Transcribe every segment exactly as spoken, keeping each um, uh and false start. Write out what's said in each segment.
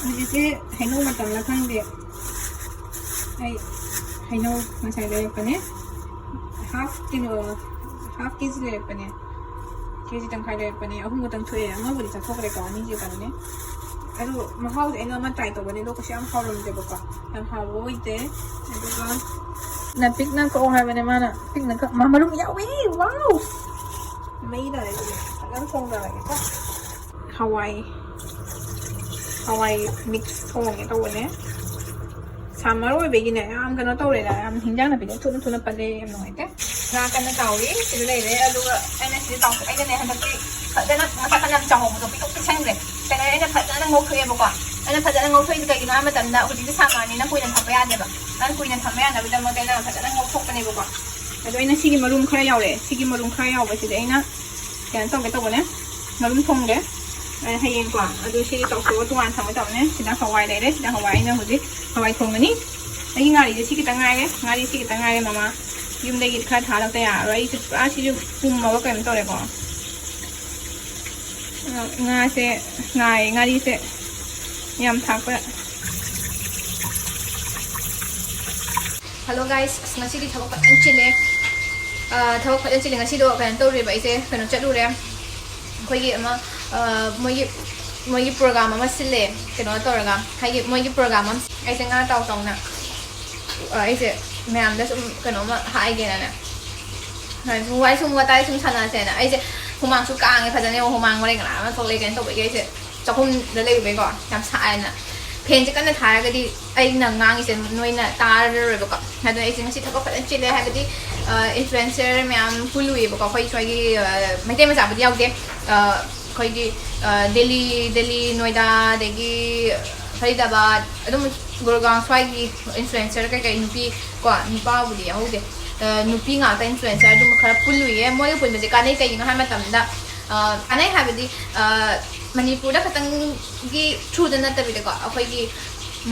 ꯍꯧꯖꯤꯛꯁꯦ ꯍꯩꯅꯧ ꯃꯇꯝꯂ ꯈꯪꯗꯦ꯫ ꯑꯩ ꯍꯩꯅꯧ ꯉꯁꯥꯏ ꯂꯩꯔꯛꯄꯅꯦ꯫ Half ꯀꯤꯂꯣ, half ꯀꯦ ꯖꯤ ꯂꯩꯔꯛꯄꯅꯦ꯫ ꯀꯦ ꯖꯤ ꯇꯪꯈꯥꯏ ꯂꯩꯔꯛꯄꯅꯦ꯫ ꯑꯍꯨꯝ ꯈꯛꯇꯪ ꯊꯣꯛꯑꯦ꯫ ꯑꯃꯕꯨꯗꯤ ꯆꯥꯊꯣꯛꯈ꯭ꯔꯦꯀꯣ, ꯑꯅꯤꯁꯦ ꯀꯩꯅꯣꯅꯦ꯫ ꯑꯗꯣ ꯃꯍꯥꯎꯁꯦ ꯑꯩꯅ ꯑꯃ try ꯇꯧꯕꯅꯦ, ꯑꯗꯣ ꯀꯩꯁꯨ ꯌꯥꯝ ꯍꯥꯎꯔꯝꯗꯦꯕꯀꯣ꯫ ꯌꯥꯝ ꯍꯥꯎꯕ ꯑꯣꯏꯗꯦ꯫ ꯑꯗꯨꯒ ꯅ ꯄꯤꯛꯅ ꯀꯛꯑꯣ ꯍꯥꯏꯕꯅꯦ ꯃꯥꯅ꯫ ꯄꯤꯛꯅ ꯀꯛ-, ꯃꯥ ꯃꯔꯨꯝ ꯌꯥꯎꯋꯦ꯫ Wow! ꯃꯩ ꯇꯥꯔꯦ ꯑꯗꯨꯗꯤ꯫ ꯐꯖꯅ ꯊꯣꯡꯗꯔꯒꯦꯀꯣ꯫ ꯍꯋꯥꯏ, ꯍꯋꯥꯏ mix ꯊꯣꯡꯒꯦ ꯇꯧꯕꯅꯦ꯫ Summer ꯑꯣꯏꯕꯒꯤꯅꯦ, ꯌꯥꯝ ꯀꯩꯅꯣ ꯇꯧꯔꯦꯗ, ꯌꯥꯝ ꯍꯤꯟꯖꯥꯡ ꯅꯥꯄꯤꯗꯣ ꯊꯨꯅ ꯊꯨꯅ ꯄꯠꯂꯦ, ꯌꯥꯝ ꯅꯨꯡꯉꯥꯏꯇꯦ꯫ ꯉꯥ ꯀꯟꯅ ꯇꯥꯎꯔꯤ, ꯁꯤꯗ ꯂꯩꯔꯦ꯫ ꯑꯗꯨꯒ ꯑꯩꯅ ꯁꯤꯗ ꯇꯥꯎꯊꯣꯛ-, ꯑꯩꯅꯅꯦ ꯍꯟꯗꯛꯇꯤ ꯐꯖꯅ ꯃꯁꯛ ꯈꯔ ꯌꯥꯝ ꯆꯥꯎꯍꯧꯕꯗꯣ ꯄꯤꯊꯣꯛ ꯄꯤꯛꯁꯟꯈ꯭ꯔꯦ꯫ ꯀꯩꯅꯣ, ꯑꯩꯅ ꯐꯖꯅ ꯉꯧꯊꯣꯛꯑꯦꯕꯀꯣ꯫ ꯑꯩꯅ ꯐꯖꯅ ꯉꯧꯊꯣꯛꯏꯁꯦ ꯀꯩꯒꯤꯅꯣ ꯍꯥꯏꯕ ꯃꯇꯝꯗ, ꯍꯧꯖꯤꯛꯇꯤ summerꯅꯤꯅ ꯀꯨꯏꯅ ꯊꯝꯕ ꯌꯥꯗꯦꯕ꯫ ꯅꯪ ꯀꯨꯏꯅ ꯊꯝꯕ ꯌꯥꯅꯕꯒꯤꯗꯃꯛꯇ ꯑꯩꯅ ꯐꯖꯅ ꯉꯧꯊꯣꯛꯄꯅꯦꯕꯀꯣ꯫ ꯑꯗꯣ ꯑꯩꯅ ꯁꯤꯒꯤ ꯃꯔꯨꯝ ꯈꯔ ꯌꯥꯎꯔꯛꯑꯦ, ꯁꯤꯒꯤ ꯃꯔꯨꯝ ꯈꯔ ꯌꯥꯎꯕꯁꯤꯗꯤ ꯑꯩꯅ ꯀꯩꯅꯣ ꯇꯧꯒꯦ ꯇꯧꯕꯅꯦ, ꯃꯔꯨꯝ ꯊꯣꯡꯒꯦ꯫ ꯑꯩ ꯍꯌꯦꯡꯀꯣ, ꯑꯗꯨ ꯁꯤꯗꯤ ꯇꯧꯊꯣꯛꯑꯒ ꯇꯣꯉꯥꯟꯅ ꯊꯝꯒꯦ ꯇꯧꯕꯅꯦ꯫ ꯁꯤꯗ ꯍꯋꯥꯏ ꯂꯩꯔꯦ, ꯁꯤꯗ ꯍꯋꯥꯏ ꯑꯩꯅ ꯍꯧꯖꯤꯛ ꯍꯋꯥꯏ ꯊꯣꯡꯒꯅꯤ꯫ ꯑꯩꯒꯤ ꯉꯥꯔꯤꯁꯦ ꯁꯤ ꯈꯤꯇꯪ ꯉꯥꯏꯔꯦ, ꯉꯥꯔꯤ ꯁꯤ ꯈꯤꯇꯪ ꯉꯥꯏꯔꯦ ꯃꯃꯥ꯫ ꯌꯨꯝꯗꯒꯤ ꯈꯔ ꯊꯥꯔꯛꯇ ꯌꯥꯔꯔꯣꯏ꯫ ꯑꯩꯁꯦ ꯄꯨꯔꯥ ꯁꯤꯁꯨ ꯄꯨꯝꯃꯕ ꯀꯩꯅꯣ ꯇꯧꯔꯦꯀꯣ꯫ ꯑ, ꯉꯥꯁꯦ ꯉꯥꯏ-, ꯉꯥꯔꯤꯁꯦ ꯌꯥꯝ ꯊꯥꯛꯄ꯫ Hello guys, ꯑꯁ, ꯉꯁꯤꯗꯤ ꯊꯕꯛ ꯐꯖꯅ ꯆꯤꯜꯂꯦ꯫ ꯑ, ꯊꯕꯛ ꯐꯖꯅ ꯆꯤꯜꯂꯦ꯫ ꯉꯁꯤꯗꯣ ꯀꯩꯅꯣ ꯇꯧꯔꯦꯕ, ꯑꯩꯁꯦ ꯀꯩꯅꯣ ꯆꯠꯂꯨꯔꯦ꯫ ꯑꯩꯈꯣꯏꯒꯤ ꯑꯃ, ꯑ, ꯃꯣꯏꯒꯤ, ꯃꯣꯏꯒꯤ program ꯑꯃ ꯁꯤꯜꯂꯦ, ꯀꯩꯅꯣ ꯇꯧꯔꯒ, ꯍꯥꯏꯗꯤ ꯃꯣꯏꯒꯤ program ꯑꯃ, ꯑꯩꯁꯦ ꯉꯥ ꯇꯥꯎ ꯇꯥꯎꯅ, ꯑ, ꯑꯩꯁꯦ ꯃꯌꯥꯝꯗ ꯁꯨꯝ ꯀꯩꯅꯣꯝꯃ ꯍꯥꯏꯒꯦꯅꯅꯦ, ꯁꯨꯝ ꯋꯥꯔꯤ ꯁꯨꯝ ꯋꯥꯇꯥꯏ ꯁꯨꯝ ꯁꯥꯟꯅꯁꯦꯅ꯫ ꯑꯩꯁꯦ ꯍꯨꯃꯥꯡꯁꯨ ꯀꯥꯡꯉꯦ ꯐꯖꯅ, ꯌꯦꯡꯉꯣ, ꯍꯨꯃꯥꯡ ꯃꯔꯦꯡ ꯃꯔꯥꯡ ꯑꯃ ꯊꯣꯛꯂꯛꯑꯦ꯫ ꯀꯩꯅꯣ ꯇꯧꯕꯒꯤ ꯑꯩꯁꯦ ꯆꯥꯛꯈꯨꯝꯗ ꯂꯩꯔꯨꯕꯩꯀꯣ, ꯌꯥꯝ ꯁꯥꯏꯅ꯫ Fanꯁꯦ ꯀꯟꯅ ꯊꯥꯔꯒꯗꯤ ꯑꯩꯅ ꯉꯥꯡꯉꯤꯁꯦ ꯅꯣꯏꯅ ꯇꯥꯔꯔꯣꯏꯕꯀꯣ꯫ ꯑꯗꯨꯅ ꯑꯩꯁꯦ ꯉꯁꯤ ꯊꯕꯛ ꯐꯖꯅ ꯆꯤꯜꯂꯦ, ꯍꯥꯏꯕꯗꯤ, ꯑ, influencer ꯃꯌꯥꯝ ꯄꯨꯜꯂꯨꯏꯌꯦꯕꯀꯣ꯫ ꯑꯩꯈꯣꯏ ꯁ꯭ꯋꯥꯏꯒꯤ, ꯑ, ꯃꯩꯇꯩ ꯃꯆꯥꯕꯨꯗꯤ ꯌꯥꯎꯗꯦ꯫ ꯑ, ꯑꯩꯈꯣꯏꯒꯤ, ꯑ, ꯗꯦꯜꯂꯤ, ꯗꯦꯜꯂꯤ, ꯅꯣꯏꯗꯥ, ꯑꯗꯒꯤ ꯐꯔꯤꯗꯥꯕꯥꯗ, ꯑꯗꯨꯝ ꯒꯨꯔꯒꯥꯎ ꯁ꯭ꯋꯥꯏꯒꯤ influencer ꯀꯩꯀꯩ ꯅꯨꯄꯤ ꯀꯣ, ꯅꯨꯄꯥꯕꯨꯗꯤ ꯌꯥꯎꯍꯧꯗꯦ꯫ ꯑ, ꯅꯨꯄꯤ ꯉꯥꯛꯇ influencer ꯑꯗꯨꯝ ꯈꯔ ꯄꯨꯜꯂꯨꯏꯌꯦ꯫ ꯃꯣꯏꯒ ꯄꯨꯟꯕꯁꯦ ꯀꯥꯟꯅꯩ, ꯀꯩꯒꯤꯅꯣ ꯍꯥꯏ ꯃꯇꯝꯗ, ꯑ, ꯀꯥꯟꯅꯩ ꯍꯥꯏꯕꯗꯤ, ꯑ, ꯃꯅꯤꯄꯨꯔꯗ ꯈꯛꯇꯪꯒꯤ throughꯗ ꯅꯠꯇꯕꯤꯗꯀꯣ, ꯑꯩꯈꯣꯏꯒꯤ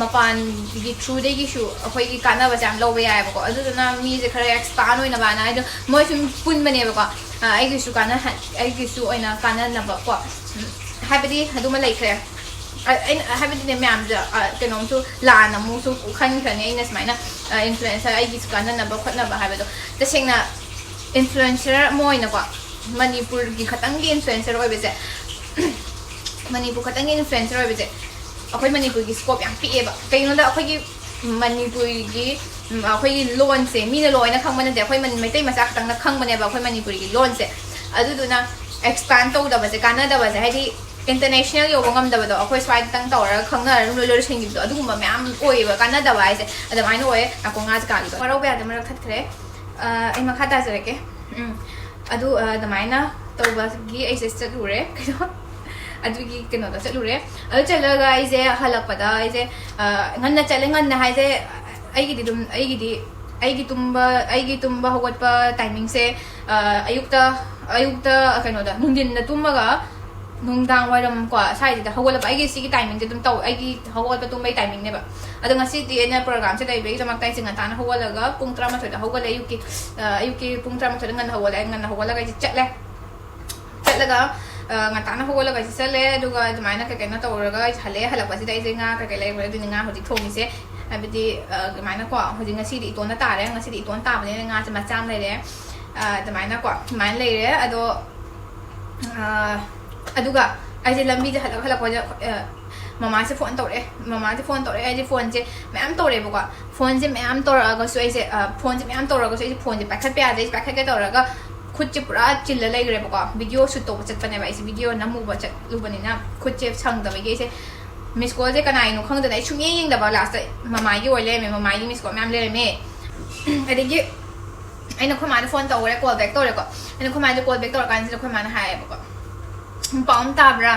ꯃꯄꯥꯟꯒꯤ throughꯗꯒꯤꯁꯨ ꯑꯩꯈꯣꯏꯒꯤ ꯀꯥꯟꯅꯕꯁꯦ ꯌꯥꯝ ꯂꯧꯕ ꯌꯥꯏꯑꯕꯀꯣ꯫ ꯑꯗꯨꯗꯨꯅ ꯃꯤꯁꯦ ꯈꯔ expand ꯑꯣꯏꯅꯕꯅ ꯍꯥꯏꯗꯣ ꯃꯣꯏ ꯁꯨꯝ ꯄꯨꯟꯕꯅꯦꯕꯀꯣ꯫ ꯑ, ꯑꯩꯒꯤꯁꯨ ꯀꯥꯟꯅ-, ꯑꯩꯒꯤꯁꯨ ꯑꯣꯏꯅ ꯀꯥꯟꯅꯅꯕꯀꯣ꯫ ꯎꯝ, ꯍꯥꯏꯕꯗꯤ ꯑꯗꯨꯃ ꯂꯩꯈ꯭ꯔꯦ꯫ ꯑꯩꯅ ꯍꯥꯏꯕꯗꯤꯅꯦ, ꯃꯌꯥꯝꯗ ꯀꯩꯅꯣꯝꯁꯨ ꯂꯥꯟꯅ ꯑꯃꯨꯛꯁꯨ ꯈꯟꯈ꯭ꯔꯅꯤ꯫ ꯑꯩꯅ ꯁꯨꯃꯥꯏꯅ ꯏꯟꯐ꯭ꯂꯨꯌꯦꯟꯁꯔ, ꯑꯩꯒꯤꯁꯨ ꯀꯥꯟꯅꯅꯕ ꯈꯣꯠꯅꯕ ꯍꯥꯏꯕꯗꯣ, ꯇꯁꯦꯡꯅ ꯏꯟꯐ꯭ꯂꯨꯌꯦꯟꯁꯔ ꯑꯃ ꯑꯣꯏꯅꯀꯣ, ꯃꯅꯤꯄꯨꯔꯒꯤ ꯈꯛꯇꯪꯒꯤ ꯏꯟꯐ꯭ꯂꯨꯌꯦꯟꯁꯔ ꯑꯣꯏꯕꯁꯦ, ꯃꯅꯤꯄꯨꯔ ꯈꯛꯇꯪꯒꯤ ꯏꯟꯐ꯭ꯂꯨꯌꯦꯟꯁꯔ ꯑꯣꯏꯕꯁꯦ ꯑꯩꯈꯣꯏ ꯃꯅꯤꯄꯨꯔꯒꯤ ꯁ꯭ꯀꯣꯞ ꯌꯥꯝ ꯄꯤꯛꯑꯦꯕ꯫ ꯀꯩꯒꯤꯅꯣꯗ, ꯑꯩꯈꯣꯏꯒꯤ ꯃꯅꯤꯄꯨꯔꯒꯤ, ꯑꯩꯈꯣꯏꯒꯤ ꯂꯣꯟꯁꯦ ꯃꯤꯅ ꯂꯣꯏꯅ ꯈꯪꯕ ꯅꯠꯇꯦ, ꯑꯩꯈꯣꯏ ꯃꯩꯇꯩ ꯃꯆꯥ ꯈꯛꯇꯪꯅ ꯈꯪꯕꯅꯦꯕ ꯑꯩꯈꯣꯏ ꯃꯅꯤꯄꯨꯔꯒꯤ ꯂꯣꯟꯁꯦ꯫ ꯑꯗꯨꯗꯨꯅ ꯑꯦꯛꯁꯄꯥꯟ ꯇꯧꯗꯕꯁꯦ, ꯀꯥꯟꯅꯗꯕꯁꯦ, ꯍꯥꯏꯗꯤ ꯏꯟꯇꯔꯅꯦꯁꯅꯦꯜ ꯌꯧꯕ ꯉꯝꯗꯕꯗꯣ, ꯑꯩꯈꯣꯏ ꯁ꯭ꯋꯥꯏꯗꯇꯪ ꯇꯧꯔꯒ ꯈꯪꯅꯔꯒ ꯂꯣꯏ ꯂꯣꯏꯁꯤꯟꯈꯤꯕꯗꯣ, ꯑꯗꯨꯒꯨꯝꯕ ꯃꯌꯥꯝ ꯑꯣꯏꯌꯦꯕ, ꯀꯥꯟꯅꯗꯕ ꯍꯥꯏꯁꯦ ꯑꯗꯨꯃꯥꯏꯅ ꯑꯣꯏꯌꯦ꯫ ꯉꯥꯏꯈꯣ, ꯉꯥꯁꯦ ꯀꯥꯈꯤꯗꯣ, ꯋꯥꯔꯧꯕ ꯌꯥꯗ ꯃꯔꯛ ꯊꯠꯈ꯭ꯔꯦ꯫ ꯑꯩ ꯃꯈꯥ ꯇꯥꯖꯔꯛꯀꯦ꯫ ꯎꯝ꯫ ꯑꯗꯨ ꯑꯗꯨꯃꯥꯏꯅ ꯇꯧꯕꯒꯤ ꯑꯩꯁꯦ ꯆꯠꯂꯨꯔꯦ, ꯀꯩꯅꯣ, ꯑꯗꯨꯒꯤ ꯀꯩꯅꯣꯗ ꯆꯠꯂꯨꯔꯦ꯫ ꯑꯗꯨ ꯆꯠꯂꯒ ꯑꯩꯁꯦ ꯍꯜꯂꯛꯄꯗ ꯑꯩꯁꯦ ꯉꯟꯅ ꯆꯠꯂꯦ꯫ ꯉꯟꯅ ꯍꯥꯏꯁꯦ, ꯑꯩꯒꯤꯗꯤ ꯑꯗꯨꯝ, ꯑꯩꯒꯤꯗꯤ ꯑꯩꯒꯤ ꯇꯨꯝꯕ ꯑꯩꯒꯤ ꯇꯨꯝꯕ ꯍꯧꯒꯠꯄ ꯇꯥꯏꯃꯤꯡꯁꯦ ꯑꯌꯨꯛꯇ ꯑꯌꯨꯛꯇ ꯀꯩꯅꯣꯗ, ꯅꯨꯡꯊꯤꯟꯗ ꯇꯨꯝꯃꯒ ꯅꯨꯡꯗꯥꯡ ꯋꯥꯏꯔꯝ ꯀꯣ, ꯁ꯭ꯋꯥꯏꯁꯤꯗ ꯍꯧꯒꯠꯂꯛꯄ꯫ ꯑꯩꯒꯤ ꯁꯤꯒꯤ ꯇꯥꯏꯃꯤꯡꯁꯦ ꯑꯗꯨꯝ ꯇꯧ ꯑꯩꯒꯤ ꯍꯧꯒꯠꯄ ꯇꯨꯝꯕꯩ ꯇꯥꯏꯃꯤꯡꯅꯦꯕ꯫ ꯑꯗꯣ ꯉꯁꯤꯗꯤ ꯑꯩꯅ ꯄ꯭ꯔꯣꯒ꯭ꯔꯥꯝꯁꯦ ꯂꯩꯕꯒꯤꯗꯃꯛꯇ ꯑꯩꯁꯦ ꯉꯟꯇꯥꯅ ꯍꯧꯒꯠꯂꯒ ꯄꯨꯡ ꯇꯔꯥꯃꯥꯊꯣꯏꯗ ꯍꯧꯒꯠꯂꯦ꯫ ꯑꯌꯨꯛꯀꯤ ꯑꯌꯨꯛꯀꯤ ꯄꯨꯡ ꯇꯔꯥꯃꯥꯊꯣꯏꯗ ꯉꯟꯅ ꯍꯧꯒꯠꯂꯦ꯫ ꯉꯟꯅ ꯍꯧꯒꯠꯂꯒ ꯑꯩꯁꯦ ꯆꯠꯂꯦ꯫ ꯆꯠꯂꯒ ꯉꯟꯇꯥꯅ ꯍꯧꯒꯠꯂꯒ ꯑꯩꯁꯦ ꯆꯠꯂꯦ꯫ ꯑꯗꯨꯒ ꯑꯗꯨꯃꯥꯏꯅ ꯀꯩ ꯀꯩꯅꯣ ꯇꯧꯔꯒ ꯑꯩꯁꯦ ꯍꯜꯂꯛꯑꯦ꯫ ꯍꯜꯂꯛꯄꯁꯤꯗ ꯑꯩꯁꯦ ꯉꯥ ꯀꯩ ꯀꯩ ꯂꯩꯕ꯭ꯔꯥ, ꯑꯗꯨꯅꯤ ꯉꯥ ꯍꯧꯖꯤꯛ ꯊꯣꯡꯉꯤꯁꯦ꯫ ꯍꯥꯏꯕꯗꯤ ꯑꯗꯨꯃꯥꯏꯅꯀꯣ, ꯍꯧꯖꯤꯛ ꯉꯁꯤꯗꯤ ꯏꯇꯣꯟꯗ ꯇꯥꯔꯦ꯫ ꯉꯁꯤꯗꯤ ꯏꯇꯣꯟ ꯇꯥꯕꯅꯤꯅ ꯉꯥꯁꯦ ꯃꯆꯥ ꯑꯃ ꯂꯩꯔꯦ꯫ ꯑꯗꯨꯃꯥꯏꯅꯀꯣ, ꯑꯗꯨꯃꯥꯏꯅ ꯂꯩꯔꯦ꯫ ꯑꯗꯣ ꯑꯗꯨꯒ ꯑꯩꯁꯦ ꯂꯝꯕꯤꯗ ꯍꯜꯂꯛ ꯍꯜꯂꯛꯄꯗ ꯃꯃꯥꯁꯦ ꯐꯣꯟ ꯇꯧꯔꯛꯑꯦ꯫ ꯃꯃꯥꯁꯦ ꯐꯣꯟ ꯇꯧꯔꯛꯑꯦ꯫ ꯑꯩꯁꯦ ꯐꯣꯟꯁꯦ ꯃꯌꯥꯝ ꯇꯧꯔꯦꯕꯀꯣ꯫ ꯐꯣꯟꯁꯦ ꯃꯌꯥꯝ ꯇꯧꯔꯛꯑꯒꯁꯨ ꯑꯩꯁꯦ ꯐꯣꯟꯁꯦ ꯃꯌꯥꯝ ꯇꯧꯔꯒꯁꯨ ꯑꯩꯁꯦ ꯐꯣꯟꯁꯦ ꯄꯥꯏꯈꯠꯄ ꯌꯥꯗꯦ꯫ ꯑꯩꯁꯦ ꯄꯥꯏꯈꯠꯀꯦ ꯇꯧꯔꯒ ꯈꯨꯠꯁꯦ ꯄꯨꯔꯥ ꯆꯤꯜꯂ ꯂꯩꯈ꯭ꯔꯦꯕꯀꯣ꯫ ꯚꯤꯗꯤꯑꯣ ꯁꯨꯠ ꯇꯧꯕ ꯆꯠꯄꯅꯦꯕ ꯑꯩꯁꯦ, ꯚꯤꯗꯤꯑꯣ ꯅꯝꯃꯨꯕ ꯆꯠꯂꯨꯕꯅꯤꯅ ꯈꯨꯠꯁꯦ ꯁꯪꯗꯕꯒꯤ ꯑꯩꯁꯦ ꯃꯤꯁ ꯀꯣꯜꯁꯦ ꯀꯅꯥꯒꯤꯅꯣ ꯈꯪꯗꯅ ꯑꯩ ꯁꯨꯡꯌꯦꯡ ꯌꯦꯡꯗꯕ꯫ ꯂꯥꯁꯇ ꯃꯃꯥꯒꯤ ꯑꯣꯏ ꯂꯩꯔꯝꯃꯦ꯫ ꯃꯃꯥꯒꯤ ꯃꯤꯁ ꯀꯣꯜ ꯃꯌꯥꯝ ꯂꯩꯔꯝꯃꯦ꯫ ꯑꯗꯒꯤ ꯑꯩꯅ ꯑꯩꯈꯣꯏ ꯃꯥꯗ ꯐꯣꯟ ꯇꯧꯔꯦ, ꯀꯣꯜ ꯕꯦꯛ ꯇꯧꯔꯦꯀꯣ꯫ ꯑꯩꯅ ꯑꯩꯈꯣꯏ ꯃꯥꯗ ꯀꯣꯜ ꯕꯦꯛ ꯇꯧꯔꯀꯥꯟꯁꯤꯗ ꯑꯩꯈꯣꯏ ꯃꯥꯅ ꯍꯥꯏꯌꯦꯕꯀꯣ, "ꯄꯥꯎ ꯑꯃ ꯇꯥꯕ꯭ꯔꯥ?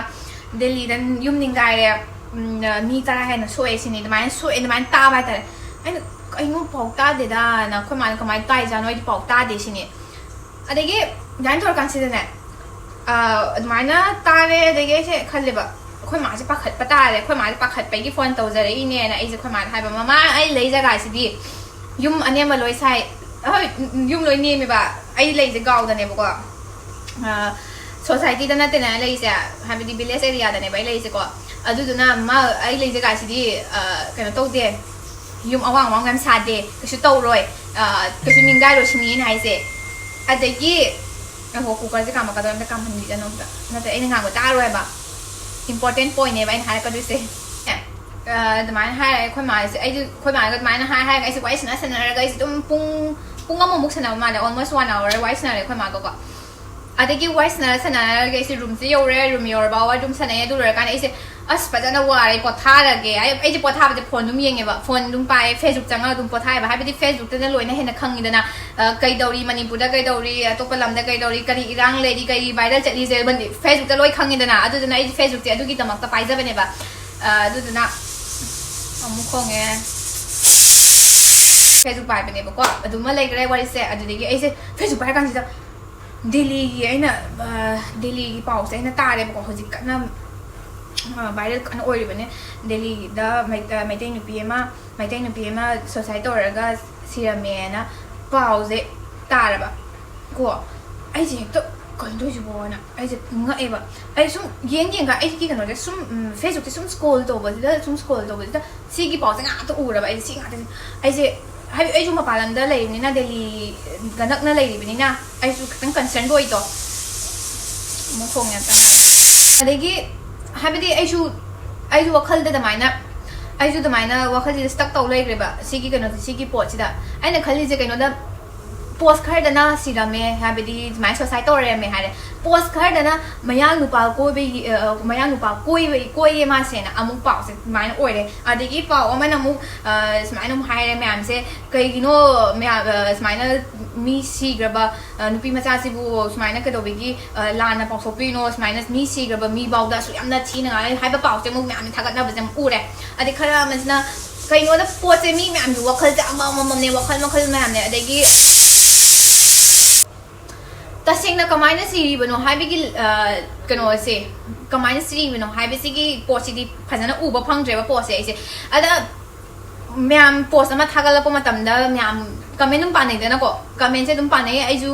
ꯗꯦꯜꯂꯤꯗ ꯌꯨꯝ ꯅꯤꯡꯒꯥꯏꯔꯦ, ꯃꯤ ꯇꯔꯥ ꯍꯦꯟꯅ ꯁꯣꯛꯑꯦ" ꯁꯤꯅꯤ꯫ ꯑꯗꯨꯃꯥꯏꯅ ꯁꯣꯛꯑꯦ, ꯑꯗꯨꯃꯥꯏꯅ ꯇꯥꯕ ꯍꯥꯏꯇꯥꯔꯦ꯫ ꯑꯩꯅ, "ꯀꯩꯅꯣ, ꯄꯥꯎ ꯇꯥꯗꯦꯗꯅ?" ꯑꯩꯈꯣꯏ ꯃꯥꯅ, "ꯀꯃꯥꯏꯅ ꯇꯥꯏꯖꯥꯠꯅꯣ? ꯑꯩꯗꯤ ꯄꯥꯎ ꯇꯥꯗꯦ" ꯁꯤꯅꯤ꯫ ꯑꯗꯒꯤ ꯑꯗꯨꯃꯥꯏꯅ ꯇꯧꯔꯀꯥꯟꯁꯤꯗꯅꯦ, ꯑꯗꯨꯃꯥꯏꯅ ꯇꯥꯔꯦ꯫ ꯑꯗꯒꯤ ꯑꯩꯁꯦ ꯈꯜꯂꯦꯕ, ꯑꯩꯈꯣꯏ ꯃꯥꯁꯦ ꯄꯥꯈꯠꯄ ꯇꯥꯔꯦ꯫ ꯑꯩꯈꯣꯏ ꯃꯥꯁꯦ ꯄꯥꯈꯠꯄꯒꯤ ꯐꯣꯟ ꯇꯧꯖꯔꯛꯏꯅꯦꯅ ꯑꯩꯁꯦ ꯑꯩꯈꯣꯏ ꯃꯥꯗ ꯍꯥꯏꯕ, "ꯃꯃꯥ, ꯑꯩ ꯂꯩ ꯖꯒꯥꯁꯤꯗꯤ ꯌꯨꯝ ꯑꯅꯦꯝꯕ ꯂꯣꯏ ꯁꯥꯏ"꯫ ꯍꯣꯏ, ꯌꯨꯝ ꯂꯣꯏ ꯅꯦꯝꯃꯦꯕ꯫ ꯑꯩ ꯂꯩꯁꯦ ꯒꯥꯎꯗꯅꯦꯕꯀꯣ, ꯁꯣꯁꯥꯏꯇꯤꯗ ꯅꯠꯇꯦꯅ ꯂꯩꯁꯦ, ꯍꯥꯏꯕꯗꯤ ꯚꯤꯂꯦꯖ ꯑꯦꯔꯤꯌꯥꯗꯅꯦꯕ ꯑꯩ ꯂꯩꯁꯦꯀꯣ꯫ ꯑꯗꯨꯗꯨꯅ ꯃꯥ ꯑꯩ ꯂꯩ ꯖꯒꯥꯁꯤꯗꯤ, ꯑ, ꯀꯩꯅꯣ ꯇꯧꯗꯦ, ꯌꯨꯝ ꯑꯋꯥꯡ ꯑꯋꯥꯡꯕ ꯌꯥꯝ ꯁꯥꯗꯦ, ꯀꯩꯁꯨ ꯇꯧꯔꯣꯏ, ꯑ, ꯀꯩꯁꯨ ꯅꯤꯡꯒꯥꯏꯔꯣꯏ ꯁꯤꯅꯤ ꯑꯩꯅ ꯍꯥꯏꯁꯦ꯫ ꯑꯗꯒꯤ ꯉꯥꯏꯈꯣ, ꯀꯨꯀꯔꯁꯦ ꯀꯥꯝꯃꯛꯀꯗꯧꯔꯦ, ꯑꯝꯇ ꯀꯥꯝꯍꯟꯕꯤꯒꯅꯣ ꯑꯝꯇ, ꯅꯠꯇ꯭ꯔ ꯑꯩꯅ ꯉꯥꯡꯕ ꯇꯥꯔꯣꯏꯕ꯫ ꯏꯝꯄꯣꯔꯇꯦꯟ ꯄꯣꯏꯟꯅꯦꯕ ꯑꯩꯅ ꯍꯥꯏꯔꯛꯀꯗꯣꯏꯁꯦ꯫ ꯑ, ꯑꯗꯨꯃꯥꯏꯅ ꯍꯥꯏꯔꯦ ꯑꯩꯈꯣꯏ ꯃꯥꯁꯦ, ꯑꯩꯁꯨ ꯑꯩꯈꯣꯏ ꯃꯥꯒ ꯑꯗꯨꯃꯥꯏꯅ ꯍꯥꯏ ꯍꯥꯏꯔꯒ ꯑꯩꯁꯦ ꯋꯥꯔꯤ ꯁꯥꯟꯅ ꯁꯥꯟꯅꯔꯒ ꯑꯩꯁꯦ ꯑꯗꯨꯝ ꯄꯨꯡ ꯄꯨꯡ ꯑꯃꯃꯨꯛ ꯁꯥꯟꯅꯕ ꯃꯥꯜꯂꯦ, almost one hour ꯋꯥꯔꯤ ꯁꯥꯟꯅꯔꯦ ꯑꯩꯈꯣꯏ ꯃꯥꯒꯀꯣ꯫ ꯑꯗꯒꯤ ꯋꯥꯔꯤ ꯁꯥꯟꯅꯔ ꯁꯥꯟꯅꯔꯒ ꯑꯩꯁꯦ ꯔꯨꯝꯁꯦ ꯌꯧꯔꯦ, ꯔꯨꯝ ꯌꯧꯔꯕ ꯑꯗꯨꯝ ꯁꯥꯟꯅꯩ꯫ ꯑꯗꯨ ꯂꯣꯏꯔꯀꯥꯟꯗ ꯑꯩꯁꯦ ꯑꯁ ꯐꯖꯅ ꯋꯥꯔꯦ, ꯄꯣꯊꯥꯔꯒꯦ꯫ ꯑꯩ ꯑꯩꯁꯦ ꯄꯣꯊꯥꯕꯁꯦ ꯐꯣꯟ ꯑꯗꯨꯝ ꯌꯦꯡꯉꯦꯕ, ꯐꯣꯟ ꯑꯗꯨꯝ ꯄꯥꯏꯌꯦ, ꯐꯦꯁꯕꯨꯛ ꯆꯪꯉꯒ ꯑꯗꯨꯝ ꯄꯣꯊꯥꯏꯑꯕ꯫ ꯍꯥꯏꯕꯗꯤ ꯐꯦꯁꯕꯨꯛꯇꯅ ꯂꯣꯏꯅ ꯍꯦꯟꯅ ꯈꯪꯉꯤꯗꯅ, ꯑ, ꯀꯩꯗꯧꯔꯤ, ꯃꯅꯤꯄꯨꯔꯗ ꯀꯩꯗꯧꯔꯤ, ꯑꯇꯣꯞꯄ ꯂꯝꯗ ꯀꯩꯗꯧꯔꯤ, ꯀꯔꯤ ꯏꯔꯥꯡ ꯂꯩꯔꯤ, ꯀꯔꯤ ꯚꯥꯏꯔꯦꯜ ꯆꯠꯂꯤꯁꯦ ꯐꯦꯁꯕꯨꯛꯇ ꯂꯣꯏ ꯈꯪꯉꯤꯗꯅ꯫ ꯑꯗꯨꯗꯨꯅ ꯑꯩꯁꯦ ꯐꯦꯁꯕꯨꯛꯁꯦ ꯑꯗꯨꯒꯤꯗꯃꯛꯇ ꯄꯥꯏꯖꯕꯅꯦꯕ꯫ ꯑ, ꯑꯗꯨꯗꯨꯅ ꯑꯃꯨꯛ ꯈꯣꯡꯉꯦ꯫ ꯐꯦꯁꯕꯨꯛ ꯄꯥꯏꯕꯅꯦꯕꯀꯣ, ꯑꯗꯨꯃ ꯂꯩꯈ꯭ꯔꯦ ꯋꯥꯔꯤꯁꯦ꯫ ꯑꯗꯨꯗꯒꯤ ꯑꯩꯁꯦ ꯐꯦꯁꯕꯨꯛ ꯄꯥꯏꯔ ꯀꯥꯟꯁꯤꯗ ꯗꯦꯜꯂꯤꯒꯤ ꯑꯩꯅ, ꯑ, ꯗꯦꯜꯂꯤꯒꯤ ꯄꯥꯎꯁꯦ ꯑꯩꯅ ꯇꯥꯔꯦꯕꯀꯣ꯫ ꯍꯧꯖꯤꯛ ꯀꯟꯅ, ꯑ, ꯚꯥꯏꯔꯦꯜ ꯀꯟꯅ ꯑꯣꯏꯔꯤꯕꯅꯦ꯫ ꯗꯦꯜꯂꯤꯗ ꯃꯩ-, ꯑ, ꯃꯩꯇꯩ ꯅꯨꯄꯤ ꯑꯃ, ꯃꯩꯇꯩ ꯅꯨꯄꯤ ꯑꯃ ꯁꯨꯁꯥꯏꯠ ꯇꯧꯔꯒ ꯁꯤꯔꯝꯃꯦꯅ ꯄꯥꯎꯁꯦ ꯇꯥꯔꯕ ꯀꯣ꯫ ꯑꯩꯁꯦ ꯍꯦꯛꯇ ꯀꯩꯅꯣ ꯇꯧꯔꯤꯁꯤꯕꯣꯅ ꯑꯩꯁꯦ ꯉꯛꯑꯦꯕ꯫ ꯑꯩ ꯁꯨꯝ ꯌꯦꯡ ꯌꯦꯡꯒ ꯑꯩꯒꯤ ꯀꯩꯅꯣꯁꯦ ꯁꯨꯝ, ꯎꯝ, ꯐꯦꯁꯕꯨꯛꯁꯦ ꯁꯨꯝ ꯁ꯭ꯀ꯭ꯔꯣꯜ ꯇꯧꯕꯁꯤꯗ, ꯁꯨꯝ ꯁ꯭ꯀ꯭ꯔꯣꯜ ꯇꯧꯕꯁꯤꯗ ꯁꯤꯒꯤ ꯄꯥꯎꯁꯦ ꯉꯥꯛꯇ ꯎꯔꯕ꯫ ꯑꯩꯁꯦ ꯁꯤ ꯉꯥꯛꯇ, ꯑꯩꯁꯦ ꯍꯥꯏꯗꯤ ꯑꯩꯁꯨ ꯃꯄꯥꯟ ꯂꯝꯗ ꯂꯩꯔꯤꯕꯅꯤꯅ, ꯗꯦꯜꯂꯤꯒ ꯅꯛꯅ ꯂꯩꯔꯤꯕꯅꯤꯅ ꯑꯩꯁꯨ ꯈꯤꯇꯪ ꯀꯟꯁꯔꯟ ꯑꯣꯏꯗꯣ꯫ ꯑꯃꯨꯛ ꯈꯣꯡꯉꯦ ꯑꯝꯇ ꯉꯥꯏꯌꯣ꯫ ꯑꯗꯒꯤ ꯍꯥꯏꯕꯗꯤ ꯑꯩꯁꯨ, ꯑꯩꯁꯨ ꯋꯥꯈꯜꯗ ꯑꯗꯨꯃꯥꯏꯅ, ꯑꯩꯁꯨ ꯑꯗꯨꯃꯥꯏꯅ ꯋꯥꯈꯜꯁꯤꯗ ꯁ꯭ꯇꯛ ꯇꯧ ꯂꯩꯈ꯭ꯔꯦꯕ ꯁꯤꯒꯤ ꯀꯩꯅꯣꯁꯦ, ꯁꯤꯒꯤ ꯄꯣꯠꯁꯤꯗ꯫ ꯑꯩꯅ ꯈꯜꯂꯤꯁꯦ ꯀꯩꯅꯣꯗ, ꯄꯣꯁ ꯈꯔꯗꯅ ꯁꯤꯔꯝꯃꯦ, ꯍꯥꯏꯕꯗꯤ ꯑꯗꯨꯃꯥꯏꯅ ꯁꯨꯁꯥꯏꯠ ꯇꯧꯔꯝꯃꯦ ꯍꯥꯏꯔꯦ꯫ ꯄꯣꯁ ꯈꯔꯗꯅ ꯃꯌꯥꯡ ꯅꯨꯄꯥ ꯀꯣꯏꯕꯒꯤ, ꯑ, ꯃꯌꯥꯡ ꯅꯨꯄꯥ ꯀꯣꯏꯕ, ꯀꯣꯏꯌꯦ ꯃꯥꯁꯦꯅ ꯑꯃꯨꯛ ꯄꯥꯎꯁꯦ ꯑꯗꯨꯃꯥꯏꯅ ꯑꯣꯏꯔꯦ꯫ ꯑꯗꯒꯤ ꯄꯥꯎ ꯑꯃꯅ ꯑꯃꯨꯛ, ꯑ, ꯁꯨꯃꯥꯏꯅ ꯑꯃꯨꯛ ꯍꯥꯏꯔꯦ ꯃꯌꯥꯝꯁꯦ, "ꯀꯩꯒꯤꯅꯣ ꯃꯌꯥꯝ, ꯑ, ꯁꯨꯃꯥꯏꯅ ꯃꯤ ꯁꯤꯈ꯭ꯔꯕ, ꯑ, ꯅꯨꯄꯤ ꯃꯆꯥꯁꯤꯕꯨ ꯁꯨꯃꯥꯏꯅ ꯀꯩꯗꯧꯕꯒꯤ, ꯑ, ꯂꯥꯟꯅ ꯄꯥꯎꯊꯣꯛꯄꯤꯅꯣ? ꯁꯨꯃꯥꯏꯅ ꯃꯤ ꯁꯤꯈ꯭ꯔꯕ ꯃꯤꯐꯥꯎꯗ ꯑꯁꯨꯛ ꯌꯥꯝꯅ ꯊꯤꯅ ꯉꯥꯡꯉꯦ" ꯍꯥꯏꯕ ꯄꯥꯎꯁꯦ ꯑꯃꯨꯛ ꯃꯌꯥꯝꯅ ꯊꯥꯒꯠꯅꯕꯁꯦ ꯑꯃꯨꯛ ꯎꯔꯦ꯫ ꯑꯗꯩ ꯈꯔ ꯑꯃꯁꯤꯅ ꯀꯩꯅꯣꯗ ꯄꯣꯠꯁꯦ ꯃꯤ ꯃꯌꯥꯝꯒꯤ ꯋꯥꯈꯜꯁꯦ ꯑꯃꯃꯝꯅꯦ, ꯋꯥꯈꯜ ꯃꯈꯜ ꯃꯌꯥꯝꯅꯦ꯫ ꯑꯗꯒꯤ ꯇꯁꯦꯡꯅ ꯀꯃꯥꯏꯅ ꯁꯤꯔꯤꯕꯅꯣ ꯍꯥꯏꯕꯒꯤ, ꯑ, ꯀꯩꯅꯣꯁꯦ, ꯀꯃꯥꯏꯅ ꯁꯤꯔꯤꯕꯅꯣ ꯍꯥꯏꯕꯁꯤꯒꯤ ꯄꯣꯠꯁꯤꯗꯤ ꯐꯖꯅ ꯎꯕ ꯐꯪꯗ꯭ꯔꯦꯕ ꯄꯣꯠꯁꯦ ꯑꯩꯁꯦ꯫ ꯑꯗ ꯃꯌꯥꯝ ꯄꯣꯁ ꯑꯃ ꯊꯥꯒꯠꯂꯛꯄ ꯃꯇꯝꯗ ꯃꯌꯥꯝ ꯀꯃꯦꯟ ꯑꯗꯨꯝ ꯄꯥꯅꯩꯗꯅꯀꯣ꯫ ꯀꯃꯦꯟꯁꯦ ꯑꯗꯨꯝ ꯄꯥꯅꯩ꯫ ꯑꯩꯁꯨ,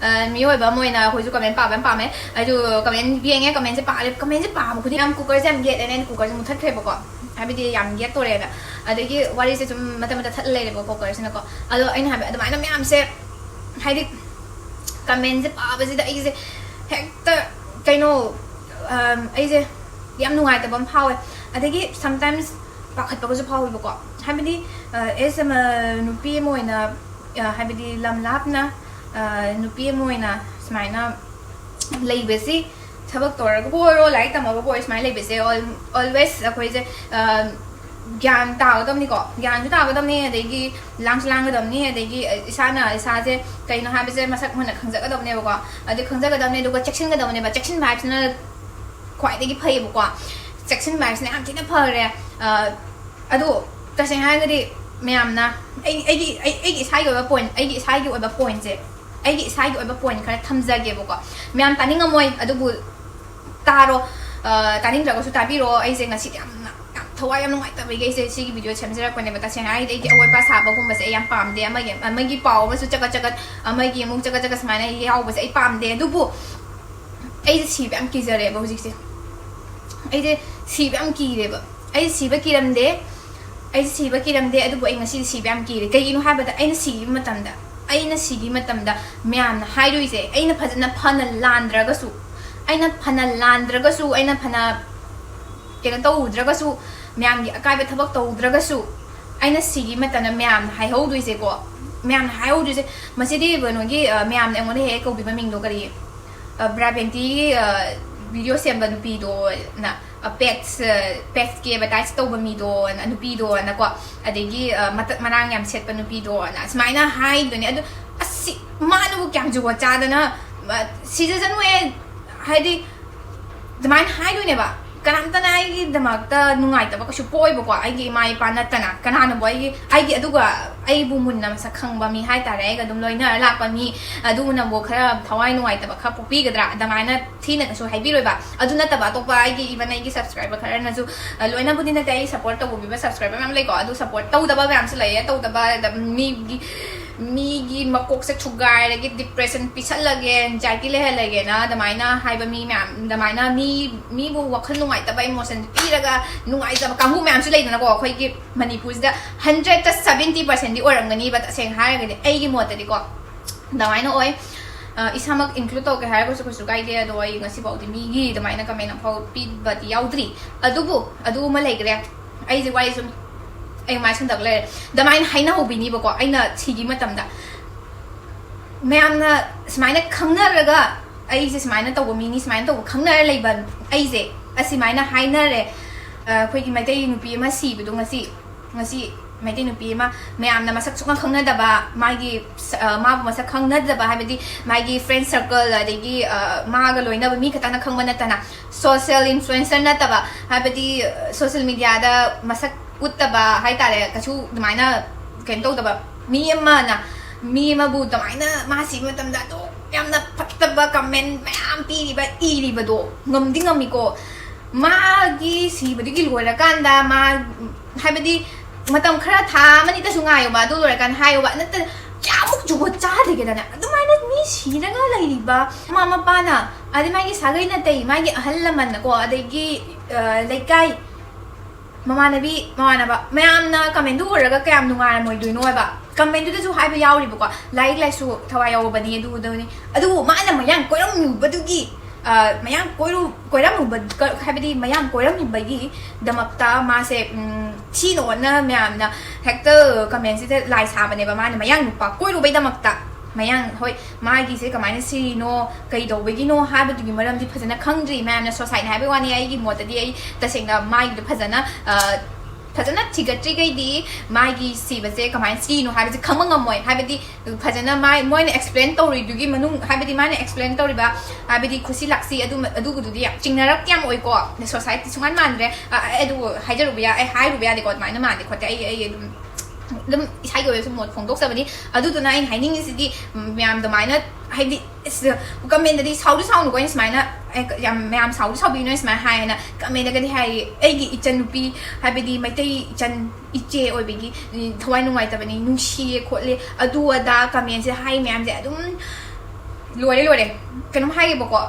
ꯑ, ꯃꯤꯑꯣꯏꯕ ꯑꯃ ꯑꯣꯏꯅ ꯑꯩꯈꯣꯏꯁꯨ ꯀꯃꯦꯟ ꯄꯥꯕ ꯌꯥꯝ ꯄꯥꯝꯃꯦ꯫ ꯑꯩꯁꯨ ꯀꯃꯦꯟ ꯌꯦꯡꯉꯦ꯫ ꯀꯃꯦꯟꯁꯦ ꯄꯥꯔꯦ꯫ ꯀꯃꯦꯟꯁꯦ ꯄꯥꯕ ꯈꯨꯗꯤꯡ ꯌꯥꯝ, ꯀꯨꯀꯔꯁꯦ ꯌꯥꯝ ꯌꯦꯠꯂꯦꯅ ꯑꯩꯅ ꯀꯨꯀꯔꯁꯦ ꯃꯨꯊꯠꯈ꯭ꯔꯦꯕꯀꯣ꯫ ꯍꯥꯏꯕꯗꯤ ꯌꯥꯝ ꯌꯦꯠꯇꯣꯔꯦꯅ꯫ ꯑꯗꯒꯤ ꯋꯥꯔꯤꯁꯦ ꯁꯨꯝ ꯃꯇꯠ ꯃꯇꯠ ꯊꯠꯂ ꯂꯩꯔꯦꯕ ꯀꯨꯀꯔꯁꯤꯅꯀꯣ꯫ ꯑꯗꯣ ꯑꯩꯅ ꯍꯥꯏꯕ ꯑꯗꯨꯃꯥꯏꯅ ꯃꯌꯥꯝꯁꯦ, ꯍꯥꯏꯗꯤ ꯀꯃꯦꯟꯁꯦ ꯄꯥꯕꯁꯤꯗ ꯑꯩꯁꯦ ꯍꯦꯛꯇ ꯀꯩꯅꯣ, ꯑꯝ, ꯑꯩꯁꯦ ꯌꯥꯝ ꯅꯨꯡꯉꯥꯏꯇꯕ ꯑꯃ ꯐꯥꯎꯋꯦ꯫ ꯑꯗꯒꯤ sometimes ꯄꯥꯈꯠꯄꯒꯁꯨ ꯐꯥꯎꯋꯦꯕꯀꯣ꯫ ꯍꯥꯏꯕꯗꯤ, ꯑ, as a ꯅꯨꯄꯤ ꯑꯃ ꯑꯣꯏꯅ, ꯑ, ꯍꯥꯏꯕꯗꯤ ꯂꯝ ꯂꯥꯞꯅ, ꯑ, ꯅꯨꯄꯤ ꯑꯃ ꯑꯣꯏꯅ ꯁꯨꯃꯥꯏꯅ ꯂꯩꯕꯁꯤ, ꯊꯕꯛ ꯇꯧꯔꯒꯕꯨ ꯑꯣꯏꯔꯣ, ꯂꯥꯏꯔꯤꯛ ꯇꯝꯃꯒꯕꯨ ꯑꯣꯏꯔꯣ, ꯁꯨꯃꯥꯏꯅ ꯂꯩꯕꯁꯦ all-, always ꯑꯩꯈꯣꯏꯁꯦ, ꯑ, ꯒ꯭ꯌꯥꯟ ꯇꯥꯒꯗꯕꯅꯤꯀꯣ꯫ ꯒ꯭ꯌꯥꯟꯁꯨ ꯇꯥꯒꯗꯕꯅꯤ, ꯑꯗꯒꯤ ꯂꯥꯡꯁꯨ ꯂꯥꯡꯒꯗꯕꯅꯤ, ꯑꯗꯒꯤ ꯏꯁꯥꯅ ꯏꯁꯥꯁꯦ ꯀꯩꯅꯣ ꯍꯥꯏꯕꯁꯦ ꯃꯁꯛ ꯃꯨꯟꯅ ꯈꯪꯖꯒꯗꯕꯅꯦꯕꯀꯣ꯫ ꯑꯗꯨ ꯈꯪꯖꯒꯗꯕꯅꯤ, ꯑꯗꯨꯒ ꯆꯦꯛꯁꯤꯟꯒꯗꯕꯅꯦꯕ꯫ ꯆꯦꯛꯁꯤꯟꯕ ꯍꯥꯏꯕꯁꯤꯅ ꯈ꯭ꯋꯥꯏꯗꯒꯤ ꯐꯩꯌꯦꯕꯀꯣ꯫ ꯆꯦꯛꯁꯤꯟꯕ ꯍꯥꯏꯕꯁꯤꯅ ꯌꯥꯝ ꯊꯤꯅ ꯐꯔꯦ꯫ ꯑ, ꯑꯗꯣ ꯇꯁꯦꯡꯅ ꯍꯥꯏꯔꯒꯗꯤ ꯃꯌꯥꯝꯅ ꯑꯩ, ꯑꯩꯒꯤ, ꯑꯩ, ꯑꯩꯒꯤ ꯏꯁꯥꯒꯤ ꯑꯣꯏꯕ point, ꯑꯩꯒꯤ ꯏꯁꯥꯒꯤ ꯑꯣꯏꯕ pointꯁꯦ, ꯑꯩꯒꯤ ꯏꯁꯥꯒꯤ ꯑꯣꯏꯕ point ꯈꯔ ꯊꯝꯖꯒꯦꯕꯀꯣ꯫ ꯃꯌꯥꯝ ꯇꯥꯅꯤꯡꯉꯝꯃꯣꯏ, ꯑꯗꯨꯕꯨ ꯇꯥꯔꯣ꯫ ꯑ, ꯇꯥꯅꯤꯡꯗ꯭ꯔꯒꯁꯨ ꯇꯥꯕꯤꯔꯣ꯫ ꯑꯩꯁꯦ ꯉꯁꯤꯗꯤ ꯌꯥꯝꯅ, ꯌꯥꯝ ꯊꯋꯥꯏ ꯌꯥꯝ ꯅꯨꯡꯉꯥꯏꯇꯕꯒꯤ ꯑꯩꯁꯦ ꯁꯤꯒꯤ video ꯁꯦꯝꯖꯔꯛꯄꯅꯦꯕ꯫ ꯇꯁꯦꯡꯅ ꯍꯥꯏꯔꯒꯗꯤ ꯑꯩꯗꯤ ꯑꯋꯣꯠ ꯑꯄꯥ ꯁꯥꯕꯒꯨꯝꯕꯁꯦ ꯑꯩ ꯌꯥꯝ ꯄꯥꯝꯗꯦ꯫ ꯑꯃꯒꯤ, ꯑꯃꯒꯤ ꯄꯥꯎ ꯑꯃꯁꯨ ꯆꯒꯠ ꯆꯒꯠ, ꯑꯃꯒꯤ ꯑꯃꯨꯛ ꯆꯒꯠ ꯆꯒꯠ ꯁꯨꯃꯥꯏꯅ ꯌꯥꯎꯕꯁꯦ ꯑꯩ ꯄꯥꯝꯗꯦ꯫ ꯑꯗꯨꯕꯨ ꯑꯩꯁꯦ ꯁꯤꯕ ꯌꯥꯝ ꯀꯤꯖꯔꯦꯕ ꯍꯧꯖꯤꯛꯁꯦ꯫ ꯑꯩꯁꯦ ꯁꯤꯕ ꯌꯥꯝ ꯀꯤꯔꯦꯕ꯫ ꯑꯩ ꯁꯤꯕ ꯀꯤꯔꯝꯗꯦ꯫ ꯑꯩꯁꯦ ꯁꯤꯕ ꯀꯤꯔꯝꯗꯦ, ꯑꯗꯨꯕꯨ ꯑꯩ ꯉꯁꯤꯗꯤ ꯁꯤꯕ ꯌꯥꯝ ꯀꯤꯔꯦ꯫ ꯀꯩꯒꯤꯅꯣ ꯍꯥꯏꯕꯗ ꯑꯩꯅ ꯁꯤꯈꯤꯕ ꯃꯇꯝꯗ, ꯑꯩꯅ ꯁꯤꯈꯤꯕ ꯃꯇꯝꯗ ꯃꯌꯥꯝꯅ ꯍꯥꯏꯗꯣꯏꯁꯦ, ꯑꯩꯅ ꯐꯖꯅ, ꯐꯅ ꯂꯥꯟꯗ꯭ꯔꯒꯁꯨ, ꯑꯩꯅ ꯐꯅ ꯂꯥꯟꯗ꯭ꯔꯒꯁꯨ, ꯑꯩꯅ ꯐꯅ ꯀꯩꯅꯣ ꯇꯧꯗ꯭ꯔꯒꯁꯨ, ꯃꯌꯥꯝꯒꯤ ꯑꯀꯥꯏꯕ ꯊꯕꯛ ꯇꯧꯗ꯭ꯔꯒꯁꯨ, ꯑꯩꯅ ꯁꯤꯈꯤꯕ ꯃꯇꯝꯗ ꯃꯌꯥꯝꯅ ꯍꯥꯏꯍꯧꯗꯣꯏꯁꯦꯀꯣ, ꯃꯌꯥꯝꯅ ꯍꯥꯏꯍꯧꯗꯣꯏꯁꯦ, ꯃꯁꯤꯗꯤ ꯀꯩꯅꯣꯒꯤ, ꯑ, ꯃꯌꯥꯝꯅ ꯑꯩꯉꯣꯟꯗ ꯍꯦꯛ ꯍꯦꯛ ꯀꯧꯕꯤꯕ ꯃꯤꯡꯗꯣ ꯀꯔꯤ, ꯑ, ꯕ꯭ꯔꯥ ꯕꯦꯡꯀꯤꯒꯤ, ꯑ, video ꯁꯦꯝꯕ ꯅꯨꯄꯤꯗꯣꯅ, ꯑ, pets, ꯑ, petsꯀꯤ advertise ꯇꯧꯕ ꯃꯤꯗꯣꯅ, ꯅꯨꯄꯤꯗꯣꯅꯀꯣ, ꯑꯗꯒꯤ, ꯑ, ꯃꯇꯠ ꯃꯔꯥꯡ ꯌꯥꯝ ꯁꯦꯠꯄ ꯅꯨꯄꯤꯗꯣꯅ, ꯑꯁꯨꯃꯥꯏꯅ ꯍꯥꯏꯗꯣꯏꯅꯦ꯫ ꯑꯗꯨ ꯑꯁ, ꯁꯤ, ꯃꯥꯅꯕꯨ ꯀꯌꯥꯝ ꯖꯨꯒꯣꯠ ꯆꯥꯗꯅ, ꯑ, ꯁꯤꯖꯁꯅꯨꯍꯦ, ꯍꯥꯏꯗꯤ ꯑꯗꯨꯃꯥꯏꯅ ꯍꯥꯏꯗꯣꯏꯅꯦꯕ꯫ ꯀꯅꯥꯝꯇꯅ ꯑꯩꯒꯤꯗꯃꯛꯇ ꯅꯨꯡꯉꯥꯏꯇꯕ ꯀꯩꯁꯨ ꯄꯣꯛꯑꯣꯏꯕꯀꯣ, ꯑꯩꯒꯤ ꯏꯃꯥ ꯏꯄꯥ ꯅꯠꯇꯅ꯫ ꯀꯅꯥꯅꯕꯨ ꯑꯩꯒꯤ, ꯑꯩꯒꯤ, ꯑꯗꯨꯒ ꯑꯩꯕꯨ ꯃꯨꯟꯅ ꯃꯁꯛ ꯈꯪꯕ ꯃꯤ ꯍꯥꯏꯇꯥꯔꯦ, ꯑꯩꯒ ꯑꯗꯨꯝ ꯂꯣꯏꯅꯔ ꯂꯥꯛꯄ ꯃꯤ, ꯑꯗꯨꯅꯕꯨ ꯈꯔ ꯊꯋꯥꯏ ꯅꯨꯡꯉꯥꯏꯇꯕ ꯈꯔ ꯄꯣꯛꯄꯤꯒꯗ꯭ꯔꯥ? ꯑꯗꯨꯃꯥꯏꯅ ꯊꯤꯅ ꯀꯩꯁꯨ ꯍꯥꯏꯕꯤꯔꯣꯏꯕ꯫ ꯑꯗꯨ ꯅꯠꯇꯕ ꯑꯇꯣꯞꯄ ꯑꯩꯒꯤ, even ꯑꯩꯒꯤ subscriber ꯈꯔꯅꯁꯨ, ꯑ, ꯂꯣꯏꯅꯕꯨꯗꯤ ꯅꯠꯇꯦ, ꯑꯩ support ꯇꯧꯕꯤꯕ subscriber ꯃꯌꯥꯝ ꯂꯩꯀꯣ, ꯑꯗꯨ support ꯇꯧꯗꯕ ꯃꯌꯥꯝꯁꯨ ꯂꯩꯌꯦ꯫ ꯇꯧꯗꯕ, ꯑꯗ, ꯃꯤꯒꯤ ꯃꯤꯒꯤ ꯃꯀꯣꯛꯁꯦ ꯊꯨꯒꯥꯏꯔꯒꯦ, depression ꯄꯤꯁꯜꯂꯒꯦ, anxiety ꯂꯩꯍꯜꯂꯒꯦꯅ ꯑꯗꯨꯃꯥꯏꯅ ꯍꯥꯏꯕ ꯃꯤ ꯃꯌꯥꯝ, ꯑꯗꯨꯃꯥꯏꯅ ꯃꯤ, ꯃꯤꯕꯨ ꯋꯥꯈꯜ ꯅꯨꯡꯉꯥꯏꯇꯕ emotion ꯄꯤꯔꯒ ꯅꯨꯡꯉꯥꯏꯖꯕ ꯀꯥꯡꯕꯨ ꯃꯌꯥꯝꯁꯨ ꯂꯩꯗꯅꯀꯣ꯫ ꯑꯩꯈꯣꯏꯒꯤ ꯃꯅꯤꯄꯨꯔꯁꯤꯗ hundred ꯇ seventy percent ꯗꯤ ꯑꯣꯏꯔꯝꯒꯅꯤꯕ, ꯇꯁꯦꯡꯅ ꯍꯥꯏꯔꯒꯗꯤ ꯑꯩꯒꯤ ꯃꯣꯠꯇꯗꯤꯀꯣ꯫ ꯑꯗꯨꯃꯥꯏꯅ ꯑꯣꯏ꯫ ꯑ, ꯏꯁꯥꯃꯛ include ꯇꯧꯒꯦ ꯍꯥꯏꯔꯒꯁꯨ ꯀꯩꯁꯨ ꯀꯥꯏꯗꯦ, ꯑꯗꯣ ꯑꯩ ꯉꯁꯤꯐꯥꯎꯗꯤ ꯃꯤꯒꯤ ꯑꯗꯨꯃꯥꯏꯅ comment ꯑꯃꯐꯥꯎ ꯄꯤꯕꯗꯤ ꯌꯥꯎꯗ꯭ꯔꯤ꯫ ꯑꯗꯨꯕꯨ ꯑꯗꯨ ꯑꯃ ꯂꯩꯈ꯭ꯔꯦ, ꯑꯩꯁꯦ ꯋꯥꯔꯤ ꯁꯨꯝ ꯑꯩ ꯃꯥꯏ ꯁꯟꯗꯕ ꯂꯩꯔꯦ꯫ ꯑꯗꯨꯃꯥꯏꯅ ꯍꯥꯏꯅꯍꯧꯕꯤꯅꯤꯕꯀꯣ, ꯑꯩꯅ ꯁꯤꯒꯤ ꯃꯇꯝꯗ ꯃꯌꯥꯝꯅ ꯁꯨꯃꯥꯏꯅ ꯈꯪꯅꯔꯒ, ꯑꯩꯁꯦ ꯁꯨꯃꯥꯏꯅ ꯇꯧꯕ ꯃꯤꯅꯤ, ꯁꯨꯃꯥꯏꯅ ꯇꯧꯕ ꯈꯪꯅꯔ ꯂꯩꯕ ꯑꯩꯁꯦ ꯑꯁꯨꯃꯥꯏꯅ ꯍꯥꯏꯅꯔꯦ꯫ ꯑ, ꯑꯩꯈꯣꯏꯒꯤ ꯃꯩꯇꯩ ꯅꯨꯄꯤ ꯑꯃ ꯁꯤꯕꯗꯣ ꯉꯁꯤ, ꯉꯁꯤ ꯃꯩꯇꯩ ꯅꯨꯄꯤ ꯑꯃ ꯃꯌꯥꯝꯅ ꯃꯁꯛ ꯁꯨꯡꯈꯪ ꯈꯪꯅꯗꯕ, ꯃꯥꯒꯤ ꯁ-, ꯑ, ꯃꯥꯕꯨ ꯃꯁꯛ ꯈꯪꯅꯗꯕ, ꯍꯥꯏꯕꯗꯤ ꯃꯥꯒꯤ friend circle, ꯑꯗꯒꯤ, ꯑ, ꯃꯥꯒ ꯂꯣꯏꯅꯕ ꯃꯤ ꯈꯛꯇꯪꯅ ꯈꯪꯕ ꯅꯠꯇꯅ, social influencer ꯅꯠꯇꯕ, ꯍꯥꯏꯕꯗꯤ, ꯑ, social media ꯗ ꯃꯁꯛ ꯎꯠꯇꯕ ꯍꯥꯏꯇꯥꯔꯦ, ꯀꯩꯁꯨ ꯑꯗꯨꯃꯥꯏꯅ ꯀꯩꯅꯣ ꯇꯧꯗꯕ ꯃꯤ ꯑꯃꯅ, ꯃꯤ ꯑꯃꯕꯨ ꯑꯗꯨꯃꯥꯏꯅ ꯃꯥ ꯁꯤꯕ ꯃꯇꯝꯗ ꯑꯗꯨ ꯌꯥꯝꯅ ꯐꯠꯇꯕ comment ꯃꯌꯥꯝ ꯄꯤꯔꯤꯕ, ꯏꯔꯤꯕꯗꯣ ꯉꯝꯗꯤ ꯉꯝꯃꯤꯀꯣ꯫ ꯃꯥꯒꯤ ꯁꯤꯕꯗꯨꯒꯤ ꯂꯣꯏꯔꯀꯥꯟꯗ ꯃꯥ, ꯍꯥꯏꯕꯗꯤ, ꯃꯇꯝ ꯈꯔ, ꯊꯥ ꯑꯃꯅꯤꯇꯁꯨ ꯉꯥꯏꯌꯣꯕ, ꯑꯗꯨ ꯂꯣꯏꯔꯀꯥꯟꯗ ꯍꯥꯏꯌꯣꯕ꯫ ꯅꯠꯇ꯭ꯔ ꯀꯌꯥꯃꯨꯛ ꯖꯨꯒꯣꯠ ꯆꯥꯗꯒꯦꯗꯅ? ꯑꯗꯨꯃꯥꯏꯅ ꯃꯤ ꯁꯤꯔꯒ ꯂꯩꯔꯤꯕ ꯃꯃꯥ ꯃꯄꯥꯅ, ꯑꯗꯩ ꯃꯥꯒꯤ ꯁꯥꯒꯩ ꯅꯥꯇꯩ, ꯃꯥꯒꯤ ꯑꯍꯜ ꯂꯃꯟꯅꯀꯣ, ꯑꯗꯒꯤ, ꯑ, ꯂꯩꯀꯥꯏ, ꯃꯃꯥꯟꯅꯕꯤ, ꯃꯃꯥꯟꯅꯕ ꯃꯌꯥꯝꯅ comment ꯗꯨ ꯎꯔꯒ ꯀꯌꯥꯝ ꯅꯨꯡꯉꯥꯏꯔꯝꯃꯣꯏꯗꯣꯏꯅꯣ ꯍꯥꯏꯕ꯫ Comment ꯗꯨꯗꯁꯨ ꯍꯥꯏꯕ ꯌꯥꯎꯔꯤꯕꯀꯣ, ꯂꯥꯏꯔꯤꯛ ꯂꯥꯏꯁꯨ ꯊꯋꯥꯏ ꯌꯥꯎꯕꯅꯤ, ꯑꯗꯨ, ꯑꯗꯨꯅꯤ꯫ ꯑꯗꯨꯕꯨ ꯃꯥꯅ ꯃꯌꯥꯡ ꯀꯣꯏꯔꯝꯃꯨꯕꯗꯨꯒꯤ, ꯑ, ꯃꯌꯥꯡ ꯀꯣꯏꯔꯨ-, ꯀꯣꯏꯔꯝꯃꯨꯕ, ꯀ-, ꯍꯥꯏꯕꯗꯤ ꯃꯌꯥꯡ ꯀꯣꯏꯔꯝꯃꯤꯕꯒꯤ ꯗꯃꯛꯇ ꯃꯥꯁꯦ, ꯎꯝ, ꯊꯤꯅ ꯑꯣꯟꯅ ꯃꯌꯥꯝꯅ ꯍꯦꯛꯇ comment ꯁꯤꯗ ꯂꯥꯏ ꯁꯥꯕꯅꯦꯕ꯫ ꯃꯥꯅ ꯃꯌꯥꯡ ꯅꯨꯄꯥ ꯀꯣꯏꯔꯨꯕꯩꯗꯃꯛꯇ, ꯃꯌꯥꯡ, ꯍꯣꯏ, ꯃꯥꯒꯤꯁꯦ ꯀꯃꯥꯏꯅ ꯁꯤꯔꯤꯅꯣ, ꯀꯩꯗꯧꯕꯒꯤꯅꯣ ꯍꯥꯏꯕꯗꯨꯒꯤ ꯃꯔꯝꯗꯤ ꯐꯖꯅ ꯈꯪꯗ꯭ꯔꯤ꯫ ꯃꯌꯥꯝꯅ suicide ꯅꯦ ꯍꯥꯏꯕꯒꯤ ꯋꯥꯅꯤ꯫ ꯑꯩꯒꯤ ꯃꯣꯠꯇꯗꯤ, ꯑꯩ ꯇꯁꯦꯡꯅ ꯃꯥꯒꯤꯗꯣ ꯐꯖꯅ, ꯑ, ꯐꯖꯅ ꯊꯤꯒꯠꯇ꯭ꯔꯤꯈꯩꯗꯤ ꯃꯥꯒꯤ ꯁꯤꯕꯁꯦ ꯀꯃꯥꯏꯅ ꯁꯤꯔꯤꯅꯣ ꯍꯥꯏꯕꯁꯦ ꯈꯪꯕ ꯉꯝꯃꯣꯏ꯫ ꯍꯥꯏꯕꯗꯤ ꯐꯖꯅ ꯃꯥꯏ, ꯃꯣꯏꯅ explain ꯇꯧꯔꯤꯗꯨꯒꯤ ꯃꯅꯨꯡ, ꯍꯥꯏꯕꯗꯤ ꯃꯥꯅ explain ꯇꯧꯔꯤꯕ, ꯍꯥꯏꯕꯗꯤ ꯈꯨꯠꯁꯤ ꯂꯥꯛꯁꯤ ꯑꯗꯨ, ꯑꯗꯨꯒꯤꯗꯨꯗꯤ ꯌꯥꯝ ꯆꯤꯡꯅꯔꯛꯇꯤ ꯌꯥꯝ ꯑꯣꯏꯀꯣ꯫ Suicide ꯇꯤ ꯁꯨꯡꯃꯥꯟ ꯃꯥꯟꯗ꯭ꯔꯦ꯫ ꯑ, ꯑꯩ ꯑꯗꯨ ꯍꯥꯏꯖꯔꯨꯕ ꯌꯥ-, ꯑꯩ ꯍꯥꯏꯔꯨꯕ ꯌꯥꯗꯦꯀꯣ, ꯑꯗꯨꯃꯥꯏꯅ ꯃꯥꯟꯗꯦ ꯈꯣꯠꯇꯦ꯫ ꯑꯩ, ꯑꯩ ꯑꯗꯨꯝ ꯑꯗꯨꯝ ꯏꯁꯥꯒꯤ ꯑꯣꯏꯕꯁꯨ ꯃꯣꯠ ꯐꯣꯡꯗꯣꯛꯆꯕꯅꯤ꯫ ꯑꯗꯨꯗꯨꯅ ꯑꯩꯅ ꯍꯥꯏꯅꯤꯡꯉꯤꯁꯤꯗꯤ, ꯎꯝ, ꯃꯌꯥꯝ ꯑꯗꯨꯃꯥꯏꯅ, ꯍꯥꯏꯗꯤ, ꯀꯃꯦꯟꯗꯗꯤ ꯁꯥꯎꯗꯤ ꯁꯥꯎꯅꯨꯀꯣ, ꯑꯩꯅ ꯁꯨꯃꯥꯏꯅ, ꯑꯦ, ꯌꯥꯝ ꯃꯌꯥꯝ ꯁꯥꯎꯗꯤ ꯁꯥꯎꯕꯤꯅꯨ, ꯑꯩꯅ ꯁꯨꯃꯥꯏꯅ ꯍꯥꯏꯌꯦꯅ ꯀꯃꯦꯟꯗꯒꯗꯤ ꯍꯥꯏꯔꯤ꯫ ꯑꯩꯒꯤ ꯏꯆꯟꯅꯨꯄꯤ, ꯍꯥꯏꯕꯗꯤ ꯃꯩꯇꯩ ꯏꯆꯟ, ꯏꯆꯦ ꯑꯣꯏꯕꯒꯤ, ꯎꯝ, ꯊꯋꯥꯏ ꯅꯨꯡꯉꯥꯏꯇꯕꯅꯤ, ꯅꯨꯡꯁꯤꯌꯦ ꯈꯣꯠꯂꯦ, ꯑꯗꯨ ꯑꯗꯥ ꯀꯃꯦꯟꯁꯦ ꯍꯥꯏ ꯃꯌꯥꯝꯁꯦ ꯑꯗꯨꯝ ꯂꯣꯏꯔꯦ, ꯂꯣꯏꯔꯦ꯫ ꯀꯩꯅꯣꯝ ꯍꯥꯏꯒꯦꯕꯀꯣ,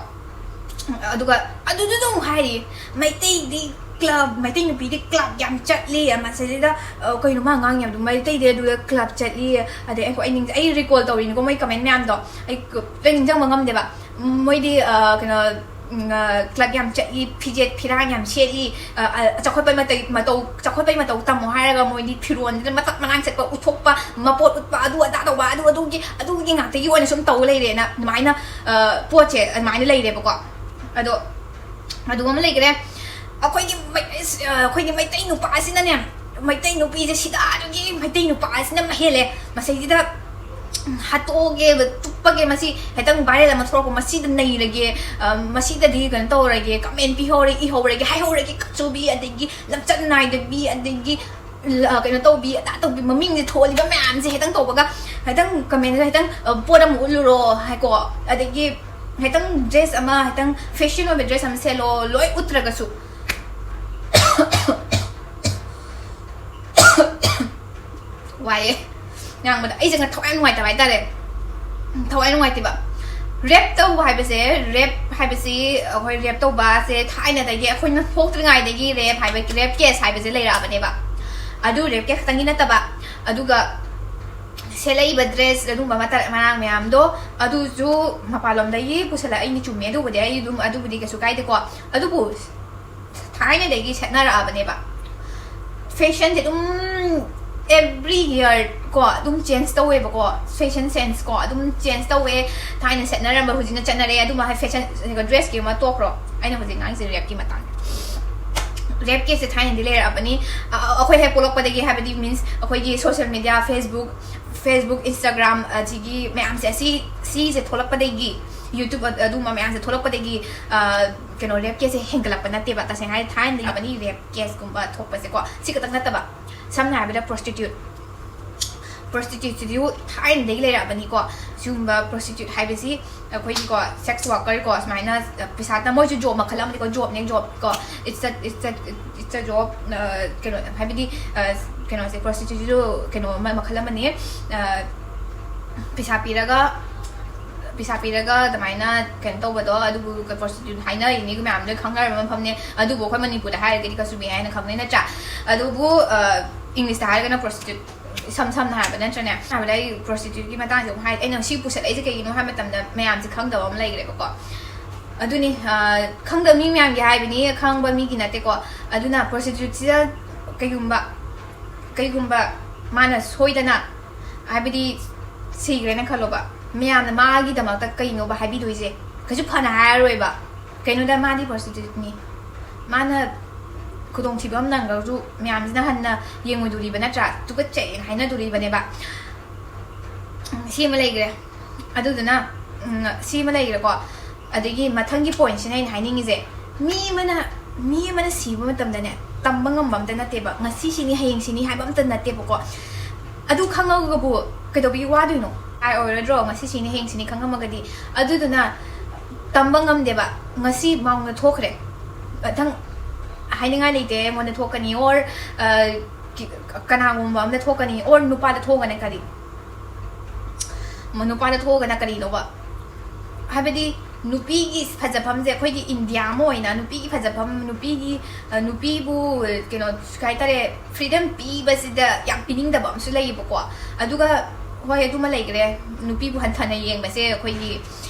ꯑꯗꯨꯒ ꯑꯗꯨꯗꯨꯗ ꯑꯃꯨꯛ ꯍꯥꯏꯔꯤ, ꯃꯩꯇꯩꯗꯤ ꯀ꯭ꯂꯕ, ꯃꯩꯇꯩ ꯅꯨꯄꯤꯗꯤ ꯀ꯭ꯂꯕ ꯌꯥꯝ ꯆꯠꯂꯤ, ꯃꯁꯤꯗ, ꯑ, ꯀꯩꯅꯣ ꯃꯥ ꯉꯥꯡꯉꯤ ꯍꯥꯏꯕꯗꯣ, ꯃꯩꯇꯩꯗꯤ ꯑꯗꯨꯗ ꯀ꯭ꯂꯕ ꯆꯠꯂꯤ, ꯑꯗꯩ ꯑꯩꯈꯣꯏ, ꯑꯩ ꯅꯤꯡ-, ꯑꯩ ꯔꯤꯀꯣꯜ ꯇꯧꯔꯤꯅꯤꯀꯣ ꯃꯣꯏ ꯀꯃꯦꯟ ꯃꯌꯥꯝꯗꯣ, ꯑꯩ ꯀ-, ꯂꯣꯏ ꯅꯤꯡꯁꯤꯡꯕ ꯉꯝꯗꯦꯕ꯫ ꯃꯣꯏꯗꯤ, ꯑ, ꯀꯩꯅꯣ, ꯎꯝ, ꯑ, ꯀ꯭ꯂꯕ ꯌꯥꯝ ꯆꯠꯂꯤ, ꯐꯤꯖꯦꯠ ꯐꯤꯔꯥꯟ ꯌꯥꯝ ꯁꯦꯠꯂꯤ, ꯑ, ꯑ, ꯆꯥꯎꯈꯠꯄꯩ ꯃꯇꯩ-, ꯃꯇꯧ, ꯆꯥꯎꯈꯠꯄꯩ ꯃꯇꯧ ꯇꯝꯃꯣ ꯍꯥꯏꯔꯒ ꯃꯣꯏꯗꯤ ꯐꯤꯔꯣꯟꯁꯤꯗ ꯃꯇꯠ ꯃꯅꯥꯟ ꯁꯦꯠꯄ, ꯎꯠꯊꯣꯛꯄ, ꯃꯄꯣꯠ ꯎꯠꯄ, ꯑꯗꯨ ꯑꯗꯥ ꯇꯧꯕ, ꯑꯗꯨ ꯑꯗꯨꯒꯤ, ꯑꯗꯨꯒꯤ ꯉꯥꯛꯇꯒꯤ ꯑꯣꯏꯅ ꯁꯨꯝ ꯇꯧ ꯂꯩꯔꯦꯅ ꯑꯗꯨꯃꯥꯏꯅ, ꯑ, ꯄꯣꯠꯁꯦ ꯑꯗꯨꯃꯥꯏꯅ ꯂꯩꯔꯦꯕꯀꯣ꯫ ꯑꯗꯣ ꯑꯗꯨ ꯑꯃ ꯂꯩꯈ꯭ꯔꯦ꯫ ꯑꯩꯈꯣꯏꯒꯤ ꯃꯩ-, ꯑ, ꯑꯩꯈꯣꯏꯒꯤ ꯃꯩꯇꯩ ꯅꯨꯄꯥꯁꯤꯅꯅꯦ, ꯃꯩꯇꯩ ꯅꯨꯄꯤꯁꯦ ꯁꯤꯗꯥꯗꯨꯒꯤ ꯃꯩꯇꯩ ꯅꯨꯄꯥꯁꯤꯅ ꯃꯍꯦꯜꯂꯦ꯫ ꯃꯁꯤꯗꯩꯁꯤꯗ ꯍꯥꯠꯇꯣꯛꯑꯒꯦ, ꯇꯨꯞꯄꯒꯦ, ꯃꯁꯤ ꯍꯦꯛꯇꯪ viral ꯑꯃ ꯊꯣꯛꯂꯛꯄ, ꯃꯁꯤꯗ ꯅꯩꯔꯒꯦ, ꯑ, ꯃꯁꯤꯗꯗꯤ ꯀꯩꯅꯣ ꯇꯧꯔꯒꯦ, ꯀꯃꯦꯟ ꯄꯤꯍꯧꯔꯦ, ꯏꯍꯧꯔꯒꯦ, ꯍꯥꯏꯍꯧꯔꯒꯦ, ꯀꯆꯨꯕꯤ, ꯑꯗꯒꯤ ꯂꯝꯆꯠ ꯅꯥꯏꯗꯕꯤ, ꯑꯗꯒꯤ ꯂ-, ꯀꯩꯅꯣ ꯇꯧꯕꯤ, ꯑꯗꯥ ꯇꯧꯕꯤ, ꯃꯃꯤꯡꯁꯦ ꯊꯣꯜꯂꯤꯕ ꯃꯌꯥꯝꯁꯦ ꯍꯦꯛꯇꯪ ꯇꯧꯕꯒ, ꯍꯦꯛꯇꯪ ꯀꯃꯦꯟꯗ ꯍꯦꯛꯇꯪ, ꯑ, ꯄꯣꯠ ꯑꯃ ꯎꯠꯂꯨꯔꯣ ꯍꯥꯏꯀꯣ, ꯑꯗꯒꯤ ꯍꯦꯛꯇꯪ dress ꯑꯃ, ꯍꯦꯛꯇꯪ fashion ꯑꯣꯏꯕ dress ꯑꯃ ꯁꯦꯠꯂꯣ, ꯂꯣꯏ ꯎꯠꯇ꯭ꯔꯒꯁꯨ꯫ ꯋꯥꯏꯌꯦ ꯉꯥꯡꯕꯗ꯫ ꯑꯩꯁꯦ ꯉ-, ꯊꯋꯥꯏ ꯌꯥꯝ ꯅꯨꯡꯉꯥꯏꯇꯕ ꯍꯥꯏꯇꯥꯔꯦ꯫ ꯊꯋꯥꯏ ꯅꯨꯡꯉꯥꯏꯇꯦꯕ꯫ Rape ꯇꯧꯕ ꯍꯥꯏꯕꯁꯦ, rape ꯍꯥꯏꯕꯁꯤ, ꯑꯩꯈꯣꯏ rape ꯇꯧꯕꯁꯦ ꯊꯥꯏꯅꯗꯒꯤ ꯑꯩꯈꯣꯏꯅ ꯄꯣꯛꯇ꯭ꯔꯤꯉꯩꯗꯒꯤ rape ꯍꯥꯏꯕ, rape case ꯍꯥꯏꯕꯁꯦ ꯂꯩꯔꯛꯑꯕꯅꯦꯕ꯫ ꯑꯗꯨ rape case ꯈꯛꯇꯪꯒꯤ ꯅꯠꯇꯕ, ꯑꯗꯨꯒ ꯁꯦꯠꯂꯛꯏꯕ dress, ꯑꯗꯨꯒꯨꯝꯕ ꯃꯇꯠ ꯃꯔꯥꯡ ꯃꯌꯥꯝꯗꯣ, ꯑꯗꯨꯁꯨ ꯃꯄꯥꯟꯂꯣꯝꯗꯒꯤ ꯄꯨꯁꯜꯂꯛꯏꯅꯤ, ꯆꯨꯝꯃꯦ꯫ ꯑꯗꯨꯕꯨꯗꯤ ꯑꯩ ꯑꯗꯨꯝ, ꯑꯗꯨꯕꯨꯗꯤ ꯀꯩꯁꯨ ꯀꯥꯏꯗꯦꯀꯣ꯫ ꯑꯗꯨꯕꯨ ꯊꯥꯏꯅꯗꯒꯤ ꯁꯦꯠꯅꯔꯛꯑꯕꯅꯦꯕ꯫ Fashionꯁꯦ ꯑꯗꯨꯝ every year ꯀꯣ, ꯑꯗꯨꯝ change ꯇꯧꯋꯦꯕꯀꯣ, fashion sense ꯀꯣ, ꯑꯗꯨꯝ change ꯇꯧꯋꯦ꯫ ꯊꯥꯏꯅ ꯁꯦꯠꯅꯔꯝꯕ ꯍꯧꯖꯤꯛꯅ ꯆꯠꯅꯔꯦ꯫ ꯑꯗꯨꯃ ꯍꯥꯏ, fashion, dressꯀꯤ ꯑꯃ ꯇꯣꯛꯈ꯭ꯔꯣ, ꯑꯩꯅ ꯍꯧꯖꯤꯛ ꯉꯥꯡꯉꯤꯁꯦ rapeꯀꯤ ꯃꯇꯥꯡꯗ꯫ Rape caseꯁꯦ ꯊꯥꯏꯅꯗꯤ ꯂꯩꯔꯛꯑꯕꯅꯤ꯫ ꯑ-, ꯑ-, ꯑꯩꯈꯣꯏ ꯍꯦꯛ ꯄꯣꯛꯂꯛꯄꯗꯒꯤ, ꯍꯥꯏꯕꯗꯤ, means, ꯑꯩꯈꯣꯏꯒꯤ social media, Facebook, Facebook, Instagram, ꯑꯁꯤꯒꯤ ꯃꯌꯥꯝꯁꯦ, ꯑꯁꯤ, ꯁꯤꯁꯦ ꯊꯣꯛꯂꯛꯄꯗꯒꯤ, YouTube ꯑ-, ꯑꯗꯨꯝꯕ ꯃꯌꯥꯝꯁꯦ ꯊꯣꯛꯂꯛꯄꯗꯒꯤ, ꯑ, ꯀꯩꯅꯣ, rape caseꯁꯦ ꯍꯦꯟꯒꯠꯂꯛꯄ ꯅꯠꯇꯦꯕ꯫ ꯇꯁꯦꯡꯅ ꯍꯥꯏꯔꯗꯤ, ꯊꯥꯏꯅꯗꯒꯤ ꯂꯩꯔꯛꯑꯕꯅꯤ rape caseꯀꯨꯝꯕ ꯊꯣꯛꯄꯁꯦꯀꯣ꯫ ꯁꯤ ꯈꯛꯇꯪ ꯅꯠꯇꯕ, ꯁꯝꯅ ꯍꯥꯏꯔꯕꯗ prostitute, Prostitute ꯁꯤꯗꯤ ꯊꯥꯏꯅꯗꯒꯤ ꯂꯩꯔꯛꯑꯕꯅꯤꯀꯣ꯫ ꯁꯤꯒꯨꯝꯕ prostitute ꯍꯥꯏꯕꯁꯤ ꯑꯩꯈꯣꯏꯒꯤꯀꯣ, sex worker ꯀꯣ, ꯁꯨꯃꯥꯏꯅ ꯄꯩꯁꯥ ꯇ-, ꯃꯣꯏꯁꯨ job ꯃꯈꯜ ꯑꯃꯅꯤꯀꯣ, job ꯅꯦ, job ꯀꯣ꯫ It's a, it's a, it's a job, ꯑ, ꯀꯩꯅꯣ, ꯍꯥꯏꯕꯗꯤ, ꯑ, ꯀꯩꯅꯣꯁꯦ, prostitute ꯁꯤꯁꯨ ꯀꯩꯅꯣ ꯑꯃ, ꯃꯈꯜ ꯑꯃꯅꯤ꯫ ꯑ, ꯄꯩꯁꯥ ꯄꯤꯔꯒ, ꯄꯩꯁꯥ ꯄꯤꯔꯒ ꯑꯗꯨꯃꯥꯏꯅ ꯀꯩꯅꯣ ꯇꯧꯕꯗꯣ, ꯑꯗꯨꯕꯨ prostitute ꯍꯥꯏꯅꯔꯤꯅꯤ, ꯃꯌꯥꯝ ꯂꯣꯏ ꯈꯪꯅꯔꯕ ꯃꯐꯝꯅꯦ꯫ ꯑꯗꯨꯕꯨ ꯑꯩꯈꯣꯏ ꯃꯅꯤꯄꯨꯔꯗ ꯍꯥꯏꯔꯒꯗꯤ ꯀꯆꯨꯕꯤ ꯍꯥꯏꯅ ꯈꯪꯅꯩ, ꯅꯠꯇ꯭ꯔꯥ? ꯑꯗꯨꯕꯨ, ꯑ, English ꯇ ꯍꯥꯏꯔꯒꯅ prostitute, ꯏꯁꯝ ꯁꯝꯅ ꯍꯥꯏꯔꯕꯗ, ꯅꯠꯇ꯭ꯔꯅꯦ? ꯍꯥꯏꯕꯗ ꯑꯩ prostitute ꯀꯤ ꯃꯇꯥꯡꯁꯦ ꯑꯃꯨꯛ ꯍꯥꯏ-, ꯑꯩꯅ ꯁꯤ ꯄꯨꯁꯜꯂꯛꯏꯁꯦ ꯀꯩꯒꯤꯅꯣ ꯍꯥꯏꯕ ꯃꯇꯝꯗ, ꯃꯌꯥꯝꯁꯦ ꯈꯪꯗꯕ ꯑꯃ ꯂꯩꯈ꯭ꯔꯦꯕꯀꯣ꯫ ꯑꯗꯨꯅꯤ, ꯑ, ꯈꯪꯗꯕ ꯃꯤ ꯃꯌꯥꯝꯒꯤ ꯍꯥꯏꯕꯅꯤ, ꯈꯪꯕ ꯃꯤꯒꯤ ꯅꯠꯇꯦꯀꯣ꯫ ꯑꯗꯨꯅ prostitute ꯁꯤꯗ ꯀꯩꯒꯨꯝꯕ, ꯀꯩꯒꯨꯝꯕ ꯃꯥꯅ ꯁꯣꯏꯗꯅ, ꯍꯥꯏꯕꯗꯤ ꯁꯤꯈ꯭ꯔꯦꯅ ꯈꯜꯂꯣꯕ, ꯃꯌꯥꯝꯅ ꯃꯥꯒꯤꯗꯃꯛꯇ ꯀꯩꯅꯣꯕ ꯍꯥꯏꯕꯤꯗꯣꯏꯁꯦ? ꯀꯩꯁꯨ ꯐꯅ ꯍꯥꯏꯔꯔꯣꯏꯕ꯫ ꯀꯩꯅꯣꯗ ꯃꯥꯗꯤ prostitute ꯅꯤ, ꯃꯥꯅ ꯈꯨꯗꯣꯡꯊꯤꯕ ꯑꯃ ꯅꯪꯈ꯭ꯔꯁꯨ ꯃꯌꯥꯝꯁꯤꯅ ꯍꯟꯅ ꯌꯦꯡꯉꯨꯗꯣꯔꯤꯕ ꯅꯠꯇ꯭ꯔꯥ? ꯇꯨꯀꯠꯆꯩꯅ ꯍꯥꯏꯅꯗꯣꯔꯤꯕꯅꯦꯕ꯫ ꯎꯝ, ꯁꯤ ꯑꯃ ꯂꯩꯈ꯭ꯔꯦ꯫ ꯑꯗꯨꯗꯨꯅ, ꯎꯝ, ꯁꯤ ꯑꯃ ꯂꯩꯈ꯭ꯔꯦꯀꯣ꯫ ꯑꯗꯒꯤ ꯃꯊꯪꯒꯤ point ꯁꯤꯅ ꯑꯩꯅ ꯍꯥꯏꯅꯤꯡꯉꯤꯁꯦ, ꯃꯤ ꯑꯃꯅ, ꯃꯤ ꯑꯃꯅ ꯁꯤꯕ ꯃꯇꯝꯗꯅꯦ, ꯇꯝꯕ ꯉꯝꯕ ꯑꯝꯇ ꯅꯠꯇꯦꯕ꯫ ꯉꯁꯤ ꯁꯤꯅꯤ, ꯍꯌꯦꯡ ꯁꯤꯅꯤ ꯍꯥꯏꯕ ꯑꯝꯇ ꯅꯠꯇꯦꯕꯀꯣ꯫ ꯑꯗꯨ ꯈꯪꯉꯒꯕꯨ ꯀꯩꯗꯧꯕꯒꯤ ꯋꯥꯗꯣꯏꯅꯣ? ꯍꯥꯏ ꯑꯣꯏꯔꯗ꯭ꯔꯣ, ꯉꯁꯤ ꯁꯤꯅꯤ, ꯍꯌꯦꯡ ꯁꯤꯅꯤ ꯈꯪꯉꯝꯃꯒꯗꯤ? ꯑꯗꯨꯗꯨꯅ ꯇꯝꯕ ꯉꯝꯗꯦꯕ꯫ ꯉꯁꯤ ꯃꯉꯣꯟꯗ ꯊꯣꯛꯈ꯭ꯔꯦ, ꯃꯊꯪ ꯍꯥꯏꯅꯤꯡꯉꯥꯏ ꯂꯩꯇꯦ, ꯑꯩꯉꯣꯟꯗ ꯊꯣꯛꯀꯅꯤ, or, ꯑ, ꯀꯤ-, ꯀꯅꯥꯒꯨꯝꯕ ꯑꯃꯗ ꯊꯣꯛꯀꯅꯤ, or ꯅꯨꯄꯥꯗ ꯊꯣꯛꯑꯒꯅ ꯀꯔꯤ? ꯃ-, ꯅꯨꯄꯥꯗ ꯊꯣꯛꯑꯒꯅ ꯀꯔꯤꯅꯣꯕ? ꯍꯥꯏꯕꯗꯤ ꯅꯨꯄꯤꯒꯤ ꯐꯖꯐꯝꯁꯦ, ꯑꯩꯈꯣꯏꯒꯤ ꯏꯟꯗꯤꯌꯥ ꯑꯃ ꯑꯣꯏꯅ ꯅꯨꯄꯤꯒꯤ ꯐꯖꯐꯝ, ꯅꯨꯄꯤꯒꯤ, ꯑ, ꯅꯨꯄꯤꯕꯨ, ꯀꯩꯅꯣ, ꯀꯩ ꯍꯥꯏꯇꯥꯔꯦ, freedom ꯄꯤꯕꯁꯤꯗ ꯌꯥꯝ ꯄꯤꯅꯤꯡꯗꯕ ꯑꯃꯁꯨ ꯂꯩꯌꯦꯕꯀꯣ꯫ ꯑꯗꯨꯒ ꯍꯣꯏ, ꯑꯗꯨꯃ ꯂꯩꯈ꯭ꯔꯦ, ꯅꯨꯄꯤꯕꯨ ꯍꯟꯊꯅ ꯌꯦꯡꯕꯁꯦ ꯑꯩꯈꯣꯏꯒꯤ,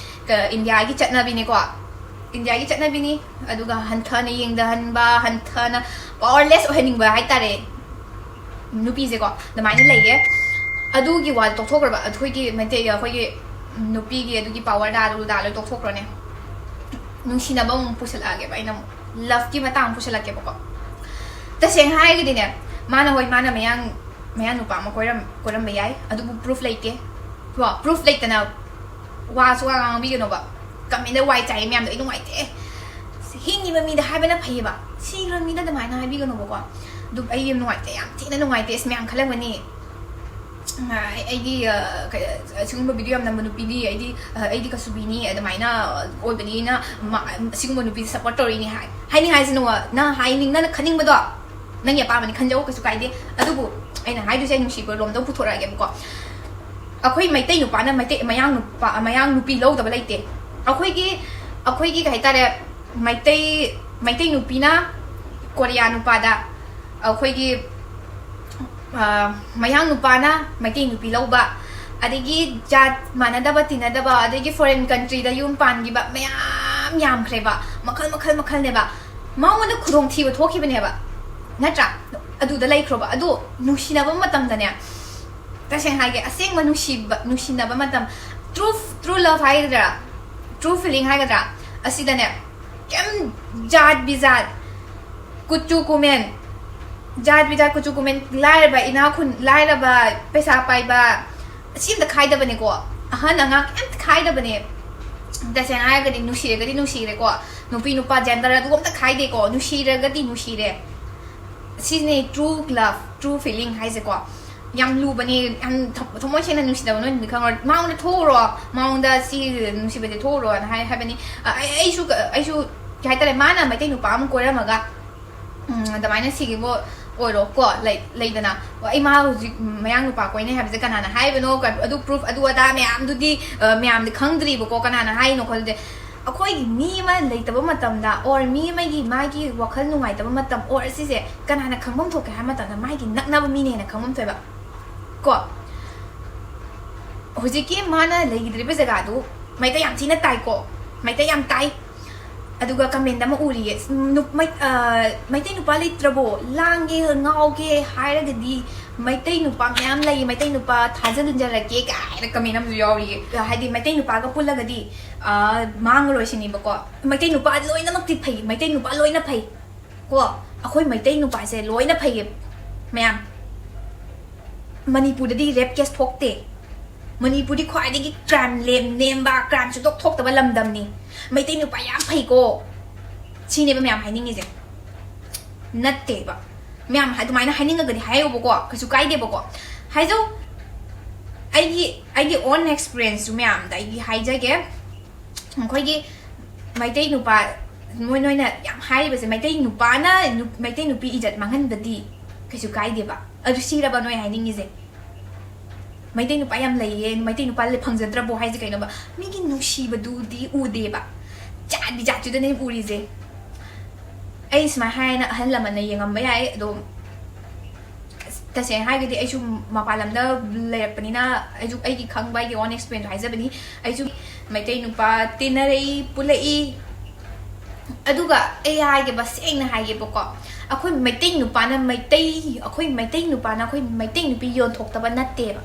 ꯀ-, ꯏꯟꯗꯤꯌꯥꯒꯤ ꯆꯠꯅꯕꯤꯅꯤꯀꯣ, ꯏꯟꯗꯤꯌꯥꯒꯤ ꯆꯠꯅꯕꯤꯅꯤ꯫ ꯑꯗꯨꯒ ꯍꯟꯊꯅ ꯌꯦꯡꯊꯍꯟꯕ, ꯍꯟꯊꯅ powerless ꯑꯣꯏꯍꯟꯅꯤꯡꯕ ꯍꯥꯏꯇꯥꯔꯦ ꯅꯨꯄꯤꯁꯦꯀꯣ, ꯑꯗꯨꯃꯥꯏꯅ ꯂꯩꯌꯦ꯫ ꯑꯗꯨꯒꯤ ꯋꯥ ꯇꯣꯛꯊꯣꯛꯈ꯭ꯔꯕ, ꯑꯩꯈꯣꯏꯒꯤ ꯃꯩꯇꯩ, ꯑꯩꯈꯣꯏꯒꯤ ꯅꯨꯄꯤꯒꯤ ꯑꯗꯨꯒꯤ power ꯗꯥ ꯂꯨꯗꯥ ꯂꯣꯏ ꯇꯣꯛꯊꯣꯛꯈ꯭ꯔꯣꯅꯦ꯫ ꯅꯨꯡꯁꯤꯅꯕ ꯑꯃꯨꯛ ꯄꯨꯁꯜꯂꯛꯑꯒꯦꯕ ꯑꯩꯅ ꯑꯃꯨꯛ, love ꯀꯤ ꯃꯇꯥꯡ ꯑꯃꯨꯛ ꯄꯨꯁꯜꯂꯛꯀꯦꯕꯀꯣ꯫ ꯇꯁꯦꯡꯅ ꯍꯥꯏꯔꯒꯗꯤꯅꯦ, ꯃꯥꯅ, ꯍꯣꯏ, ꯃꯥꯅ ꯃꯌꯥꯡ, ꯃꯌꯥꯡ ꯅꯨꯄꯥ ꯑꯃ ꯀꯣꯏꯔꯝ-, ꯀꯣꯏꯔꯝꯕ ꯌꯥꯏ, ꯑꯗꯨꯕꯨ proof ꯂꯩꯇꯦ꯫ ꯀꯣ, proof ꯂꯩꯇꯅ ꯋꯥꯁꯨ ꯋꯥ ꯉꯥꯡꯕꯤꯒꯅꯣꯕ꯫ Comment ꯗ ꯋꯥꯏ ꯆꯥꯏ ꯃꯌꯥꯝꯗꯣ ꯑꯩ ꯅꯨꯡꯉꯥꯏꯇꯦ꯫ ꯍꯤꯡꯉꯤꯕ ꯃꯤꯗ ꯍꯥꯏꯕꯅ ꯐꯩꯌꯦꯕ, ꯁꯤꯈ꯭ꯔꯕ ꯃꯤꯗ ꯑꯗꯨꯃꯥꯏꯅ ꯍꯥꯏꯕꯤꯒꯅꯣꯕꯀꯣ꯫ ꯑꯗꯨ ꯑꯩ ꯌꯥꯝ ꯅꯨꯡꯉꯥꯏꯇꯦ, ꯌꯥꯝ ꯊꯤꯅ ꯅꯨꯡꯉꯥꯏꯇꯦ꯫ ꯑꯁ, ꯃꯌꯥꯝ ꯈꯜꯂꯝꯒꯅꯤ, ꯑꯩꯗꯤ ꯑ, ꯀ- ꯑꯁꯤꯒꯨꯝꯕ ꯚꯤꯗꯤꯑꯣ ꯌꯥꯝ ꯅꯝꯕ ꯅꯨꯄꯤꯅꯤ, ꯑꯩꯗꯤ ꯑ, ꯑꯩꯗꯤ ꯀꯁꯨꯕꯤꯅꯤ, ꯑꯗꯨꯃꯥꯏꯅ ꯑꯣꯏꯕꯅꯤꯅ ꯃ- ꯑꯁꯤꯒꯨꯝꯕ ꯅꯨꯄꯤꯁꯦ ꯁꯞꯄꯣꯔꯠ ꯇꯧꯔꯤꯅꯤ ꯍꯥꯏ ꯍꯥꯏꯅꯤꯡ ꯍꯥꯏꯁꯤꯅ, ꯅꯪ ꯍꯥꯏꯅꯤꯡ ꯅꯪꯅ ꯈꯟꯅꯤꯡꯕꯗꯣ ꯅꯪꯒꯤ ꯑꯄꯥꯝꯕꯅꯤ, ꯈꯟꯖꯧ, ꯀꯩꯁꯨ ꯀꯥꯏꯗꯦ꯫ ꯑꯗꯨꯕꯨ ꯑꯩꯅ ꯍꯥꯏꯗꯣꯏꯁꯦ ꯅꯨꯡꯁꯤꯕ ꯂꯣꯝꯗ ꯄꯨꯊꯣꯔꯛꯑꯒꯦꯕꯀꯣ꯫ ꯑꯩꯈꯣꯏ ꯃꯩꯇꯩ ꯅꯨꯄꯥꯅ ꯃꯩꯇꯩ ꯃꯌꯥꯡ ꯅꯨꯄꯥ ꯃꯌꯥꯡ ꯅꯨꯄꯤ ꯂꯧꯗꯕ ꯂꯩꯇꯦ꯫ ꯑꯩꯈꯣꯏꯒꯤ ꯑꯩꯈꯣꯏꯒꯤ ꯀꯩ ꯍꯥꯏꯇꯥꯔꯦ, ꯃꯩꯇꯩ ꯃꯩꯇꯩ ꯅꯨꯄꯤꯅ ꯀꯣꯔꯤꯌꯥ ꯅꯨꯄꯥꯗ, ꯑꯩꯈꯣꯏꯒꯤ ꯑ, ꯃꯌꯥꯡ ꯅꯨꯄꯥꯅ ꯃꯩꯇꯩ ꯅꯨꯄꯤ ꯂꯧꯕ, ꯑꯗꯒꯤ ꯖꯥꯠ ꯃꯥꯟꯅꯗꯕ ꯇꯤꯟꯅꯗꯕ, ꯑꯗꯒꯤ ꯐꯣꯔꯦꯟ ꯀꯟꯇ꯭ꯔꯤꯗ ꯌꯨꯝ ꯄꯥꯟꯈꯤꯕ ꯃꯌꯥꯝ ꯌꯥꯝꯈ꯭ꯔꯦꯕ, ꯃꯈꯜ ꯃꯈꯜ ꯃꯈꯜꯅꯦꯕ꯫ ꯃꯉꯣꯟꯗ ꯈꯨꯗꯣꯡꯊꯤꯕ ꯊꯣꯛꯈꯤꯕꯅꯦꯕ, ꯅꯠꯇ꯭ꯔꯥ? ꯑꯗꯨꯗ ꯂꯩꯈ꯭ꯔꯣꯕ꯫ ꯑꯗꯣ ꯅꯨꯡꯁꯤꯅꯕ ꯃꯇꯝꯗꯅꯦ, ꯇꯁꯦꯡꯅ ꯍꯥꯏꯒꯦ, ꯑꯁꯦꯡꯕ ꯅꯨꯡꯁꯤꯕ ꯅꯨꯡꯁꯤꯅꯕ ꯃꯇꯝ, ꯇ꯭ꯔꯨ ꯇ꯭ꯔꯨ ꯂꯚ ꯍꯥꯏꯒꯗ꯭ꯔꯥ, ꯇ꯭ꯔꯨ ꯐꯤꯂꯤꯡ ꯍꯥꯏꯒꯗ꯭ꯔꯥ, ꯑꯁꯤꯗꯅꯦ ꯀꯩꯝ ꯖꯥꯠ ꯕꯤꯖꯥꯠ, ꯀꯨꯆꯨ ꯀꯨꯃꯦꯟ, ꯖꯥꯠ ꯕꯤꯖꯥꯠ, ꯀꯨꯆꯨ ꯀꯨꯃꯦꯟ, ꯂꯥꯏꯔꯕ ꯏꯅꯥꯛ ꯈꯨꯟ, ꯂꯥꯏꯔꯕ ꯄꯩꯁꯥ ꯄꯥꯏꯕ, ꯑꯁꯤ ꯑꯝꯇ ꯈꯥꯏꯗꯕꯅꯦꯀꯣ꯫ ꯑꯍꯟ ꯑꯉꯥꯡ ꯀꯩꯝꯇ ꯈꯥꯏꯗꯕꯅꯦ꯫ ꯇꯁꯦꯡꯅ ꯍꯥꯏꯔꯒꯗꯤ ꯅꯨꯡꯁꯤꯔꯒꯗꯤ ꯅꯨꯡꯁꯤꯔꯦꯀꯣ꯫ ꯅꯨꯄꯤ ꯅꯨꯄꯥ ꯖꯦꯟꯗꯔ ꯑꯗꯨ ꯑꯝꯇ ꯈꯥꯏꯗꯦꯀꯣ꯫ ꯅꯨꯡꯁꯤꯔꯒꯗꯤ ꯅꯨꯡꯁꯤꯔꯦ꯫ ꯁꯤꯅꯦ ꯇ꯭ꯔꯨ ꯂꯚ, ꯇ꯭ꯔꯨ ꯐꯤꯂꯤꯡ ꯍꯥꯏꯁꯦꯀꯣ꯫ ꯌꯥꯝ ꯂꯨꯕꯅꯦ꯫ ꯌꯥꯝ ꯊ- ꯊꯃꯣꯏ ꯁꯦꯡꯅ ꯅꯨꯡꯁꯤꯅꯕ ꯅꯣꯏꯅꯗꯤ ꯈꯪꯉꯔꯣꯏ꯫ ꯃꯉꯣꯟꯗ ꯊꯣꯛꯎꯔꯣ, ꯃꯉꯣꯟꯗ ꯁꯤ ꯅꯨꯡꯁꯤꯕꯁꯦ ꯊꯣꯛꯎꯔꯣꯅ ꯍꯥꯏ ꯍꯥꯏꯕꯅꯤ꯫ ꯑ, ꯑꯩ- ꯑꯩꯁꯨ ꯀ- ꯑꯩꯁꯨ ꯀꯩ ꯍꯥꯏꯇꯥꯔꯦ, ꯃꯥꯅ ꯃꯩꯇꯩ ꯅꯨꯄꯥ ꯑꯃ ꯀꯣꯏꯔꯝꯃꯒ, ꯎꯝ, ꯑꯗꯨꯃꯥꯏꯅ ꯁꯤꯒꯤꯕꯨ ꯑꯣꯏꯔꯣ ꯀꯣ, ꯂꯩ- ꯂꯩꯗꯅ, "ꯑꯣ, ꯑꯩ ꯃꯥ ꯍꯧꯖꯤꯛ ꯃꯌꯥꯡ ꯅꯨꯄꯥ ꯀꯣꯏꯅꯩ ꯍꯥꯏꯕꯁꯦ ꯀꯅꯥꯅ ꯍꯥꯏꯕꯅꯣ?" ꯀ- ꯑꯗꯨ ꯄ꯭ꯔꯨꯐ ꯑꯗꯨ ꯑꯗꯥ ꯃꯌꯥꯝꯗꯨꯗꯤ, ꯑ, ꯃꯌꯥꯝꯗꯤ ꯈꯪꯗ꯭ꯔꯤꯕꯀꯣ, ꯀꯅꯥꯅ ꯍꯥꯏꯅꯣ ꯈꯣꯠꯂꯗꯤ꯫ ꯑꯩꯈꯣꯏꯒꯤ ꯃꯤ ꯑꯃ ꯂꯩꯇꯕ ꯃꯇꯝꯗ, ꯑꯣꯔ ꯃꯤ ꯑꯃꯒꯤ ꯃꯥꯒꯤ ꯋꯥꯈꯜ ꯅꯨꯡꯉꯥꯏꯇꯕ ꯃꯇꯝ, ꯑꯣꯔ ꯁꯤꯁꯦ ꯀꯅꯥꯅ ꯈꯪꯐꯝ ꯊꯣꯛꯀꯦ ꯍꯥꯏꯕ ꯃꯇꯝꯗ, ꯃꯥꯒꯤ ꯅꯛꯅꯕ ꯃꯤꯅ ꯍꯦꯟꯅ ꯈꯪꯐꯝ ꯊꯣꯛꯑꯦꯕ ꯀꯣ꯫ ꯍꯧꯖꯤꯛꯀꯤ ꯃꯥꯅ ꯂꯩꯈꯤꯗ꯭ꯔꯤꯕ ꯖꯒꯥꯗꯨ ꯃꯩꯇꯩ ꯌꯥꯝ ꯊꯤꯅ ꯇꯥꯏꯀꯣ, ꯃꯩꯇꯩ ꯌꯥꯝ ꯇꯥꯏ꯫ ꯑꯗꯨꯒ ꯀꯃꯦꯟ ꯑꯃ ꯎꯔꯤꯌꯦ, "ꯅꯨꯞ- ꯃꯩ- ꯑ, ꯃꯩꯇꯩ ꯅꯨꯄꯥ ꯂꯩꯇ꯭ꯔꯕꯣ? ꯂꯥꯡꯒꯦ, ꯉꯥꯎꯒꯦ ꯍꯥꯏꯔꯒꯗꯤ ꯃꯩꯇꯩ ꯅꯨꯄꯥ ꯃꯌꯥꯝ ꯂꯩ, ꯃꯩꯇꯩ ꯅꯨꯄꯥ ꯊꯥꯖꯤꯟꯖꯔꯛꯀꯦ" ꯀꯥꯏꯅ ꯀꯃꯦꯟ ꯑꯃꯁꯨ ꯌꯥꯎꯔꯤꯌꯦ꯫ ꯍꯥꯏꯗꯤ ꯃꯩꯇꯩ ꯅꯨꯄꯥꯒ ꯄꯨꯜꯂꯒꯗꯤ, ꯑ, ꯃꯥꯡꯉꯔꯣꯏ ꯁꯤꯅꯦꯕꯀꯣ꯫ ꯃꯩꯇꯩ ꯅꯨꯄꯥ ꯂꯣꯏꯅꯃꯛꯇꯤ ꯐꯩ, ꯃꯩꯇꯩ ꯅꯨꯄꯥ ꯂꯣꯏꯅ ꯐꯩ ꯀꯣ꯫ ꯑꯩꯈꯣꯏ ꯃꯩꯇꯩ ꯅꯨꯄꯥꯁꯦ ꯂꯣꯏꯅ ꯐꯩꯌꯦ ꯃꯌꯥꯝ꯫ ꯃꯅꯤꯄꯨꯔꯗꯗꯤ ꯔꯦꯞ ꯀꯦꯁ ꯊꯣꯛꯇꯦ꯫ ꯃꯅꯤꯄꯨꯔꯗꯤ ꯈ꯭ꯋꯥꯏꯗꯒꯤ ꯀ꯭ꯔꯥꯏꯝ ꯂꯦꯝ ꯅꯦꯝꯕ, ꯀ꯭ꯔꯥꯏꯝ ꯁꯨꯡꯊꯣꯛ ꯊꯣꯛꯇꯕ ꯂꯝꯗꯝꯅꯤ꯫ ꯃꯩꯇꯩ ꯅꯨꯄꯥ ꯌꯥꯝ ꯐꯩꯀꯣ, ꯁꯤꯅꯦꯕ ꯃꯌꯥꯝ ꯍꯥꯏꯅꯤꯡꯉꯤꯁꯦ꯫ ꯅꯠꯇꯦꯕ꯫ ꯃꯌꯥꯝ ꯑꯗꯨꯃꯥꯏꯅ ꯍꯥꯏꯅꯤꯡꯉꯒꯗꯤ ꯍꯥꯏꯌꯣꯕꯀꯣ, ꯀꯩꯁꯨ ꯀꯥꯏꯗꯦꯕꯀꯣ꯫ ꯍꯥꯏꯖꯧ꯫ ꯑꯩꯒꯤ ꯑꯩꯒꯤ ꯑꯣꯟ ꯑꯦꯛꯁꯄꯤꯔꯤꯌꯦꯟꯁꯁꯨ ꯃꯌꯥꯝꯗ ꯑꯩꯒꯤ ꯍꯥꯏꯖꯒꯦ꯫ ꯑꯩꯈꯣꯏꯒꯤ ꯃꯩꯇꯩ ꯅꯨꯄꯥ, ꯃꯣꯏ ꯅꯣꯏꯅ ꯌꯥꯝ ꯍꯥꯏꯔꯤꯕꯁꯦ, ꯃꯩꯇꯩ ꯅꯨꯄꯥꯅ ꯅꯨ- ꯃꯩꯇꯩ ꯅꯨꯄꯤ ꯏꯖꯠ ꯃꯥꯡꯍꯟꯕꯗꯤ ꯀꯩꯁꯨ ꯀꯥꯏꯗꯦꯕ꯫ ꯑꯗꯨ ꯁꯤꯔꯕ ꯅꯣꯏ ꯍꯥꯏꯅꯤꯡꯉꯤꯁꯦ? ꯃꯩꯇꯩ ꯅꯨꯄꯥ ꯌꯥꯝ ꯂꯩꯌꯦ, ꯃꯩꯇꯩ ꯅꯨꯄꯥ ꯂꯩ- ꯐꯪꯖꯗ꯭ꯔꯕꯣ ꯍꯥꯏꯁꯦ ꯀꯩꯅꯣꯕ? ꯃꯤꯒꯤ ꯅꯨꯡꯁꯤꯕꯗꯨꯗꯤ ꯎꯗꯦꯕ꯫ ꯖꯥꯠ ꯕꯤꯖꯥꯠꯇꯨꯗꯅꯦ ꯎꯔꯤꯁꯦ꯫ ꯑꯩ ꯁꯨꯃꯥꯏꯅ ꯍꯥꯏꯅ ꯑꯍꯜ ꯂꯃꯟꯅ ꯌꯦꯡꯉꯝꯕ ꯌꯥꯏ, ꯑꯗꯣ ꯑꯁ, ꯇꯁꯦꯡꯅ ꯍꯥꯏꯔꯒꯗꯤ ꯑꯩꯁꯨ ꯃꯄꯥꯟ ꯂꯝꯗ ꯂꯩꯔꯛꯄꯅꯤꯅ ꯑꯩꯁꯨ ꯑꯩꯒꯤ ꯈꯪꯕ, ꯑꯩꯒꯤ ꯑꯣꯟ ꯑꯦꯛꯁꯄꯤꯔꯤꯌꯦꯟꯁ ꯍꯥꯏꯖꯕꯅꯤ꯫ ꯑꯩꯁꯨ ꯃꯩꯇꯩ ꯅꯨꯄꯥ ꯇꯤꯟꯅꯔꯛꯏ, ꯄꯨꯜꯂꯛꯏ꯫ ꯑꯗꯨꯒ ꯑꯩ ꯍꯥꯏꯒꯦꯕ, ꯁꯦꯡꯅ ꯍꯥꯏꯒꯦꯕꯀꯣ, ꯑꯩꯈꯣꯏ ꯃꯩꯇꯩ ꯅꯨꯄꯥꯅ ꯃꯩꯇꯩ ꯑꯩꯈꯣꯏ ꯃꯩꯇꯩ ꯅꯨꯄꯥꯅ ꯑꯩꯈꯣꯏ ꯃꯩꯇꯩ ꯅꯨꯄꯤ ꯌꯣꯟꯊꯣꯛꯇꯕ ꯅꯠꯇꯦꯕ꯫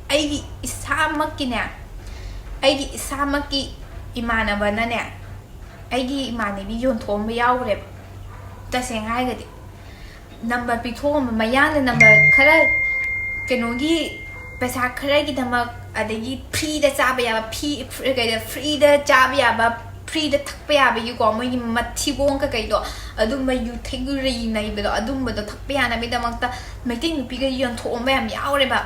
ꯑꯩꯒꯤ ꯏꯁꯥꯃꯛꯀꯤꯅꯦ, ꯑꯩꯒꯤ ꯏꯁꯥꯃꯛꯀꯤ ꯏꯃꯥꯟꯅꯕꯅꯅꯦ, ꯑꯩꯒꯤ ꯏꯃꯥꯟꯅꯕꯤ ꯌꯣꯟꯊꯣꯛꯑꯝꯕ ꯌꯥꯎꯈ꯭ꯔꯦꯕ꯫ ꯇꯁꯦꯡꯅ ꯍꯥꯏꯔꯒꯗꯤ ꯅꯝꯕꯔ ꯄꯤꯊꯣꯛꯑꯝꯕ, ꯃꯌꯥꯡꯅ ꯅꯝꯕꯔ ꯈꯔ ꯀꯩꯅꯣꯒꯤ ꯄꯩꯁꯥ ꯈꯔꯒꯤꯗꯃꯛ, ꯑꯗꯒꯤ ꯐ꯭ꯔꯤꯗ ꯆꯥꯕ ꯌꯥꯕ, ꯐꯤ ꯀꯩꯗ ꯐ꯭ꯔꯤꯗ ꯆꯥꯕ ꯌꯥꯕ, ꯐ꯭ꯔꯤꯗ ꯊꯛꯄ ꯌꯥꯕꯒꯤꯀꯣ, ꯃꯣꯏꯒꯤ ꯃꯊꯤꯕꯣꯡ ꯀꯩꯀꯩꯗꯣ, ꯑꯗꯨꯝꯕ ꯌꯨ ꯊꯩꯒꯨꯔꯤ ꯅꯩꯕꯗꯣ, ꯑꯗꯨꯝꯕꯗꯣ ꯊꯛꯄ ꯌꯥꯅꯕꯒꯤꯗꯃꯛꯇ ꯃꯩꯇꯩ ꯅꯨꯄꯤꯒ ꯌꯣꯟꯊꯣꯛꯑꯝꯕ ꯌꯥꯝ ꯌꯥꯎꯔꯦꯕ꯫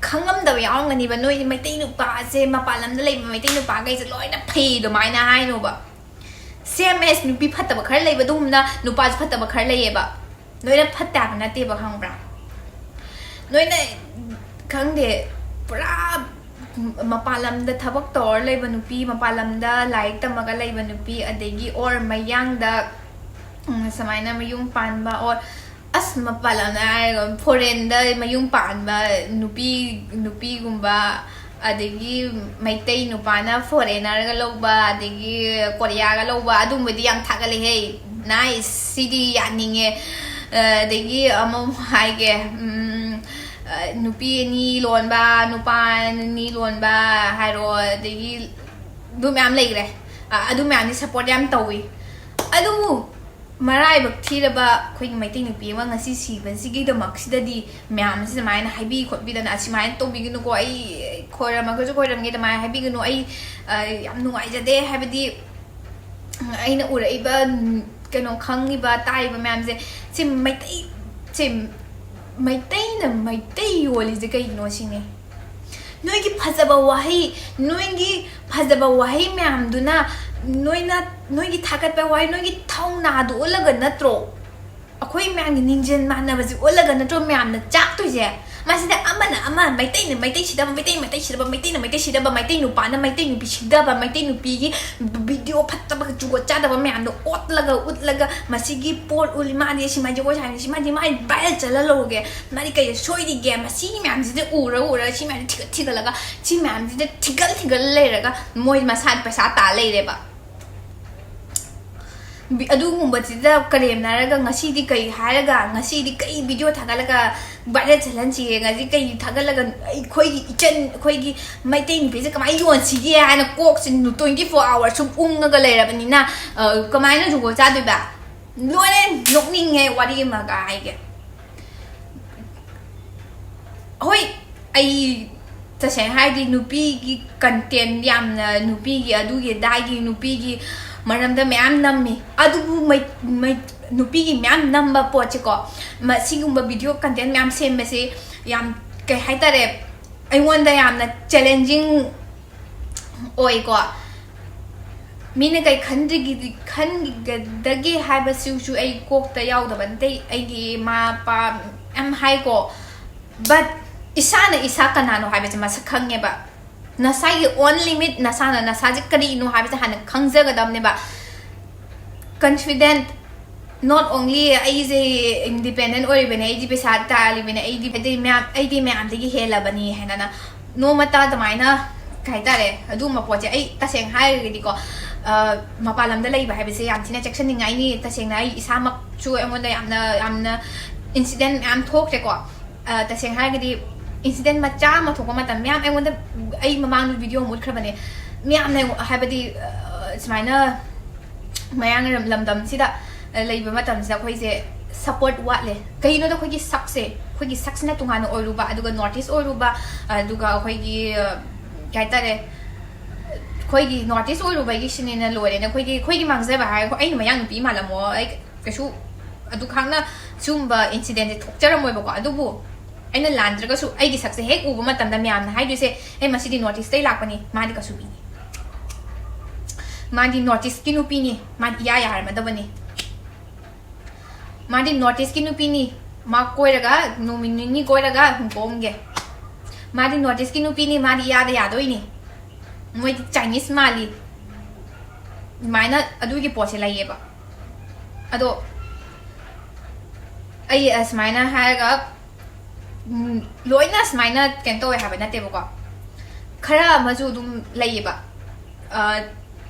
ꯈꯪꯉꯝꯗꯕ ꯌꯥꯎꯔꯝꯒꯅꯤꯕ, ꯅꯣꯏꯗꯤ ꯃꯩꯇꯩ ꯅꯨꯄꯥꯁꯦ, ꯃꯄꯥꯟ ꯂꯝꯗ ꯂꯩꯕ ꯃꯩꯇꯩ ꯅꯨꯄꯥꯈꯩꯁꯦ ꯂꯣꯏꯅ ꯐꯩ ꯑꯗꯨꯃꯥꯏꯅ ꯍꯥꯏꯅꯣꯕ꯫ ꯁꯦꯝ ꯑꯦꯁ ꯅꯨꯄꯤ ꯐꯠꯇꯕ ꯈꯔ ꯂꯩꯕꯗꯨꯒꯨꯝꯅ ꯅꯨꯄꯥꯁꯨ ꯐꯠꯇꯕ ꯈꯔ ꯂꯩꯌꯦꯕ꯫ ꯂꯣꯏꯅ ꯐꯠꯇꯦ ꯍꯥꯏꯕ ꯅꯠꯇꯦꯕ, ꯈꯪꯕ꯭ꯔꯥ? ꯅꯣꯏꯅ, ꯈꯪꯗꯦ, ꯄꯨꯔꯥ ꯃꯄꯥꯟ ꯂꯝꯗ ꯊꯕꯛ ꯇꯧꯔ ꯂꯩꯕ ꯅꯨꯄꯤ, ꯃꯄꯥꯟ ꯂꯝꯗ ꯂꯥꯏꯔꯤꯛ ꯇꯝꯃꯒ ꯂꯩꯕ ꯅꯨꯄꯤ, ꯑꯗꯒꯤ ꯑꯣꯔ ꯃꯌꯥꯡꯗ, ꯎꯝ, ꯁꯨꯃꯥꯏꯅ ꯃꯌꯨꯝ ꯄꯥꯟꯕ, ꯑꯣꯔ ꯑꯁ, ꯃꯄꯥꯟ ꯂꯝꯗ ꯍꯥꯏꯔꯒ ꯐꯣꯔꯦꯟꯗ ꯃꯌꯨꯝ ꯄꯥꯟꯕ ꯅꯨꯄꯤ, ꯅꯨꯄꯤꯒꯨꯝꯕ, ꯑꯗꯒꯤ ꯃꯩꯇꯩ ꯅꯨꯄꯥꯅ ꯐꯣꯔꯦꯅꯔꯒ ꯂꯧꯕ, ꯑꯗꯒꯤ ꯀꯣꯔꯤꯌꯥꯒ ꯂꯧꯕ, ꯑꯗꯨꯝꯕꯗꯤ ꯌꯥꯝ ꯊꯥꯒꯠꯂꯦꯍꯦ꯫ ꯅꯥꯏꯁ, ꯁꯤꯗꯤ ꯌꯥꯅꯤꯡꯉꯦ꯫ ꯑꯗꯒꯤ ꯑꯃꯃꯨꯛ ꯍꯥꯏꯒꯦ, ꯎꯝ, ꯅꯨꯄꯤ ꯑꯅꯤ ꯂꯣꯟꯕ, ꯅꯨꯄꯥ ꯑꯅꯤ ꯂꯣꯟꯕ ꯍꯥꯏꯔꯣ, ꯑꯗꯒꯤ ꯑꯗꯨ ꯃꯌꯥꯝ ꯂꯩꯈ꯭ꯔꯦ꯫ ꯑꯗꯨ ꯃꯌꯥꯝꯗꯤ ꯁꯞꯄꯣꯔꯠ ꯌꯥꯝ ꯇꯧꯋꯤ꯫ ꯑꯗꯨꯕꯨ ꯃꯔꯥꯏꯕꯛ ꯊꯤꯔꯕ ꯑꯩꯈꯣꯏꯒꯤ ꯃꯩꯇꯩ ꯅꯨꯄꯤ ꯑꯃ ꯉꯁꯤ ꯁꯤꯕꯁꯤꯒꯤꯗꯃꯛꯁꯤꯗꯗꯤ ꯃꯌꯥꯝꯁꯤ ꯑꯗꯨꯃꯥꯏꯅ ꯍꯥꯏꯕꯤ ꯈꯣꯠꯄꯤꯗꯅ, "ꯑꯁꯨꯃꯥꯏꯅ ꯇꯧꯕꯤꯒꯅꯨꯀꯣ, ꯑꯩ ꯈꯣꯏꯔꯝꯃꯒꯁꯨ ꯈꯣꯏꯔꯝꯒꯦ, ꯑꯗꯨꯃꯥꯏꯅ ꯍꯥꯏꯕꯤꯒꯅꯨ, ꯑꯩ, ꯑ, ꯌꯥꯝ ꯅꯨꯡꯉꯥꯏꯖꯗꯦ", ꯍꯥꯏꯕꯗꯤ ꯑꯩꯅ ꯎꯔꯛꯏꯕ, ꯀꯩꯅꯣ, ꯈꯪꯉꯤꯕ, ꯇꯥꯔꯤꯕ ꯃꯌꯥꯝꯁꯦ, ꯁꯤ ꯃꯩꯇꯩ, ꯁꯤ ꯃꯩꯇꯩꯅ ꯃꯩꯇꯩ ꯌꯣꯜꯂꯤꯁꯦ ꯀꯩꯒꯤꯅꯣ ꯁꯤꯅꯤ꯫ ꯅꯣꯏꯒꯤ ꯐꯖꯕ ꯋꯥꯍꯩ, ꯅꯣꯏꯒꯤ ꯐꯖꯕ ꯋꯥꯍꯩ ꯃꯌꯥꯝꯗꯨꯅ, ꯅꯣꯏꯅ, ꯅꯣꯏꯒꯤ ꯊꯥꯒꯠꯄ ꯋꯥꯍꯩ, ꯅꯣꯏꯒꯤ ꯊꯧꯅꯥꯗꯨ ꯎꯠꯂꯒ ꯅꯠꯇ꯭ꯔꯣ? ꯑꯩꯈꯣꯏ ꯃꯌꯥꯝꯒꯤ ꯅꯤꯡꯖꯦꯜ ꯃꯥꯟꯅꯕꯁꯤ ꯎꯠꯂꯒ ꯅꯠꯇ꯭ꯔꯣ ꯃꯌꯥꯝꯅ ꯆꯥꯛꯇꯣꯏꯁꯦ? ꯃꯁꯤꯗ ꯑꯃꯅ ꯑꯃ, ꯃꯩꯇꯩꯅ ꯃꯩꯇꯩ ꯁꯤꯗꯕ, ꯃꯩꯇꯩꯅ ꯃꯩꯇꯩ ꯁꯤꯗꯕ, ꯃꯩꯇꯩꯅ ꯃꯩꯇꯩ ꯁꯤꯗꯕ, ꯃꯩꯇꯩ ꯅꯨꯄꯥꯅ ꯃꯩꯇꯩ ꯅꯨꯄꯤ ꯁꯤꯗꯕ, ꯃꯩꯇꯩ ꯅꯨꯄꯤꯒꯤ video ꯐꯠꯇꯕ ꯖꯨꯒꯣꯠ ꯆꯥꯗꯕ ꯃꯌꯥꯝꯗꯣ ꯑꯣꯠꯂꯒ ꯎꯠꯂꯒ, ꯃꯁꯤꯒꯤ ꯄꯣꯠ ꯎꯠꯂꯤ, ꯃꯥꯗꯤ ꯁꯤ ꯃꯥꯗꯤ ꯖꯒꯣꯏ ꯁꯥꯏꯅꯤ, ꯁꯤ ꯃꯥꯗꯤ ꯃꯥꯗꯤ viral ꯆꯠꯍꯜꯍꯧꯔꯒꯦ, ꯃꯥꯗꯤ ꯀꯩꯗ ꯁꯣꯏꯔꯤꯒꯦ, ꯃꯁꯤꯒꯤ ꯃꯌꯥꯝꯁꯤꯗ ꯎꯔ ꯎꯔꯒ, ꯁꯤ ꯃꯌꯥꯝꯁꯤ ꯊꯤꯒꯠ ꯊꯤꯒꯠꯂꯒ, ꯁꯤ ꯃꯌꯥꯝꯁꯤꯗ ꯊꯤꯒꯠ ꯊꯤꯒꯠ ꯂꯩꯔꯒ ꯃꯣꯏ ꯃꯁꯥ ꯄꯩꯁꯥ ꯇꯥ ꯂꯩꯔꯦꯕ꯫ ꯕꯤ-, ꯑꯗꯨꯒꯨꯝꯕꯁꯤꯗ ꯀꯔꯦꯝꯅꯔꯒ ꯉꯁꯤꯗꯤ ꯀꯩ ꯍꯥꯏꯔꯒ, ꯉꯁꯤꯗꯤ ꯀꯩ video ꯊꯥꯒꯠꯂꯒ viral ꯆꯠꯍꯟꯁꯤꯒꯦ, ꯉꯁꯤ ꯀꯩ ꯊꯥꯒꯠꯂꯒ ꯑꯩꯈꯣꯏꯒꯤ ꯏꯆꯟ, ꯑꯩꯈꯣꯏꯒꯤ ꯃꯩꯇꯩ ꯅꯨꯄꯤꯁꯦ ꯀꯃꯥꯏꯅ ꯌꯣꯟꯁꯤꯒꯦ ꯍꯥꯏꯅ ꯀꯣꯛꯁꯦ twenty four hour ꯁꯨꯝ ꯎꯪꯉꯒ ꯂꯩꯔꯕꯅꯤꯅ, ꯑ, ꯀꯃꯥꯏꯅ ꯖꯨꯒꯣꯠ ꯆꯥꯗꯣꯏꯕ? ꯂꯣꯏꯔꯦ, ꯅꯣꯛꯅꯤꯡꯉꯦ ꯋꯥꯔꯤ ꯑꯃꯒ ꯍꯥꯏꯒꯦ꯫ ꯍꯣꯏ, ꯑꯩ ꯇꯁꯦꯡꯅ ꯍꯥꯏꯔꯗꯤ ꯅꯨꯄꯤꯒꯤ content ꯌꯥꯝꯅ, ꯅꯨꯄꯤꯒꯤ ꯑꯗꯨꯒꯤ ꯑꯗꯥꯒꯤ, ꯅꯨꯄꯤꯒꯤ ꯃꯔꯝꯗ ꯃꯌꯥꯝ ꯅꯝꯃꯤ꯫ ꯑꯗꯨꯕꯨ ꯃꯩ-, ꯃꯩ-, ꯅꯨꯄꯤꯒꯤ ꯃꯌꯥꯝ ꯅꯝꯕ ꯄꯣꯠꯁꯦꯀꯣ, ꯃ-, ꯁꯤꯒꯨꯝꯕ video content ꯃꯌꯥꯝ ꯁꯦꯝꯕꯁꯦ ꯌꯥꯝ, ꯀꯩ ꯍꯥꯏꯇꯥꯔꯦ, ꯑꯩꯉꯣꯟꯗ ꯌꯥꯝꯅ challenging ꯑꯣꯏꯀꯣ꯫ ꯃꯤꯅ ꯀꯩ ꯈꯟꯗ꯭ꯔꯤꯒꯤ-, ꯈꯟꯒꯗꯒꯦ ꯍꯥꯏꯕꯁꯤꯁꯨ ꯑꯩ ꯀꯣꯛꯇ ꯌꯥꯎꯗꯕ ꯅꯠꯇꯦ꯫ ꯑꯩꯒꯤ ꯏꯃꯥ ꯏꯄꯥ ꯌꯥꯝ ꯍꯥꯏꯀꯣ, but ꯏꯁꯥꯅ ꯏꯁꯥ ꯀꯅꯥꯅꯣ ꯍꯥꯏꯕꯁꯦ ꯃꯁꯛ ꯈꯪꯉꯦꯕ꯫ ꯅꯁꯥꯒꯤ own limit, ꯅꯁꯥꯅ ꯅꯁꯥꯁꯦ ꯀꯔꯤꯅꯣ ꯍꯥꯏꯕꯁꯦ ꯍꯥꯟꯅ ꯈꯪꯖꯒꯗꯕꯅꯦꯕ꯫ Confident, not only ꯑꯩꯁꯦ independent ꯑꯣꯏꯔꯤꯕꯅꯦ, ꯑꯩꯗꯤ ꯄꯩꯁꯥ ꯇꯥꯜꯂꯤꯕꯅꯦ, ꯑꯩꯗꯤ, ꯑꯩꯗꯤ ꯃꯌꯥꯝ, ꯑꯩꯗꯤ ꯃꯌꯥꯝꯗꯒꯤ ꯍꯦꯜꯂꯕꯅꯤ ꯍꯥꯏꯅꯅ ꯅꯣꯡꯃꯇ ꯑꯗꯨꯃꯥꯏꯅ, ꯀꯩ ꯍꯥꯏꯇꯥꯔꯦ, ꯑꯗꯨꯒꯨꯝꯕ ꯄꯣꯠꯁꯦ ꯑꯩ ꯇꯁꯦꯡꯅ ꯍꯥꯏꯔꯒꯗꯤꯀꯣ, ꯑ, ꯃꯄꯥꯟ ꯂꯝꯗ ꯂꯩꯕ ꯍꯥꯏꯕꯁꯦ ꯌꯥꯝ ꯊꯤꯅ ꯆꯦꯛꯁꯤꯟꯅꯤꯡꯉꯥꯏꯅꯤ꯫ ꯇꯁꯦꯡꯅ ꯑꯩ ꯏꯁꯥꯃꯛꯁꯨ ꯑꯩꯉꯣꯟꯗ ꯌꯥꯝꯅ, ꯌꯥꯝꯅ incident ꯃꯌꯥꯝ ꯊꯣꯛꯈ꯭ꯔꯦꯀꯣ꯫ ꯑ, ꯇꯁꯦꯡꯅ ꯍꯥꯏꯔꯒꯗꯤ incident ꯃꯆꯥ ꯑꯃ ꯊꯣꯛꯄ ꯃꯇꯝ, ꯃꯌꯥꯝ ꯑꯩꯉꯣꯟꯗ, ꯑꯩ ꯃꯃꯥꯡꯗ video ꯑꯃ ꯎꯠꯈ꯭ꯔꯕꯅꯦ, ꯃꯌꯥꯝꯅ ꯑꯩꯉꯣꯟ-, ꯍꯥꯏꯕꯗꯤ, ꯑ, ꯁꯨꯃꯥꯏꯅ ꯃꯌꯥꯡ ꯂꯝꯗꯝꯁꯤꯗ ꯂꯩꯕ ꯃꯇꯝꯁꯤꯗ ꯑꯩꯈꯣꯏꯁꯦ support ꯋꯥꯠꯂꯦ꯫ ꯀꯩꯒꯤꯅꯣꯗ ꯑꯩꯈꯣꯏꯒꯤ ꯁꯛꯁꯦ, ꯑꯩꯈꯣꯏꯒꯤ ꯁꯛꯁꯤꯅ ꯇꯣꯉꯥꯟꯅ ꯑꯣꯏꯔꯨꯕ, ꯑꯗꯨꯒ North East ꯑꯣꯏꯔꯨꯕ, ꯑꯗꯨꯒ ꯑꯩꯈꯣꯏꯒꯤ, ꯑ, ꯀꯩ ꯍꯥꯏꯇꯥꯔꯦ, ꯑꯩꯈꯣꯏꯒꯤ North East ꯑꯣꯏꯔꯨꯕꯒꯤ ꯁꯤꯅꯤꯅ ꯂꯣꯏꯔꯦꯅꯦ꯫ ꯑꯩꯈꯣꯏꯒꯤ, ꯑꯩꯈꯣꯏꯒꯤ ꯃꯥꯡꯖꯕ ꯍꯥꯏꯔꯒ ꯑꯩꯅ ꯃꯌꯥꯡ ꯅꯨꯄꯤ ꯃꯥꯜꯂꯝꯃꯣ, ꯑꯩ ꯀꯩꯁꯨ ꯑꯗꯨꯈꯛꯅ ꯁꯤꯒꯨꯝꯕ incidentꯁꯦ ꯊꯣꯛꯆꯔꯝꯃꯣꯏꯕꯀꯣ꯫ ꯑꯗꯨꯕꯨ ꯑꯩꯅ ꯂꯥꯟꯗ꯭ꯔꯒꯁꯨ ꯑꯩꯒꯤ ꯁꯛꯁꯦ ꯍꯦꯛ ꯎꯕ ꯃꯇꯝꯗ ꯃꯌꯥꯝꯅ ꯍꯥꯏꯗꯣꯏꯁꯦ, "ꯑꯦ, ꯃꯁꯤꯗꯤ North Eastꯇꯩ ꯂꯥꯛꯄꯅꯤ, ꯃꯥꯗꯤ ꯀꯁꯨꯕꯤꯅꯤ, ꯃꯥꯗꯤ North Eastꯀꯤ ꯅꯨꯄꯤꯅꯤ, ꯃꯥꯗꯤ ꯏꯌꯥ ꯌꯥꯔꯝꯃꯗꯕꯅꯤ, ꯃꯥꯗꯤ North Eastꯀꯤ ꯅꯨꯄꯤꯅꯤ, ꯃꯥ ꯀꯣꯏꯔꯒ ꯅꯨꯃꯤꯠ ꯅꯤꯅꯤ ꯀꯣꯏꯔꯒ ꯍꯨꯟꯗꯣꯛꯑꯝꯒꯦ, ꯃꯥꯗꯤ North Eastꯀꯤ ꯅꯨꯄꯤꯅꯤ, ꯃꯥꯗꯤ ꯏꯌꯥꯗ ꯌꯥꯗꯣꯏꯅꯤ, ꯃꯣꯏꯗꯤ Chinese ꯃꯥꯜꯂꯤ"꯫ ꯑꯗꯨꯃꯥꯏꯅ ꯑꯗꯨꯒꯤ ꯄꯣꯠꯁꯦ ꯂꯩꯌꯦꯕ꯫ ꯑꯗꯣ ꯑꯩ ꯑꯁꯨꯃꯥꯏꯅ ꯍꯥꯏꯔꯒ, ꯎꯝ, ꯂꯣꯏꯅ ꯁꯨꯃꯥꯏꯅ ꯀꯩꯅꯣ ꯇꯧꯋꯦ ꯍꯥꯏꯕ ꯅꯠꯇꯦꯕꯀꯣ꯫ ꯈꯔ ꯑꯃꯁꯨ ꯑꯗꯨꯝ ꯂꯩꯌꯦꯕ, ꯑ,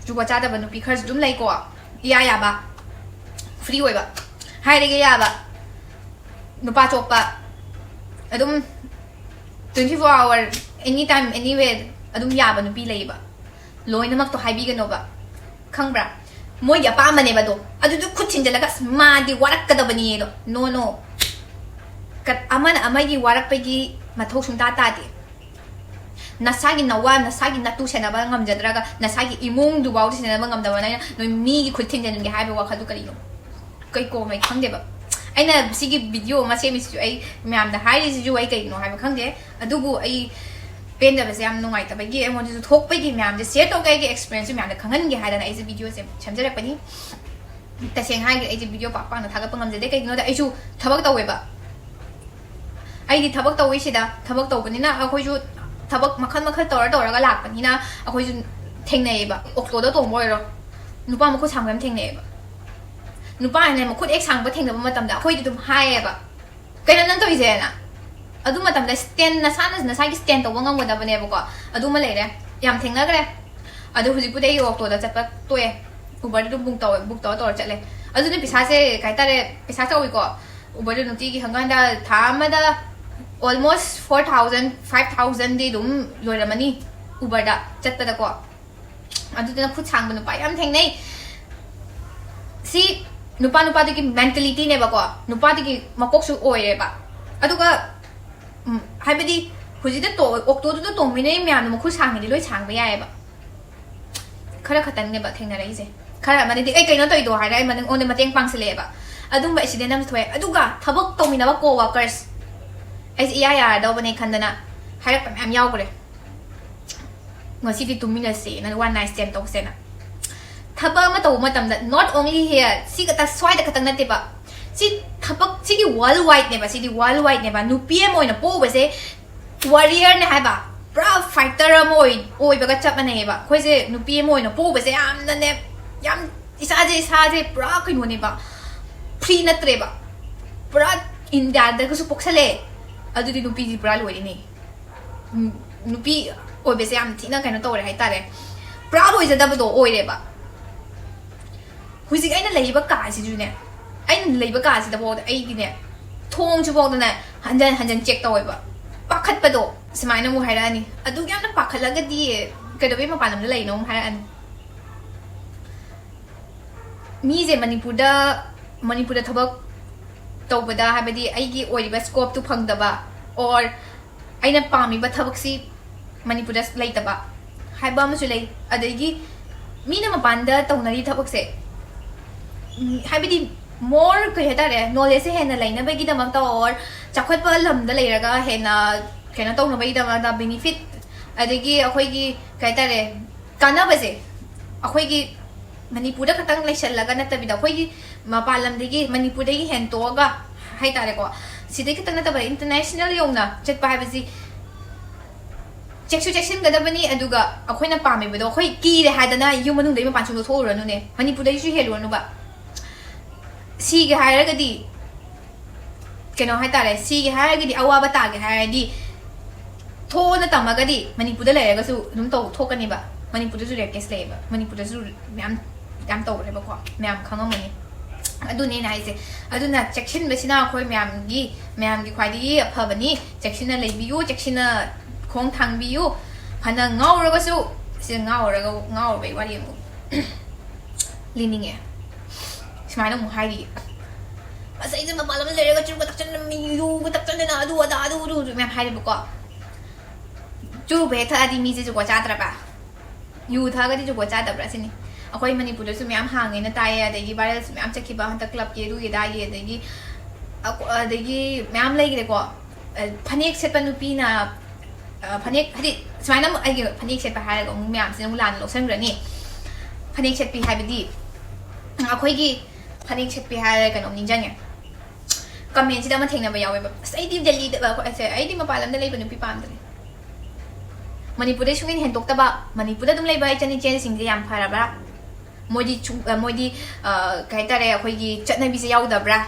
ꯖꯨꯒꯣꯠ ꯆꯥꯗꯕ ꯅꯨꯄꯤ ꯈꯔꯁꯨ ꯑꯗꯨꯝ ꯂꯩꯀꯣ꯫ ꯏꯌꯥ ꯌꯥꯕ, free ꯑꯣꯏꯕ, ꯍꯥꯏꯔꯒꯦ ꯌꯥꯕ, ꯅꯨꯄꯥ ꯆꯣꯞꯄ, ꯑꯗꯨꯝ twenty four hour, any time, anywhere ꯑꯗꯨꯝ ꯌꯥꯕ ꯅꯨꯄꯤ ꯂꯩꯌꯦꯕ꯫ ꯂꯣꯏꯅꯃꯛꯇꯣ ꯍꯥꯏꯕꯤꯒꯅꯣꯕ, ꯈꯪꯕ꯭ꯔꯥ? ꯃꯣꯏꯒꯤ ꯑꯄꯥꯝꯕꯅꯦꯕ ꯑꯗꯣ꯫ ꯑꯗꯨꯗꯨ ꯈꯨꯠ ꯊꯤꯟꯖꯜꯂꯒ, "ꯑꯁ, ꯃꯥꯗꯤ ꯋꯥꯔꯛꯀꯗꯕꯅꯤ" ꯑꯗꯣ꯫ No, no. ꯀ-, ꯑꯃꯅ ꯑꯃꯒꯤ ꯋꯥꯔꯛꯄꯒꯤ ꯃꯊꯧ ꯁꯨꯡꯇꯥ ꯇꯥꯗꯦ꯫ ꯅꯁꯥꯒꯤ ꯅꯋꯥ, ꯅꯁꯥꯒꯤ ꯅꯇꯨ ꯁꯦꯟꯅꯕ ꯉꯝꯖꯗ꯭ꯔꯒ, ꯅꯁꯥꯒꯤ ꯏꯃꯨꯡꯗꯨꯐꯥꯎꯗꯤ ꯁꯦꯟꯅꯕ ꯉꯝꯗꯕ ꯅꯣꯏꯅ, ꯅꯣꯏ ꯃꯤꯒꯤ ꯈꯨꯠ ꯊꯤꯟꯖꯤꯟꯒꯦ ꯍꯥꯏꯕ ꯋꯥꯈꯜꯗꯨ ꯀꯔꯤꯅꯣ? ꯀꯩ ꯀꯣꯝꯃꯦ ꯈꯪꯗꯦꯕ꯫ ꯑꯩꯅ ꯁꯤꯒꯤ video ꯑꯃ ꯁꯦꯝꯃꯤꯁꯤꯁꯨ, ꯑꯩ ꯃꯌꯥꯝꯗ ꯍꯥꯏꯔꯤꯁꯤꯁꯨ ꯑꯩ ꯀꯩꯒꯤꯅꯣ ꯍꯥꯏꯕ ꯈꯪꯗꯦ꯫ ꯑꯗꯨꯕꯨ ꯑꯩ ꯄꯦꯟꯗꯕꯁꯦ ꯌꯥꯝ ꯅꯨꯡꯉꯥꯏꯇꯕꯒꯤ ꯑꯩꯉꯣꯟꯗꯁꯨ ꯊꯣꯛꯄꯒꯤ ꯃꯌꯥꯝꯁꯦ share ꯇꯧꯒꯦ, ꯑꯩꯒꯤ experienceꯁꯨ ꯃꯌꯥꯝꯗ ꯈꯪꯍꯟꯒꯦ ꯍꯥꯏꯗꯅ ꯑꯩꯁꯦ videoꯁꯦ ꯁꯦꯝꯖꯔꯛꯄꯅꯤ꯫ ꯇꯁꯦꯡꯅ ꯍꯥꯏꯔꯒꯗꯤ ꯑꯩꯁꯦ video ꯄꯥꯛ ꯄꯥꯛꯅ ꯊꯥꯒꯠꯄ ꯉꯝꯖꯗꯦ, ꯀꯩꯒꯤꯅꯣꯗ ꯑꯩꯁꯨ ꯊꯕꯛ ꯇꯧꯋꯦꯕ꯫ ꯑꯩꯗꯤ ꯊꯕꯛ ꯇꯧꯋꯤ, ꯁꯤꯗ ꯊꯕꯛ ꯇꯧꯕꯅꯤꯅ ꯑꯩꯈꯣꯏꯁꯨ ꯊꯕꯛ ꯃꯈꯜ ꯃꯈꯜ ꯇꯧꯔ ꯇꯧꯔꯒ ꯂꯥꯛꯄꯅꯤꯅ ꯑꯩꯈꯣꯏꯁꯨ ꯊꯦꯡꯅꯩꯌꯦꯕ꯫ Autoꯗ ꯇꯣꯡꯕ ꯑꯣꯏꯔꯣ, ꯅꯨꯄꯥ ꯃꯈꯨꯠ ꯁꯥꯡꯕ ꯌꯥꯝ ꯊꯦꯡꯅꯩꯌꯦꯕ꯫ ꯅꯨꯄꯥ ꯍꯥꯏꯅ ꯃꯈꯨꯠ ꯍꯦꯛ ꯁꯥꯡꯕ ꯊꯦꯡꯅꯕ ꯃꯇꯝꯗ ꯑꯩꯈꯣꯏꯗꯤ ꯑꯗꯨꯝ ꯍꯥꯏꯌꯦꯕ, "ꯀꯩꯅꯣ ꯅꯪ ꯇꯧꯔꯤꯁꯦꯅ?" ꯑꯗꯨ ꯃꯇꯝꯗ stand, ꯅꯁꯥꯅ ꯅꯁꯥꯒꯤ stand ꯇꯧꯕ ꯉꯝꯒꯗꯕꯅꯦꯕꯀꯣ꯫ ꯑꯗꯨꯃ ꯂꯩꯔꯦ, ꯌꯥꯝ ꯊꯦꯡꯅꯈ꯭ꯔꯦ꯫ ꯑꯗꯣ ꯍꯧꯖꯤꯛꯄꯨꯗꯤ ꯑꯩ autoꯗ ꯆꯠꯄ ꯇꯣꯛꯑꯦ, Uberꯗꯤ ꯑꯗꯨꯝ book ꯇꯧꯋꯦ, book ꯇꯧꯔ ꯇꯧꯔ ꯆꯠꯂꯦ꯫ ꯑꯗꯨꯅ ꯄꯩꯁꯥꯁꯦ ꯀꯩ ꯍꯥꯏꯇꯥꯔꯦ, ꯄꯩꯁꯥ ꯆꯥꯎꯋꯤꯀꯣ꯫ Uberꯗ ꯅꯨꯡꯇꯤꯒꯤ ꯍꯪꯒꯠ ꯍꯟꯗ ꯊꯥ ꯑꯃꯗ almost four thousand, five thousandꯗꯤ ꯑꯗꯨꯝ ꯂꯣꯏꯔꯝꯃꯅꯤ Uberꯗ ꯆꯠꯄꯗꯀꯣ꯫ ꯑꯗꯨꯗꯨꯅ ꯈꯨꯠ ꯁꯥꯡꯕ ꯅꯨꯄꯥ ꯌꯥꯝ ꯊꯦꯡꯅꯩ꯫ ꯁꯤ ꯅꯨꯄꯥ ꯅꯨꯄꯥꯗꯨꯒꯤ mentalityꯅꯦꯕꯀꯣ, ꯅꯨꯄꯥꯗꯨꯒꯤ ꯃꯀꯣꯛꯁꯨ ꯑꯣꯏꯔꯦꯕ꯫ ꯑꯗꯨꯒ, ꯎꯝ, ꯍꯥꯏꯕꯗꯤ ꯍꯧꯖꯤꯛꯇ ꯇꯣ-, autoꯗꯨꯗ ꯇꯣꯡꯃꯤꯟꯅꯩ ꯃꯌꯥꯝꯗꯣ ꯃꯈꯨꯠ ꯁꯥꯡꯉꯤꯗꯤ ꯂꯣꯏ ꯁꯥꯡꯕ ꯌꯥꯏꯑꯕ꯫ ꯈꯔ ꯈꯛꯇꯪꯅꯦꯕ ꯊꯦꯡꯅꯔꯛꯏꯁꯦ꯫ ꯈꯔ ꯑꯃꯅꯗꯤ, "ꯑꯩ ꯀꯩꯅꯣ ꯇꯧꯔꯤꯗꯣ?" ꯍꯥꯏꯔꯒ ꯑꯩ ꯃꯉꯣꯟꯗ ꯃꯇꯦꯡ ꯄꯥꯡꯁꯤꯜꯂꯛꯑꯦꯕ꯫ ꯑꯗꯨꯝꯕ ꯑꯦꯛꯁꯤꯗꯦꯟ ꯑꯃꯁꯨ ꯊꯣꯛꯑꯦ꯫ ꯑꯗꯨꯒ ꯊꯕꯛ ꯇꯧꯃꯤꯟꯅꯕ ꯀꯣ ꯋꯥꯀꯔꯁ, ꯑꯩꯁꯦ ꯏꯌꯥ ꯌꯥꯔꯗꯧꯕꯅꯦ ꯈꯟꯗꯅ ꯍꯥꯏꯔꯛꯄ ꯃꯌꯥꯝ ꯌꯥꯎꯈ꯭ꯔꯦ꯫ "ꯉꯁꯤꯗꯤ ꯇꯨꯝꯃꯤꯟꯅꯁꯦꯅ ꯋꯥꯟ ꯅꯥꯏꯠ ꯁ꯭ꯇꯦꯟ ꯇꯧꯁꯦꯅ꯫ ꯊꯕꯛ ꯑꯃ ꯇꯧꯕ ꯃꯇꯝꯗ, not only here, ꯁꯤ ꯈꯛꯇ, ꯁ꯭ꯋꯥꯏꯗ ꯈꯛꯇꯪ ꯅꯠꯇꯦꯕ, ꯁꯤ ꯊꯕꯛ, ꯁꯤꯒꯤ ꯋꯥꯔꯜ ꯋꯥꯏꯗꯅꯦꯕ, ꯁꯤꯗꯤ ꯋꯥꯔꯜ ꯋꯥꯏꯗꯅꯦꯕ꯫ ꯅꯨꯄꯤ ꯑꯃ ꯑꯣꯏꯅ ꯄꯣꯛꯎꯕꯁꯦ ꯋꯥꯔꯤꯌꯔꯅꯦ ꯍꯥꯏꯕ, ꯄꯨꯔꯥ ꯐꯥꯏꯇꯔ ꯑꯃ ꯑꯣꯏ-, ꯑꯣꯏꯕꯒ ꯆꯞ ꯃꯥꯟꯅꯩꯌꯦꯕ꯫ ꯑꯩꯈꯣꯏꯁꯦ ꯅꯨꯄꯤ ꯑꯃ ꯑꯣꯏꯅ ꯄꯣꯛꯎꯕꯁꯦ ꯌꯥꯝꯅꯅꯦ, ꯌꯥꯝ ꯏꯁꯥꯁꯦ, ꯏꯁꯥꯁꯦ ꯄꯨꯔꯥ ꯀꯩꯅꯣꯅꯦꯕ, ꯐ꯭ꯔꯤ ꯅꯠꯇ꯭ꯔꯦꯕ꯫ ꯄꯨꯔꯥ ꯏꯟꯗꯤꯌꯥꯗꯒꯁꯨ ꯄꯣꯛꯁꯜꯂꯦ, ꯑꯗꯨꯗꯤ ꯅꯨꯄꯤꯗꯤ ꯄꯨꯔꯥ ꯂꯣꯏꯔꯤꯅꯦ꯫ ꯎꯝ, ꯅꯨꯄꯤ ꯑꯣꯏꯕꯁꯦ ꯌꯥꯝ ꯊꯤꯅ ꯀꯩꯅꯣ ꯇꯧꯔꯦ ꯍꯥꯏꯇꯥꯔꯦ, ꯄ꯭ꯔꯥꯎꯗ ꯑꯣꯏꯖꯗꯕꯗꯣ ꯑꯣꯏꯔꯦꯕ꯫ ꯍꯧꯖꯤꯛ ꯑꯩꯅ ꯂꯩꯔꯤꯕ ꯀꯥꯁꯤꯁꯨꯅꯦ, ꯑꯩꯅ ꯂꯩꯕ ꯀꯥꯁꯤꯗꯐꯥꯎꯗ ꯑꯩꯒꯤꯅꯦ, ꯊꯣꯡꯁꯤꯐꯥꯎꯗꯅꯦ ꯍꯟꯖꯟ ꯍꯟꯖꯟ ꯆꯦꯛ ꯇꯧꯋꯦꯕ, ꯄꯥꯈꯠꯄꯗꯣ꯫ ꯁꯨꯃꯥꯏꯅ ꯑꯃꯨꯛ ꯍꯥꯏꯔꯛꯑꯅꯤ, "ꯑꯗꯨꯛ ꯌꯥꯝꯅ ꯄꯥꯈꯠꯂꯒꯗꯤ ꯀꯩꯗꯧꯕꯩ ꯃꯄꯥꯟ ꯂꯝꯗ ꯂꯩꯅꯣ?" ꯑꯃꯨꯛ ꯍꯥꯏꯔꯛꯑꯅꯤ꯫ ꯃꯤꯁꯦ ꯃꯅꯤꯄꯨꯔꯗ, ꯃꯅꯤꯄꯨꯔꯗ ꯊꯕꯛ ꯇꯧꯕꯗ, ꯍꯥꯏꯕꯗꯤ ꯑꯩꯒꯤ ꯑꯣꯏꯔꯤꯕ ꯁ꯭ꯀꯣꯞꯇꯨ ꯐꯪꯗꯕ, or ꯑꯩꯅ ꯄꯥꯝꯃꯤꯕ ꯊꯕꯛꯁꯤ ꯃꯅꯤꯄꯨꯔꯗ ꯂꯩꯇꯕ ꯍꯥꯏꯕ ꯑꯃꯁꯨ ꯂꯩ꯫ ꯑꯗꯒꯤ ꯃꯤꯅ ꯃꯄꯥꯟꯗ ꯇꯧꯅꯔꯤ ꯊꯕꯛꯁꯦ, ꯎꯝ, ꯍꯥꯏꯕꯗꯤ more ꯀꯩ ꯍꯥꯏꯇꯥꯔꯦ, ꯅꯣꯂꯦꯖꯁꯦ ꯍꯦꯟꯅ ꯂꯩꯅꯕꯒꯤꯗꯃꯛꯇ, or ꯆꯥꯎꯈꯠꯄ ꯂꯝꯗ ꯂꯩꯔꯒ ꯍꯦꯟꯅ ꯀꯩꯅꯣ ꯇꯧꯅꯕꯒꯤꯗꯃꯛꯇ, ꯕꯦꯅꯤꯐꯤꯠ, ꯑꯗꯒꯤ ꯑꯩꯈꯣꯏꯒꯤ ꯀꯩ ꯍꯥꯏꯇꯥꯔꯦ, ꯀꯥꯟꯅꯕꯁꯦ ꯑꯩꯈꯣꯏꯒꯤ ꯃꯅꯤꯄꯨꯔꯗ ꯈꯛꯇꯪ ꯂꯩꯁꯜꯂꯒ ꯅꯠꯇꯕꯤꯗ, ꯑꯩꯈꯣꯏꯒꯤ ꯃꯄꯥꯟ ꯂꯝꯗꯒꯤ, ꯃꯅꯤꯄꯨꯔꯗꯒꯤ ꯍꯦꯟꯇꯣꯛꯑꯒ ꯍꯥꯏꯇꯥꯔꯦꯀꯣ, ꯁꯤꯗꯩ ꯈꯛꯇꯪ ꯅꯠꯇꯕ, ꯏꯟꯇꯔꯅꯦꯁꯅꯦꯜ ꯌꯧꯅ ꯆꯠꯄ ꯍꯥꯏꯕꯁꯤ ꯆꯦꯛꯁꯨ ꯆꯦꯛꯁꯤꯟꯒꯗꯕꯅꯤ꯫ ꯑꯗꯨꯒ ꯑꯩꯈꯣꯏꯅ ꯄꯥꯝꯃꯤꯕꯗꯣ ꯑꯩꯈꯣꯏ ꯀꯤꯔꯦ ꯍꯥꯏꯗꯅ ꯌꯨꯝ ꯃꯅꯨꯡꯗꯒꯤ ꯃꯄꯥꯟ ꯁꯨꯡꯊꯣꯛ ꯊꯣꯛꯎꯔꯅꯨꯅꯦ, ꯃꯅꯤꯄꯨꯔꯗꯒꯤꯁꯨ ꯍꯦꯜꯂꯨꯔꯅꯨꯕ꯫ ꯁꯤꯒꯦ ꯍꯥꯏꯔꯒꯗꯤ, ꯀꯩꯅꯣ ꯍꯥꯏꯇꯥꯔꯦ, ꯁꯤꯒꯦ ꯍꯥꯏꯔꯒꯗꯤ, ꯑꯋꯥꯕ ꯇꯥꯒꯦ ꯍꯥꯏꯔꯗꯤ, ꯊꯣꯛꯑꯣꯅ ꯇꯝꯃꯒꯗꯤ ꯃꯅꯤꯄꯨꯔꯗ ꯂꯩꯔꯒꯁꯨ ꯑꯗꯨꯝ ꯇꯧ ꯊꯣꯛꯀꯅꯦꯕ꯫ ꯃꯅꯤꯄꯨꯔꯗꯁꯨ ꯔꯦꯞ ꯀꯦꯁ ꯂꯩꯌꯦꯕ, ꯃꯅꯤꯄꯨꯔꯗꯁꯨ ꯃꯌꯥꯝ, ꯌꯥꯝ ꯇꯧꯈ꯭ꯔꯦꯕꯀꯣ, ꯃꯌꯥꯝ ꯈꯪꯉꯝꯃꯅꯤ꯫ ꯑꯗꯨꯅꯦ ꯑꯩꯅ ꯍꯥꯏꯁꯦ꯫ ꯑꯗꯨꯅ ꯆꯦꯛꯁꯤꯟꯕꯁꯤꯅ ꯑꯩꯈꯣꯏ ꯃꯌꯥꯝꯒꯤ, ꯃꯌꯥꯝꯒꯤ ꯈ꯭ꯋꯥꯏꯗꯒꯤ ꯑꯐꯕꯅꯤ꯫ ꯆꯦꯛꯁꯤꯟꯅ ꯂꯩꯕꯤꯌꯨ, ꯆꯦꯛꯁꯤꯟꯅ ꯈꯣꯡ ꯊꯥꯡꯕꯤꯌꯨ꯫ ꯐꯅ ꯉꯥꯎꯔꯒꯁꯨ, ꯁꯤꯗ ꯉꯥꯎꯔꯒ, ꯉꯥꯎꯔꯕꯩ ꯋꯥꯔꯤ ꯑꯃꯨꯛ ꯂꯤꯅꯤꯡꯉꯦ꯫ ꯁꯨꯃꯥꯏꯅ ꯑꯃꯨꯛ ꯍꯥꯏꯔꯤ, "ꯑꯁ, ꯑꯩꯁꯦ ꯃꯄꯥꯟ ꯂꯝꯗ ꯂꯩꯔꯒ ꯆꯨꯔꯨꯞꯀ ꯊꯛꯆꯟꯗꯅ, ꯃꯤ ꯌꯨꯒ ꯊꯛꯆꯟꯗꯅ, ꯑꯗꯨ ꯑꯗꯥ, ꯑꯗꯨ ꯑꯗꯨ ꯑꯗꯨ" ꯃꯌꯥꯝ ꯍꯥꯏꯔꯦꯕꯀꯣ꯫ ꯆꯨꯔꯨꯞ ꯍꯦꯛ ꯊꯛꯑꯗꯤ ꯃꯤꯁꯦ ꯖꯨꯒꯣꯠ ꯆꯥꯗ꯭ꯔꯕ? ꯌꯨ ꯊꯛꯑꯒꯗꯤ ꯖꯨꯒꯣꯠ ꯆꯥꯗꯕ꯭ꯔꯥ ꯁꯤꯅꯤ꯫ ꯑꯩꯈꯣꯏ ꯃꯅꯤꯄꯨꯔꯗꯁꯨ ꯃꯌꯥꯝ ꯍꯥꯡꯉꯦꯅ ꯇꯥꯏꯌꯦ, ꯑꯗꯒꯤ ꯚꯥꯏꯔꯦꯜꯁꯨ ꯃꯌꯥꯝ ꯆꯠꯈꯤꯕ ꯍꯟꯗꯛ ꯀ꯭ꯂꯕꯀꯤ ꯑꯗꯨꯒꯤ ꯑꯗꯥꯒꯤ, ꯑꯗꯒꯤ ꯑꯗꯒꯤ ꯃꯌꯥꯝ ꯂꯩꯈ꯭ꯔꯦꯀꯣ꯫ ꯐꯅꯦꯛ ꯁꯦꯠꯄ ꯅꯨꯄꯤꯅ ꯐꯅꯦꯛ, ꯍꯥꯏꯗꯤ ꯁꯨꯃꯥꯏꯅ ꯑꯃꯨꯛ ꯑꯩꯒꯤ ꯐꯅꯦꯛ ꯁꯦꯠꯄ ꯍꯥꯏꯔꯒ ꯑꯃꯨꯛ ꯃꯌꯥꯝꯁꯤꯅ ꯑꯃꯨꯛ ꯂꯥꯟꯅ ꯂꯧꯁꯟꯈ꯭ꯔꯅꯤ꯫ ꯐꯅꯦꯛ ꯁꯦꯠꯄꯤ ꯍꯥꯏꯕꯗꯤ ꯑꯩꯈꯣꯏꯒꯤ ꯐꯅꯦꯛ ꯁꯦꯠꯄꯤ ꯍꯥꯏꯔꯒ ꯀꯩꯅꯣꯝ ꯅꯤꯡꯁꯤꯡꯉꯦ꯫ ꯀꯃꯦꯟꯁꯤꯗ ꯑꯃ ꯊꯦꯡꯅꯕ ꯌꯥꯎꯋꯦꯕ, "ꯑꯁ, ꯑꯩꯗꯤ ꯗꯦꯜꯂꯤꯗ, ꯑꯩꯈꯣꯏ-, ꯑꯩꯗꯤ ꯃꯄꯥꯟ ꯂꯝꯗ ꯂꯩꯕ ꯅꯨꯄꯤ ꯄꯥꯝꯗ꯭ꯔꯦ꯫ ꯃꯅꯤꯄꯨꯔꯗꯩ ꯁꯨꯡꯍꯦꯟ ꯍꯦꯟꯗꯣꯛꯇꯕ, ꯃꯅꯤꯄꯨꯔꯗ ꯑꯗꯨꯝ ꯂꯩꯕ ꯏꯆꯟ ꯏꯆꯦꯁꯤꯡꯁꯦ ꯌꯥꯝ ꯐꯔꯕ꯭ꯔꯥ? ꯃꯣꯏꯗꯤ ꯁꯨꯡ-, ꯑ, ꯃꯣꯏꯗꯤ, ꯑ, ꯀꯩ ꯍꯥꯏꯇꯥꯔꯦ, ꯑꯩꯈꯣꯏꯒꯤ ꯆꯠꯅꯕꯤꯁꯦ ꯌꯥꯎꯗꯕ꯭ꯔꯥ?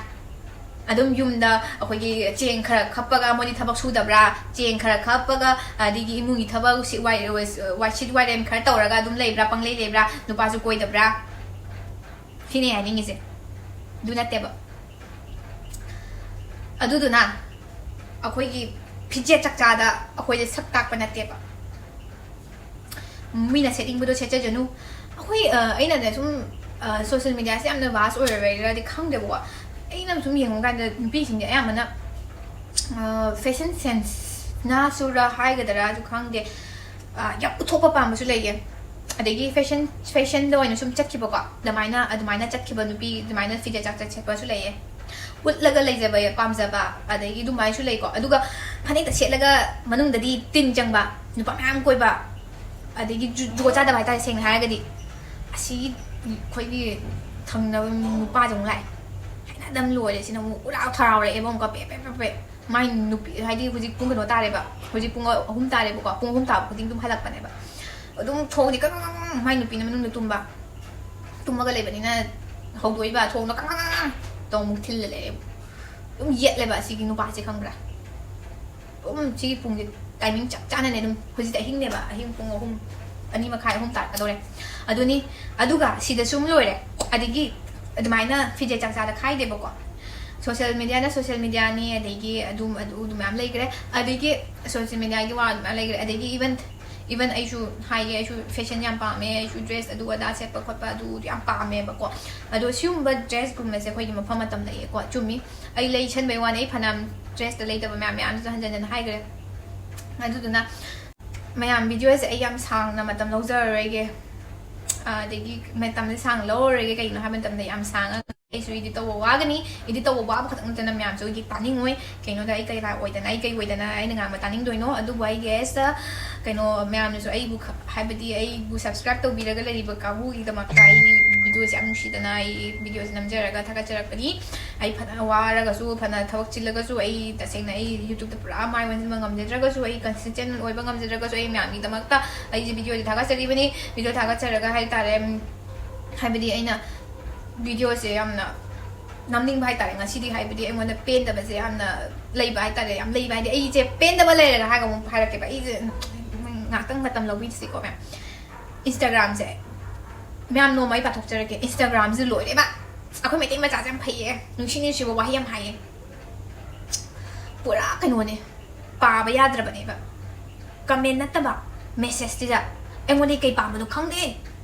ꯑꯗꯨꯝ ꯌꯨꯝꯗ ꯑꯩꯈꯣꯏꯒꯤ ꯆꯦꯡ ꯈꯔ ꯈꯞꯄꯒ ꯃꯣꯏꯗꯤ ꯊꯕꯛ ꯁꯨꯗꯕ꯭ꯔꯥ? ꯆꯦꯡ ꯈꯔ ꯈꯞꯄꯒ, ꯑꯗꯒꯤ ꯏꯃꯨꯡꯒꯤ ꯊꯕꯛ ꯁꯤ-, ꯋꯥꯏ-, ꯋꯥꯏ-, ꯋꯥꯏꯁꯤꯠ ꯋꯥꯏꯔꯦꯝ ꯈꯔ ꯇꯧꯔꯒ ꯑꯗꯨꯝ ꯂꯩꯕ꯭ꯔꯥ? ꯄꯪꯂꯩ ꯂꯩꯕ꯭ꯔꯥ? ꯅꯨꯄꯥꯁꯨ ꯀꯣꯏꯗꯕ꯭ꯔꯥ?" ꯁꯤꯅꯦ ꯍꯥꯏꯅꯤꯡꯉꯤꯁꯦ꯫ ꯑꯗꯨ ꯅꯠꯇꯦꯕ꯫ ꯑꯗꯨꯗꯨꯅ ꯑꯩꯈꯣꯏꯒꯤ ꯐꯤꯖꯦꯠ ꯆꯥꯛꯆꯥꯗ ꯑꯩꯈꯣꯏꯁꯦ ꯁꯛ ꯇꯥꯛꯄ ꯅꯠꯇꯦꯕ꯫ ꯃꯤꯅ ꯁꯦꯠꯅꯤꯡꯕꯗꯣ ꯁꯦꯠꯆꯖꯅꯨ꯫ ꯑꯩꯈꯣꯏ, ꯑ, ꯑꯩꯅꯅꯦ ꯁꯨꯝ, ꯑ, social mediaꯁꯦ ꯌꯥꯝꯅ vast ꯑꯣꯏꯔꯕꯩꯔꯗꯤ ꯈꯪꯗꯦꯕꯀꯣ꯫ ꯑꯩꯅ ꯁꯨꯝ ꯌꯦꯡꯕ ꯀꯥꯟꯗ ꯅꯨꯄꯤꯁꯤꯡꯁꯦ ꯑꯌꯥꯝꯕꯅ, ꯑ, fashion senseꯅꯁꯨꯔ ꯍꯥꯏꯒꯗ꯭ꯔꯥꯁꯨ ꯈꯪꯗꯦ꯫ ꯑ, ꯌꯥꯝ ꯎꯠꯊꯣꯛꯄ ꯄꯥꯝꯕꯁꯨ ꯂꯩꯌꯦ꯫ ꯑꯗꯒꯤ fashion, fashionꯗ ꯑꯣꯏꯅ ꯁꯨꯝ ꯆꯠꯈꯤꯕꯀꯣ, ꯑꯗꯨꯃꯥꯏꯅ, ꯑꯗꯨꯃꯥꯏꯅ ꯆꯠꯈꯤꯕ ꯅꯨꯄꯤ, ꯑꯗꯨꯃꯥꯏꯅ ꯐꯤꯖꯦꯠ ꯆꯥꯛꯆꯥ ꯁꯦꯠꯄꯁꯨ ꯂꯩꯌꯦ꯫ ꯎꯠꯂꯒ ꯂꯩꯖꯕ, ꯄꯥꯝꯖꯕ, ꯑꯗꯒꯤ ꯑꯗꯨꯃꯥꯏꯅꯁꯨ ꯂꯩꯀꯣ꯫ ꯑꯗꯨꯒ ꯐꯅꯦꯛꯇ ꯁꯦꯠꯂꯒ ꯃꯅꯨꯡꯗꯗꯤ ꯇꯤꯟ ꯆꯪꯕ, ꯅꯨꯄꯥ ꯃꯌꯥꯝ ꯀꯣꯏꯕ, ꯑꯗꯒꯤ ꯖꯨ-, ꯖꯨꯒꯣꯠ ꯆꯥꯗꯕ ꯍꯥꯏꯇꯥꯔꯦ, ꯁꯦꯡꯅ ꯍꯥꯏꯔꯒꯗꯤ꯫ ꯑꯁꯤ ꯑꯩꯈꯣꯏꯒꯤ ꯊꯪꯅꯕ ꯅꯨꯄꯥꯁꯦ ꯑꯃꯨꯛ ꯂꯥꯛꯑꯦ꯫ ꯍꯩꯅꯗꯕꯅ ꯂꯣꯏꯔꯦ꯫ ꯁꯤꯅ ꯑꯃꯨꯛ ꯎꯔꯥꯎ ꯊꯔꯥꯎꯔꯛꯑꯦꯕ ꯑꯃꯨꯛꯀ, ꯄꯦ ꯄꯦ ꯄꯦ ꯄꯦ꯫ ꯃꯥꯏ ꯅꯨꯄꯤ, ꯍꯥꯏꯗꯤ ꯍꯧꯖꯤꯛ ꯄꯨꯡ ꯀꯩꯅꯣ ꯇꯥꯔꯦꯕ, ꯍꯧꯖꯤꯛ ꯄꯨꯡ ꯑꯍꯨꯝ ꯇꯥꯔꯦꯕꯀꯣ, ꯄꯨꯡ ꯑꯍꯨꯝ ꯇꯥꯕ ꯈꯨꯗꯤꯡ ꯑꯗꯨꯝ ꯍꯜꯂꯛꯄꯅꯦꯕ꯫ ꯑꯗꯨꯝ ꯊꯣꯡꯁꯦ ꯀꯪ ꯀꯪ ꯀꯪ ꯀꯪ, ꯃꯥꯏ ꯅꯨꯄꯤꯅ ꯃꯅꯨꯡꯗ ꯇꯨꯝꯕ, ꯇꯨꯝꯃꯒ ꯂꯩꯕꯅꯤꯅ ꯍꯧꯗꯣꯛꯏꯕ, ꯊꯣꯡꯗꯣ ꯀꯪ ꯀꯪ ꯀꯪ ꯀꯪ ꯇꯧ ꯑꯃꯨꯛ ꯊꯤꯜꯂ ꯂꯩꯔꯦ꯫ ꯑꯗꯨꯝ ꯌꯦꯠꯂꯦꯕ ꯑꯁꯤꯒꯤ ꯅꯨꯄꯥꯁꯦ, ꯈꯪꯕ꯭ꯔꯥ? ꯑꯗꯨꯝ ꯁꯤꯒꯤ ꯄꯨꯡꯁꯦ timing ꯆꯞ ꯆꯥꯅꯅꯦ꯫ ꯑꯗꯨꯝ ꯍꯧꯖꯤꯛꯇꯤ ꯑꯍꯤꯡꯅꯦꯕ, ꯑꯍꯤꯡ ꯄꯨꯡ ꯑꯍꯨꯝ, ꯑꯅꯤ ꯃꯈꯥꯏ, ꯑꯍꯨꯝ ꯇꯥꯔꯛꯀꯗꯧꯔꯦ꯫ ꯑꯗꯨꯅꯤ, ꯑꯗꯨꯒ ꯁꯤꯗ ꯁꯨꯝ ꯂꯣꯏꯔꯦ꯫ ꯑꯗꯒꯤ ꯑꯗꯨꯃꯥꯏꯅ ꯐꯤꯖꯦꯠ ꯆꯥꯛꯆꯥꯗ ꯈꯥꯏꯗꯦꯕꯀꯣ꯫ Social mediaꯅ social mediaꯅꯤ, ꯑꯗꯒꯤ ꯑꯗꯨꯝ ꯑꯗꯨ, ꯑꯗꯨ ꯃꯌꯥꯝ ꯂꯩꯈ꯭ꯔꯦ꯫ ꯑꯗꯒꯤ social mediaꯒꯤ ꯋꯥ ꯑꯗꯨꯃꯥꯏꯅ ꯂꯩꯈ꯭ꯔꯦ꯫ ꯑꯗꯒꯤ even, even ꯑꯩꯁꯨ ꯍꯥꯏꯒꯦ, ꯑꯩꯁꯨ fashion ꯌꯥꯝ ꯄꯥꯝꯃꯦ, ꯑꯩꯁꯨ dress ꯑꯗꯨ ꯑꯗꯥ ꯁꯦꯠꯄ ꯈꯣꯠꯄ ꯑꯗꯨ ꯌꯥꯝ ꯄꯥꯝꯃꯦꯕꯀꯣ꯫ ꯑꯗꯣ ꯁꯤꯒꯨꯝꯕ dressꯀꯨꯝꯕꯁꯦ ꯑꯩꯈꯣꯏꯒꯤ ꯃꯐꯝ ꯃꯇꯝ ꯂꯩꯌꯦꯀꯣ, ꯆꯨꯝꯃꯤ꯫ ꯑꯩ ꯂꯩꯁꯟꯕꯩ ꯋꯥꯅꯤ, ꯑꯩ ꯐꯅꯌꯥꯝ dressꯇ ꯂꯩꯇꯕ ꯃꯌꯥꯝ, ꯃꯌꯥꯝꯁꯨ ꯍꯟꯖꯟ ꯍꯟꯖꯟ ꯍꯥꯏꯈ꯭ꯔꯦ꯫ ꯑꯗꯨꯗꯨꯅ ꯃꯌꯥꯝ, videoꯁꯦ ꯑꯩ ꯌꯥꯝ ꯁꯥꯡꯅ ꯃꯇꯝ ꯂꯧꯖꯔꯔꯣꯏꯒꯦ꯫ ꯑꯗꯒꯤ ꯃꯇꯝꯁꯦ ꯁꯥꯡꯅ ꯂꯧꯔꯔꯣꯏꯒꯦ꯫ ꯀꯩꯒꯤꯅꯣ ꯍꯥꯏꯕ ꯃꯇꯝꯗ ꯌꯥꯝ ꯁꯥꯡꯉꯒ ꯑꯩꯁꯨ edit ꯇꯧꯕ ꯋꯥꯒꯅꯤ꯫ Edit ꯇꯧꯕ ꯋꯥꯕ ꯈꯛꯇꯪ ꯅꯠꯇꯅ ꯃꯌꯥꯝꯁꯨ ꯑꯩꯒꯤ ꯇꯥꯅꯤꯡꯉꯣꯏ꯫ ꯀꯩꯅꯣꯗ ꯑꯩ ꯀꯩ ꯑꯣꯏꯗꯅ, ꯑꯩ ꯀꯩ ꯑꯣꯏꯗꯅ ꯑꯩꯅ ꯉꯥꯡꯕ ꯇꯥꯅꯤꯡꯗꯣꯏꯅꯣ? ꯑꯗꯨꯕꯨ ꯑꯩ guess, ꯀꯩꯅꯣ, ꯃꯌꯥꯝꯅꯁꯨ ꯑꯩꯕꯨ ꯈ-, ꯍꯥꯏꯕꯗꯤ ꯑꯩꯕꯨ subscribe ꯇꯧꯕꯤꯔꯒ ꯂꯩꯔꯤꯕ ꯀꯥꯡꯕꯨꯒꯤꯗꯃꯛꯇ ꯑꯩ videoꯁꯦ ꯌꯥꯝ ꯅꯨꯡꯁꯤꯗꯅ ꯑꯩ videoꯁꯦ ꯅꯝꯖꯔꯒ ꯊꯥꯒꯠꯆꯔꯛꯄꯅꯤ꯫ ꯑꯩ ꯐꯅ ꯋꯥꯔꯒꯁꯨ, ꯐꯅ ꯊꯕꯛ ꯆꯤꯜꯂꯒꯁꯨ, ꯑꯩ ꯇꯁꯦꯡꯅ ꯑꯩ YouTubeꯇ ꯄꯨꯔꯥ ꯃꯥꯏ ꯑꯣꯟꯁꯤꯟꯕ ꯉꯝꯖꯗ꯭ꯔꯒꯁꯨ, ꯑꯩ consistent ꯑꯣꯏꯕ ꯉꯝꯖꯗ꯭ꯔꯒꯁꯨ, ꯑꯩ ꯃꯌꯥꯝꯒꯤꯗꯃꯛꯇ ꯑꯩꯁꯦ videoꯁꯦ ꯊꯥꯒꯠꯆꯔꯤꯕꯅꯤ꯫ Video ꯊꯥꯒꯠꯆꯔꯒ ꯍꯥꯏꯇꯥꯔꯦ, ꯎꯝ, ꯍꯥꯏꯕꯗꯤ ꯑꯩꯅ videoꯁꯦ ꯌꯥꯝꯅ ꯅꯝꯅꯤꯡꯕ ꯍꯥꯏꯇꯥꯔꯦ ꯉꯁꯤꯗꯤ, ꯍꯥꯏꯕꯗꯤ ꯑꯩꯉꯣꯟꯗ ꯄꯦꯟꯗꯕꯁꯦ ꯌꯥꯝꯅ ꯂꯩꯕ ꯍꯥꯏꯇꯥꯔꯦ, ꯌꯥꯝ ꯂꯩꯕ ꯍꯥꯏꯗꯤ ꯑꯩꯁꯦ ꯄꯦꯟꯗꯕ ꯂꯩꯔꯒ ꯍꯥꯏꯔꯒ ꯑꯃꯨꯛ ꯍꯥꯏꯔꯛꯀꯦꯕ꯫ ꯑꯩꯁꯦ ꯉꯥꯛꯇꯪ ꯃꯇꯝ ꯂꯧꯕꯤꯁꯤꯀꯣ ꯃꯌꯥꯝ꯫ Instagramꯁꯦ ꯃꯌꯥꯝ ꯅꯣꯡꯃ ꯑꯩ ꯄꯥꯊꯣꯛꯆꯔꯛꯀꯦ꯫ Instagramꯁꯦ ꯂꯣꯏꯔꯦꯕ꯫ ꯑꯩꯈꯣꯏ ꯃꯩꯇꯩ ꯃꯆꯥꯁꯦ ꯌꯥꯝ ꯐꯩꯌꯦ, ꯅꯨꯡꯁꯤ ꯅꯨꯡꯁꯤꯕ ꯋꯥꯍꯩ ꯌꯥꯝ ꯍꯥꯏꯌꯦ꯫ ꯄꯨꯔꯥ ꯀꯩꯅꯣꯅꯦ, ꯄꯥꯕ ꯌꯥꯗ꯭ꯔꯕꯅꯦꯕ꯫ Comment ꯅꯠꯇꯕ, messageꯁꯤꯗ ꯑꯩꯉꯣꯟꯗꯒꯤ ꯀꯩ ꯄꯥꯝꯕꯅꯣ ꯈꯪꯗꯦ,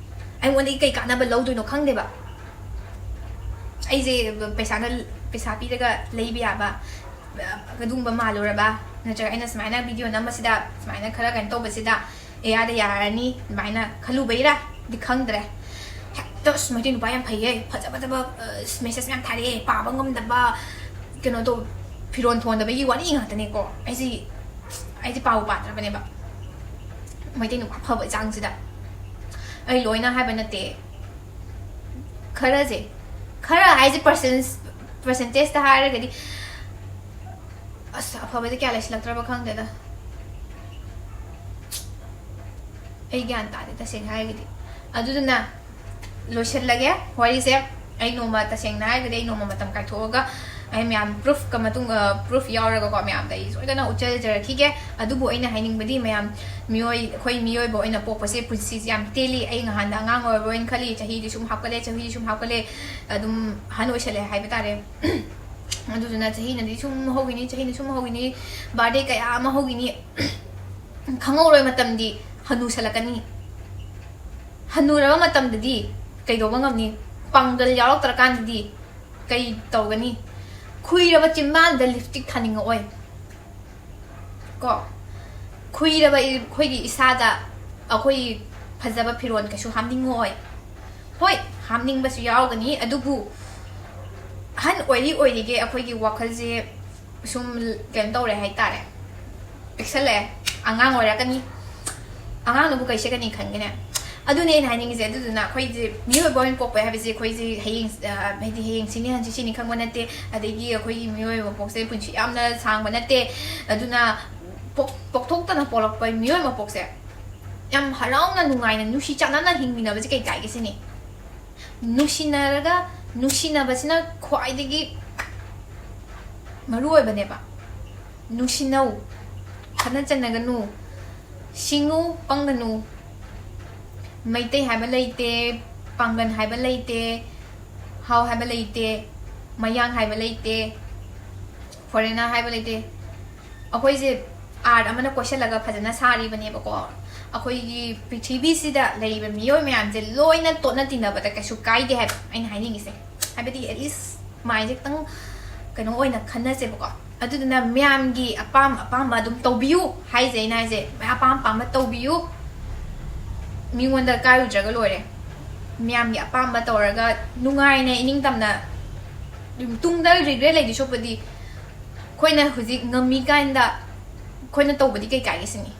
ꯑꯩꯉꯣꯟꯗꯒꯤ ꯀꯩ ꯀꯥꯟꯅꯕ ꯂꯧꯗꯣꯏꯅꯣ ꯈꯪꯗꯦꯕ꯫ ꯑꯩꯁꯦ ꯄꯩꯁꯥꯅ, ꯄꯩꯁꯥ ꯄꯤꯔꯒ ꯂꯩꯕ ꯌꯥꯕ ꯑꯗꯨꯒꯨꯝꯕ ꯃꯥꯜꯂꯨꯔꯕ, ꯅꯠꯇ꯭ꯔꯒ ꯑꯩꯅ ꯁꯨꯃꯥꯏꯅ video ꯅꯝꯕꯁꯤꯗ, ꯁꯨꯃꯥꯏꯅ ꯈꯔ ꯀꯩꯅꯣ ꯇꯧꯕꯁꯤꯗ ꯏꯌꯥꯗ ꯌꯥꯔꯅꯤ ꯑꯗꯨꯃꯥꯏꯅ ꯈꯜꯂꯨꯕꯩꯔꯥꯗꯤ ꯈꯪꯗ꯭ꯔꯦ꯫ ꯍꯦꯛꯇ ꯑꯁ ꯃꯩꯇꯩ ꯅꯨꯄꯥ ꯌꯥꯝ ꯐꯩꯌꯦ, ꯐꯖ ꯐꯖꯕ, ꯑ, message ꯃꯌꯥꯝ ꯊꯥꯔꯛꯑꯦ, ꯄꯥꯕ ꯉꯝꯗꯕ, ꯀꯩꯅꯣ ꯇꯧ, ꯐꯤꯔꯣꯟ ꯊꯣꯟꯗꯕꯒꯤ ꯋꯥꯔꯤ ꯉꯥꯛꯇꯅꯦꯀꯣ꯫ ꯑꯩꯁꯤ, ꯑꯩꯁꯦ ꯄꯥꯕꯨ ꯄꯥꯗ꯭ꯔꯕꯅꯦꯕ ꯃꯩꯇꯩ ꯅꯨꯄꯥ ꯐꯕ ꯆꯥꯡꯁꯤꯗ꯫ ꯑꯩ ꯂꯣꯏꯅ ꯍꯥꯏꯕ ꯅꯠꯇꯦ, ꯈꯔꯁꯦ, ꯈꯔ ꯍꯥꯏꯁꯦ percent, percentageꯇ ꯍꯥꯏꯔꯒꯗꯤ ꯑꯁ ꯑꯐꯕꯗꯤ ꯀꯌꯥ ꯂꯩꯁꯤꯜꯂꯛꯇ꯭ꯔꯕ ꯈꯪꯗꯦꯗ꯫ ꯑꯩ ꯒ꯭ꯌꯥꯟ ꯇꯥꯗꯦ ꯇꯁꯦꯡꯅ ꯍꯥꯏꯔꯒꯗꯤ꯫ ꯑꯗꯨꯗꯨꯅ ꯂꯣꯏꯁꯤꯜꯂꯒꯦ ꯋꯥꯔꯤꯁꯦ꯫ ꯑꯩ ꯅꯣꯡꯃ, ꯇꯁꯦꯡꯅ ꯍꯥꯏꯔꯒꯗꯤ ꯑꯩ ꯅꯣꯡꯃ ꯃꯇꯝ ꯀꯥꯏꯊꯣꯛꯑꯒ ꯑꯩ ꯃꯌꯥꯝ proofꯀ ꯃꯇꯨꯡ, ꯑ, proof ꯌꯥꯎꯔꯒꯀꯣ ꯃꯌꯥꯝꯗ ꯑꯩ ꯁꯣꯏꯗꯅ ꯎꯠꯆꯖꯔꯛꯈꯤꯒꯦ꯫ ꯑꯗꯨꯕꯨ ꯑꯩꯅ ꯍꯥꯏꯅꯤꯡꯕꯗꯤ ꯃꯌꯥꯝ ꯃꯤꯑꯣꯏ, ꯑꯩꯈꯣꯏ ꯃꯤꯑꯣꯏꯕ ꯑꯣꯏꯅ ꯄꯣꯛꯄꯁꯦ ꯄꯨꯟꯁꯤꯁꯦ ꯌꯥꯝ ꯇꯦꯜꯂꯤ꯫ ꯑꯩ ꯉꯍꯥꯟꯗ ꯑꯉꯥꯡ ꯑꯣꯏꯔꯕꯣꯏꯅ ꯈꯜꯂꯤ, ꯆꯍꯤꯗꯤ ꯁꯨꯝ ꯍꯥꯞꯀꯠꯂꯦ, ꯆꯍꯤꯗꯤ ꯁꯨꯝ ꯍꯥꯞꯀꯠꯂꯦ, ꯑꯗꯨꯝ ꯑꯍꯟ ꯑꯣꯏꯁꯜꯂꯦ ꯍꯥꯏꯕ ꯇꯥꯔꯦ꯫ ꯑꯗꯨꯗꯨꯅ ꯆꯍꯤꯅꯗꯤ ꯁꯨꯝ ꯍꯧꯈꯤꯅꯤ, ꯆꯍꯤꯅ ꯁꯨꯝ ꯍꯧꯈꯤꯅꯤ, birthday ꯀꯌꯥ ꯑꯃ ꯍꯧꯈꯤꯅꯤ꯫ ꯈꯪꯍꯧꯔꯣꯏ ꯃꯇꯝꯗꯤ ꯍꯅꯨꯁꯜꯂꯛꯀꯅꯤ꯫ ꯍꯅꯨꯔꯕ ꯃꯇꯝꯗꯗꯤ ꯀꯩꯗꯧꯕ ꯉꯝꯅꯤ? ꯄꯥꯡꯒꯜ ꯌꯥꯎꯔꯛꯇ꯭ꯔꯀꯥꯟꯗꯗꯤ ꯀꯩ ꯇꯧꯒꯅꯤ? ꯈꯨꯏꯔꯕ ꯆꯤꯝꯕꯥꯜꯗ lipstick ꯊꯥꯅꯤꯡꯉꯛꯑꯣꯏ꯫ ꯀꯣ, ꯈꯨꯏꯔꯕ ꯑꯩꯈꯣꯏꯒꯤ ꯏꯁꯥꯗ ꯑꯩꯈꯣꯏ ꯐꯖꯕ ꯐꯤꯔꯣꯜ ꯀꯩꯁꯨ ꯍꯥꯞꯅꯤꯡꯉꯣꯏ꯫ ꯍꯣꯏ, ꯍꯥꯞꯅꯤꯡꯕꯁꯨ ꯌꯥꯎꯒꯅꯤ, ꯑꯗꯨꯕꯨ ꯑꯍꯟ ꯑꯣꯏꯔꯤ ꯑꯣꯏꯔꯤꯒꯦ ꯑꯩꯈꯣꯏꯒꯤ ꯋꯥꯈꯜꯁꯦ ꯁꯨꯝ ꯀꯩꯅꯣ ꯇꯧꯔꯦ ꯍꯥꯏꯇꯥꯔꯦ, ꯄꯤꯛꯁꯜꯂꯛꯑꯦ, ꯑꯉꯥꯡ ꯑꯣꯏꯔꯛꯀꯅꯤ꯫ ꯑꯉꯥꯡꯅꯕꯨ ꯀꯩ ꯁꯦꯠꯀꯅꯤ ꯈꯟꯒꯅꯦ? ꯑꯗꯨꯅꯦ ꯑꯩꯅ ꯍꯥꯏꯅꯤꯡꯉꯤꯁꯦ꯫ ꯑꯗꯨꯗꯨꯅ ꯑꯩꯈꯣꯏꯁꯦ ꯃꯤꯑꯣꯏꯕ ꯑꯣꯏꯅ ꯄꯣꯛꯄ ꯍꯥꯏꯕꯁꯦ ꯑꯩꯈꯣꯏꯁꯦ ꯍꯌꯦꯡ, ꯑ, ꯍꯥꯏꯗꯤ ꯍꯌꯦꯡ ꯁꯤꯅꯤ ꯍꯪꯆꯤꯠ ꯁꯤꯅꯤ ꯈꯪꯕ ꯅꯠꯇꯦ꯫ ꯑꯗꯒꯤ ꯑꯩꯈꯣꯏꯒꯤ ꯃꯤꯑꯣꯏꯕ ꯃꯄꯣꯛꯁꯦ ꯄꯨꯟꯁꯤ ꯌꯥꯝꯅ ꯁꯥꯡꯕ ꯅꯠꯇꯦ꯫ ꯑꯗꯨꯅ ꯄꯣꯛ-, ꯄꯣꯛꯊꯣꯛꯇꯅ ꯄꯣꯛꯂꯛꯄ ꯃꯤꯑꯣꯏꯕ ꯃꯄꯣꯛꯁꯦ ꯌꯥꯝ ꯍꯔꯥꯎꯅ ꯅꯨꯡꯉꯥꯏꯅ ꯅꯨꯡꯁꯤ ꯆꯥꯟꯅꯅ ꯍꯤꯡꯃꯤꯟꯅꯕꯁꯦ ꯀꯩ ꯀꯥꯏꯒꯦ ꯁꯤꯅꯤ꯫ ꯅꯨꯡꯁꯤꯅꯔꯒ, ꯅꯨꯡꯁꯤꯅꯕꯁꯤꯅ ꯈ꯭ꯋꯥꯏꯗꯒꯤ ꯃꯔꯨ ꯑꯣꯏꯕꯅꯦꯕ꯫ ꯅꯨꯡꯁꯤꯅꯧ, ꯈꯠꯅ ꯆꯩꯅꯒꯅꯨ, ꯁꯤꯡꯉꯨ, ꯄꯪꯒꯅꯨ꯫ ꯃꯩꯇꯩ ꯍꯥꯏꯕ ꯂꯩꯇꯦ, ꯄꯥꯡꯒꯟ ꯍꯥꯏꯕ ꯂꯩꯇꯦ, ꯍꯥꯎ ꯍꯥꯏꯕ ꯂꯩꯇꯦ, ꯃꯌꯥꯡ ꯍꯥꯏꯕ ꯂꯩꯇꯦ, ꯐꯣꯔꯦꯅꯔ ꯍꯥꯏꯕ ꯂꯩꯇꯦ꯫ ꯑꯩꯈꯣꯏꯁꯦ ꯑꯥꯔꯠ ꯑꯃꯅ ꯀꯣꯏꯁꯜꯂꯒ ꯐꯖꯅ ꯁꯥꯔꯤꯕꯅꯦꯕꯀꯣ꯫ ꯑꯩꯈꯣꯏꯒꯤ ꯄ꯭ꯔꯤꯊꯤꯕꯤꯁꯤꯗ ꯂꯩꯔꯤꯕ ꯃꯤꯑꯣꯏ ꯃꯌꯥꯝꯁꯦ ꯂꯣꯏꯅ ꯇꯣꯠꯅ ꯇꯤꯟꯅꯕꯗ ꯀꯩꯁꯨ ꯀꯥꯏꯗꯦ ꯍꯥꯏꯕ ꯑꯩꯅ ꯍꯥꯏꯅꯤꯡꯉꯤꯁꯦ꯫ ꯍꯥꯏꯕꯗꯤ at least ꯃꯥꯏꯟꯁꯦ ꯈꯤꯇꯪ ꯀꯩꯅꯣ ꯑꯣꯏꯅ ꯈꯟꯅꯁꯦꯕꯀꯣ꯫ ꯑꯗꯨꯗꯨꯅ ꯃꯌꯥꯝꯒꯤ ꯑꯄꯥꯝ ꯑꯄꯥꯝꯕ ꯑꯗꯨꯝ ꯇꯧꯕꯤꯌꯨ ꯍꯥꯏꯁꯦ, ꯑꯩꯅ ꯍꯥꯏꯁꯦ, ꯑꯄꯥꯝ ꯑꯄꯥꯝꯕ ꯇꯧꯕꯤꯌꯨ, ꯃꯤꯉꯣꯟꯗ ꯀꯥꯏꯔꯨꯗ꯭ꯔꯒ ꯂꯣꯏꯔꯦ꯫ ꯃꯌꯥꯝꯒꯤ ꯑꯄꯥꯝꯕ ꯇꯧꯔꯒ ꯅꯨꯡꯉꯥꯏꯅ ꯏꯅꯤꯡꯇꯝꯅ ꯑꯗꯨꯝ ꯇꯨꯡꯗ ꯔꯤꯒ꯭ꯔꯦꯠ ꯂꯩꯗꯣꯏ ꯁꯔꯨꯛꯄꯨꯗꯤ ꯑꯩꯈꯣꯏꯅ ꯍꯧꯖꯤꯛ ꯉꯝꯃꯤ ꯀꯥꯟꯗ ꯑꯩꯈꯣꯏꯅ ꯇꯧꯕꯗꯤ ꯀꯩ ꯀꯥꯏꯒꯦ ꯁꯤꯅꯤ꯫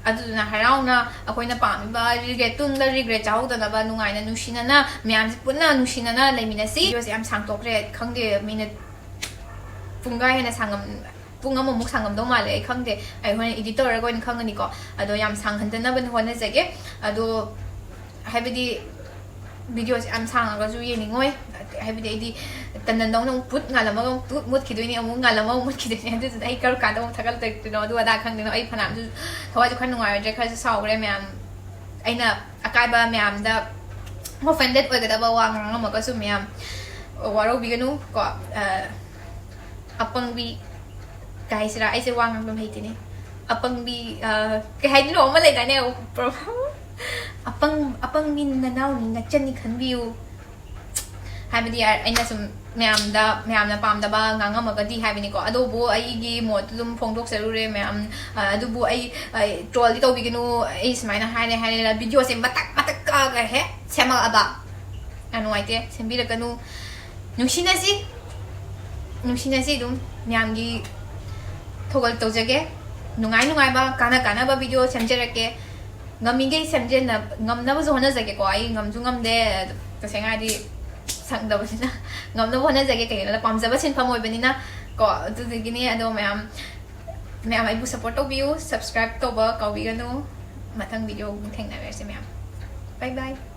ꯑꯗꯨꯗꯨꯅ ꯍꯔꯥꯎꯅ ꯑꯩꯈꯣꯏꯅ ꯄꯥꯝꯃꯤꯕ ꯔꯤꯒ꯭ꯔꯦꯠ, ꯇꯨꯡꯗ ꯔꯤꯒ꯭ꯔꯦꯠ ꯆꯥꯍꯧꯗꯅꯕ ꯅꯨꯡꯉꯥꯏꯅ ꯅꯨꯡꯁꯤꯅꯅ ꯃꯌꯥꯝꯁꯦ ꯄꯨꯟꯅ ꯅꯨꯡꯁꯤꯅꯅ ꯂꯩꯃꯤꯟꯅꯁꯤ꯫ ꯚꯤꯗꯤꯑꯣꯁꯦ ꯌꯥꯝ ꯁꯥꯡꯇꯣꯛꯈ꯭ꯔꯦ, ꯈꯪꯗꯦ, ꯃꯤꯅꯤꯠ ꯄꯨꯡꯈꯥꯏ ꯍꯦꯟꯅ ꯁꯥꯡꯉꯝ-, ꯄꯨꯡ ꯑꯃꯃꯨꯛ ꯁꯥꯡꯉꯝꯗꯧ ꯃꯥꯜꯂꯦ, ꯑꯩ ꯈꯪꯗꯦ, ꯑꯩ ꯍꯣꯔꯦꯟ ꯏꯗꯤꯠ ꯇꯧꯔꯒ ꯑꯣꯏꯅ ꯈꯪꯒꯅꯤꯀꯣ꯫ ꯑꯗꯣ ꯌꯥꯝ ꯁꯥꯡꯍꯟꯗꯅꯕ ꯍꯣꯠꯅꯖꯒꯦ꯫ ꯑꯗꯣ ꯍꯥꯏꯕꯗꯤ ꯚꯤꯗꯤꯑꯣꯁꯦ ꯌꯥꯝ ꯁꯥꯡꯉꯒꯁꯨ ꯌꯦꯡꯅꯤꯡꯉꯣꯏ, ꯍꯥꯏꯕꯗꯤ ꯑꯩꯗꯤ ꯇꯟꯗꯟꯗꯧꯅ ꯑꯃꯨꯛ ꯄꯨꯠ ꯉꯥꯜꯂꯝꯃꯒ ꯑꯃꯨꯛ ꯄꯨꯠ ꯃꯨꯠꯈꯤꯗꯣꯏꯅꯤ, ꯑꯃꯨꯛ ꯉꯥꯜꯂꯝꯃꯒ ꯑꯃꯨꯛ ꯃꯨꯠꯈꯤꯗꯣꯏꯅꯤ꯫ ꯑꯗꯨꯗꯨꯅ ꯑꯩ ꯀꯔꯝ ꯀꯥꯟꯗ ꯑꯃꯨꯛ ꯊꯥꯒꯠꯂꯛꯇꯣꯏꯅꯣ ꯑꯗꯨ ꯑꯗꯥ ꯈꯪꯗꯣꯏꯅꯣ꯫ ꯑꯩ ꯐꯅꯌꯥꯝꯁꯨ ꯊꯋꯥꯏꯁꯨ ꯈꯔ ꯅꯨꯡꯉꯥꯏꯔꯣꯏꯗ꯭ꯔꯦ, ꯈꯔꯁꯨ ꯁꯥꯎꯈ꯭ꯔꯦ ꯃꯌꯥꯝ꯫ ꯑꯩꯅ ꯑꯀꯥꯏꯕ ꯃꯌꯥꯝꯗ ꯑꯣꯐꯦꯟꯗꯦꯠ ꯑꯣꯏꯒꯗꯕ ꯋꯥ ꯉꯥꯡꯉꯝꯃꯒꯁꯨ ꯃꯌꯥꯝ ꯋꯥꯔꯧꯕꯤꯒꯅꯨ ꯀꯣ꯫ ꯑ, ꯑꯄꯪꯕꯤ ꯀꯩ ꯍꯥꯏꯁꯤꯔꯥ, ꯑꯩꯁꯦ ꯋꯥ ꯉꯥꯡꯕ ꯍꯩꯇꯦꯅꯦ꯫ ꯑꯄꯪꯕꯤ, ꯑ, ꯀꯩ ꯍꯥꯏꯗꯣꯏꯅꯣ ꯑꯃ ꯂꯩꯗꯥꯏꯅꯦ, ꯑꯄꯪ-, ꯑꯄꯪꯕꯤ ꯅꯅꯥꯎꯅꯤ ꯅꯆꯟꯅꯤ ꯈꯟꯕꯤꯌꯨ꯫ ꯍꯥꯏꯕꯗꯤ ꯑꯩꯅ ꯁꯨꯝ ꯃꯌꯥꯝꯗ, ꯃꯌꯥꯝꯅ ꯄꯥꯝꯗꯕ ꯉꯥꯡꯉꯝꯃꯒꯗꯤ ꯍꯥꯏꯕꯅꯤꯀꯣ꯫ ꯑꯗꯨꯕꯨ ꯑꯩꯒꯤ ꯃꯣꯠꯇꯨ ꯑꯗꯨꯝ ꯐꯣꯡꯗꯣꯛꯆꯔꯨꯔꯦ ꯃꯌꯥꯝ꯫ ꯑ, ꯑꯗꯨꯕꯨ ꯑꯩ, ꯑꯩ ꯇ꯭ꯔꯣꯜꯗꯤ ꯇꯧꯕꯤꯒꯅꯨ, ꯑꯩ ꯁꯨꯃꯥꯏꯅ ꯍꯥꯏꯔꯦ ꯍꯥꯏꯔꯦꯅ ꯚꯤꯗꯤꯑꯣꯁꯦ ꯃꯇꯛ ꯃꯇꯛ ꯀꯛꯑꯒ ꯍꯦꯛ ꯁꯦꯝꯃꯛꯑꯕ꯫ ꯌꯥꯝ ꯅꯨꯡꯉꯥꯏꯇꯦ, ꯁꯦꯝꯕꯤꯔꯛꯀꯅꯨ꯫ ꯅꯨꯡꯁꯤꯅꯁꯤ, ꯅꯨꯡꯁꯤꯅꯁꯤ ꯑꯗꯨꯝ꯫ ꯃꯌꯥꯝꯒꯤ ꯊꯧꯒꯜ ꯇꯧꯖꯒꯦ, ꯅꯨꯡꯉꯥꯏ ꯅꯨꯡꯉꯥꯏꯕ, ꯀꯥꯟꯅ ꯀꯥꯟꯅꯕ ꯚꯤꯗꯤꯑꯣ ꯁꯦꯝꯖꯔꯛꯀꯦ꯫ ꯉꯝꯃꯤꯈꯩ ꯁꯦꯝꯖꯟꯅ-, ꯉꯝꯅꯕꯁꯨ ꯍꯣꯠꯅꯖꯒꯦꯀꯣ꯫ ꯑꯩ ꯉꯝꯁꯨ ꯉꯝꯗꯦ, ꯇꯁꯦꯡꯅ ꯍꯥꯏꯗꯤ ꯁꯪꯗꯕꯅꯤꯅ꯫ ꯉꯝꯅꯕ ꯍꯣꯠꯅꯖꯒꯦ, ꯀꯩꯒꯤꯅꯣꯗ ꯄꯥꯝꯖꯕ ꯁꯤꯟꯐꯝ ꯑꯣꯏꯕꯅꯤꯅ ꯀꯣ꯫ ꯑꯗꯨꯗꯨꯒꯤꯅꯤ꯫ ꯑꯗꯣ ꯃꯌꯥꯝ, ꯃꯌꯥꯝ ꯑꯩꯕꯨ ꯁꯞꯄꯣꯔꯠ ꯇꯧꯕꯤꯌꯨ, ꯁꯕꯁꯀ꯭ꯔꯥꯏꯕ ꯇꯧꯕ ꯀꯥꯎꯕꯤꯒꯅꯨ꯫ ꯃꯊꯪ ꯚꯤꯗꯤꯑꯣ ꯑꯃꯨꯛ ꯊꯦꯡꯅꯔꯁꯤ ꯃꯌꯥꯝ꯫ ꯕꯥꯏ ꯕꯥꯏ꯫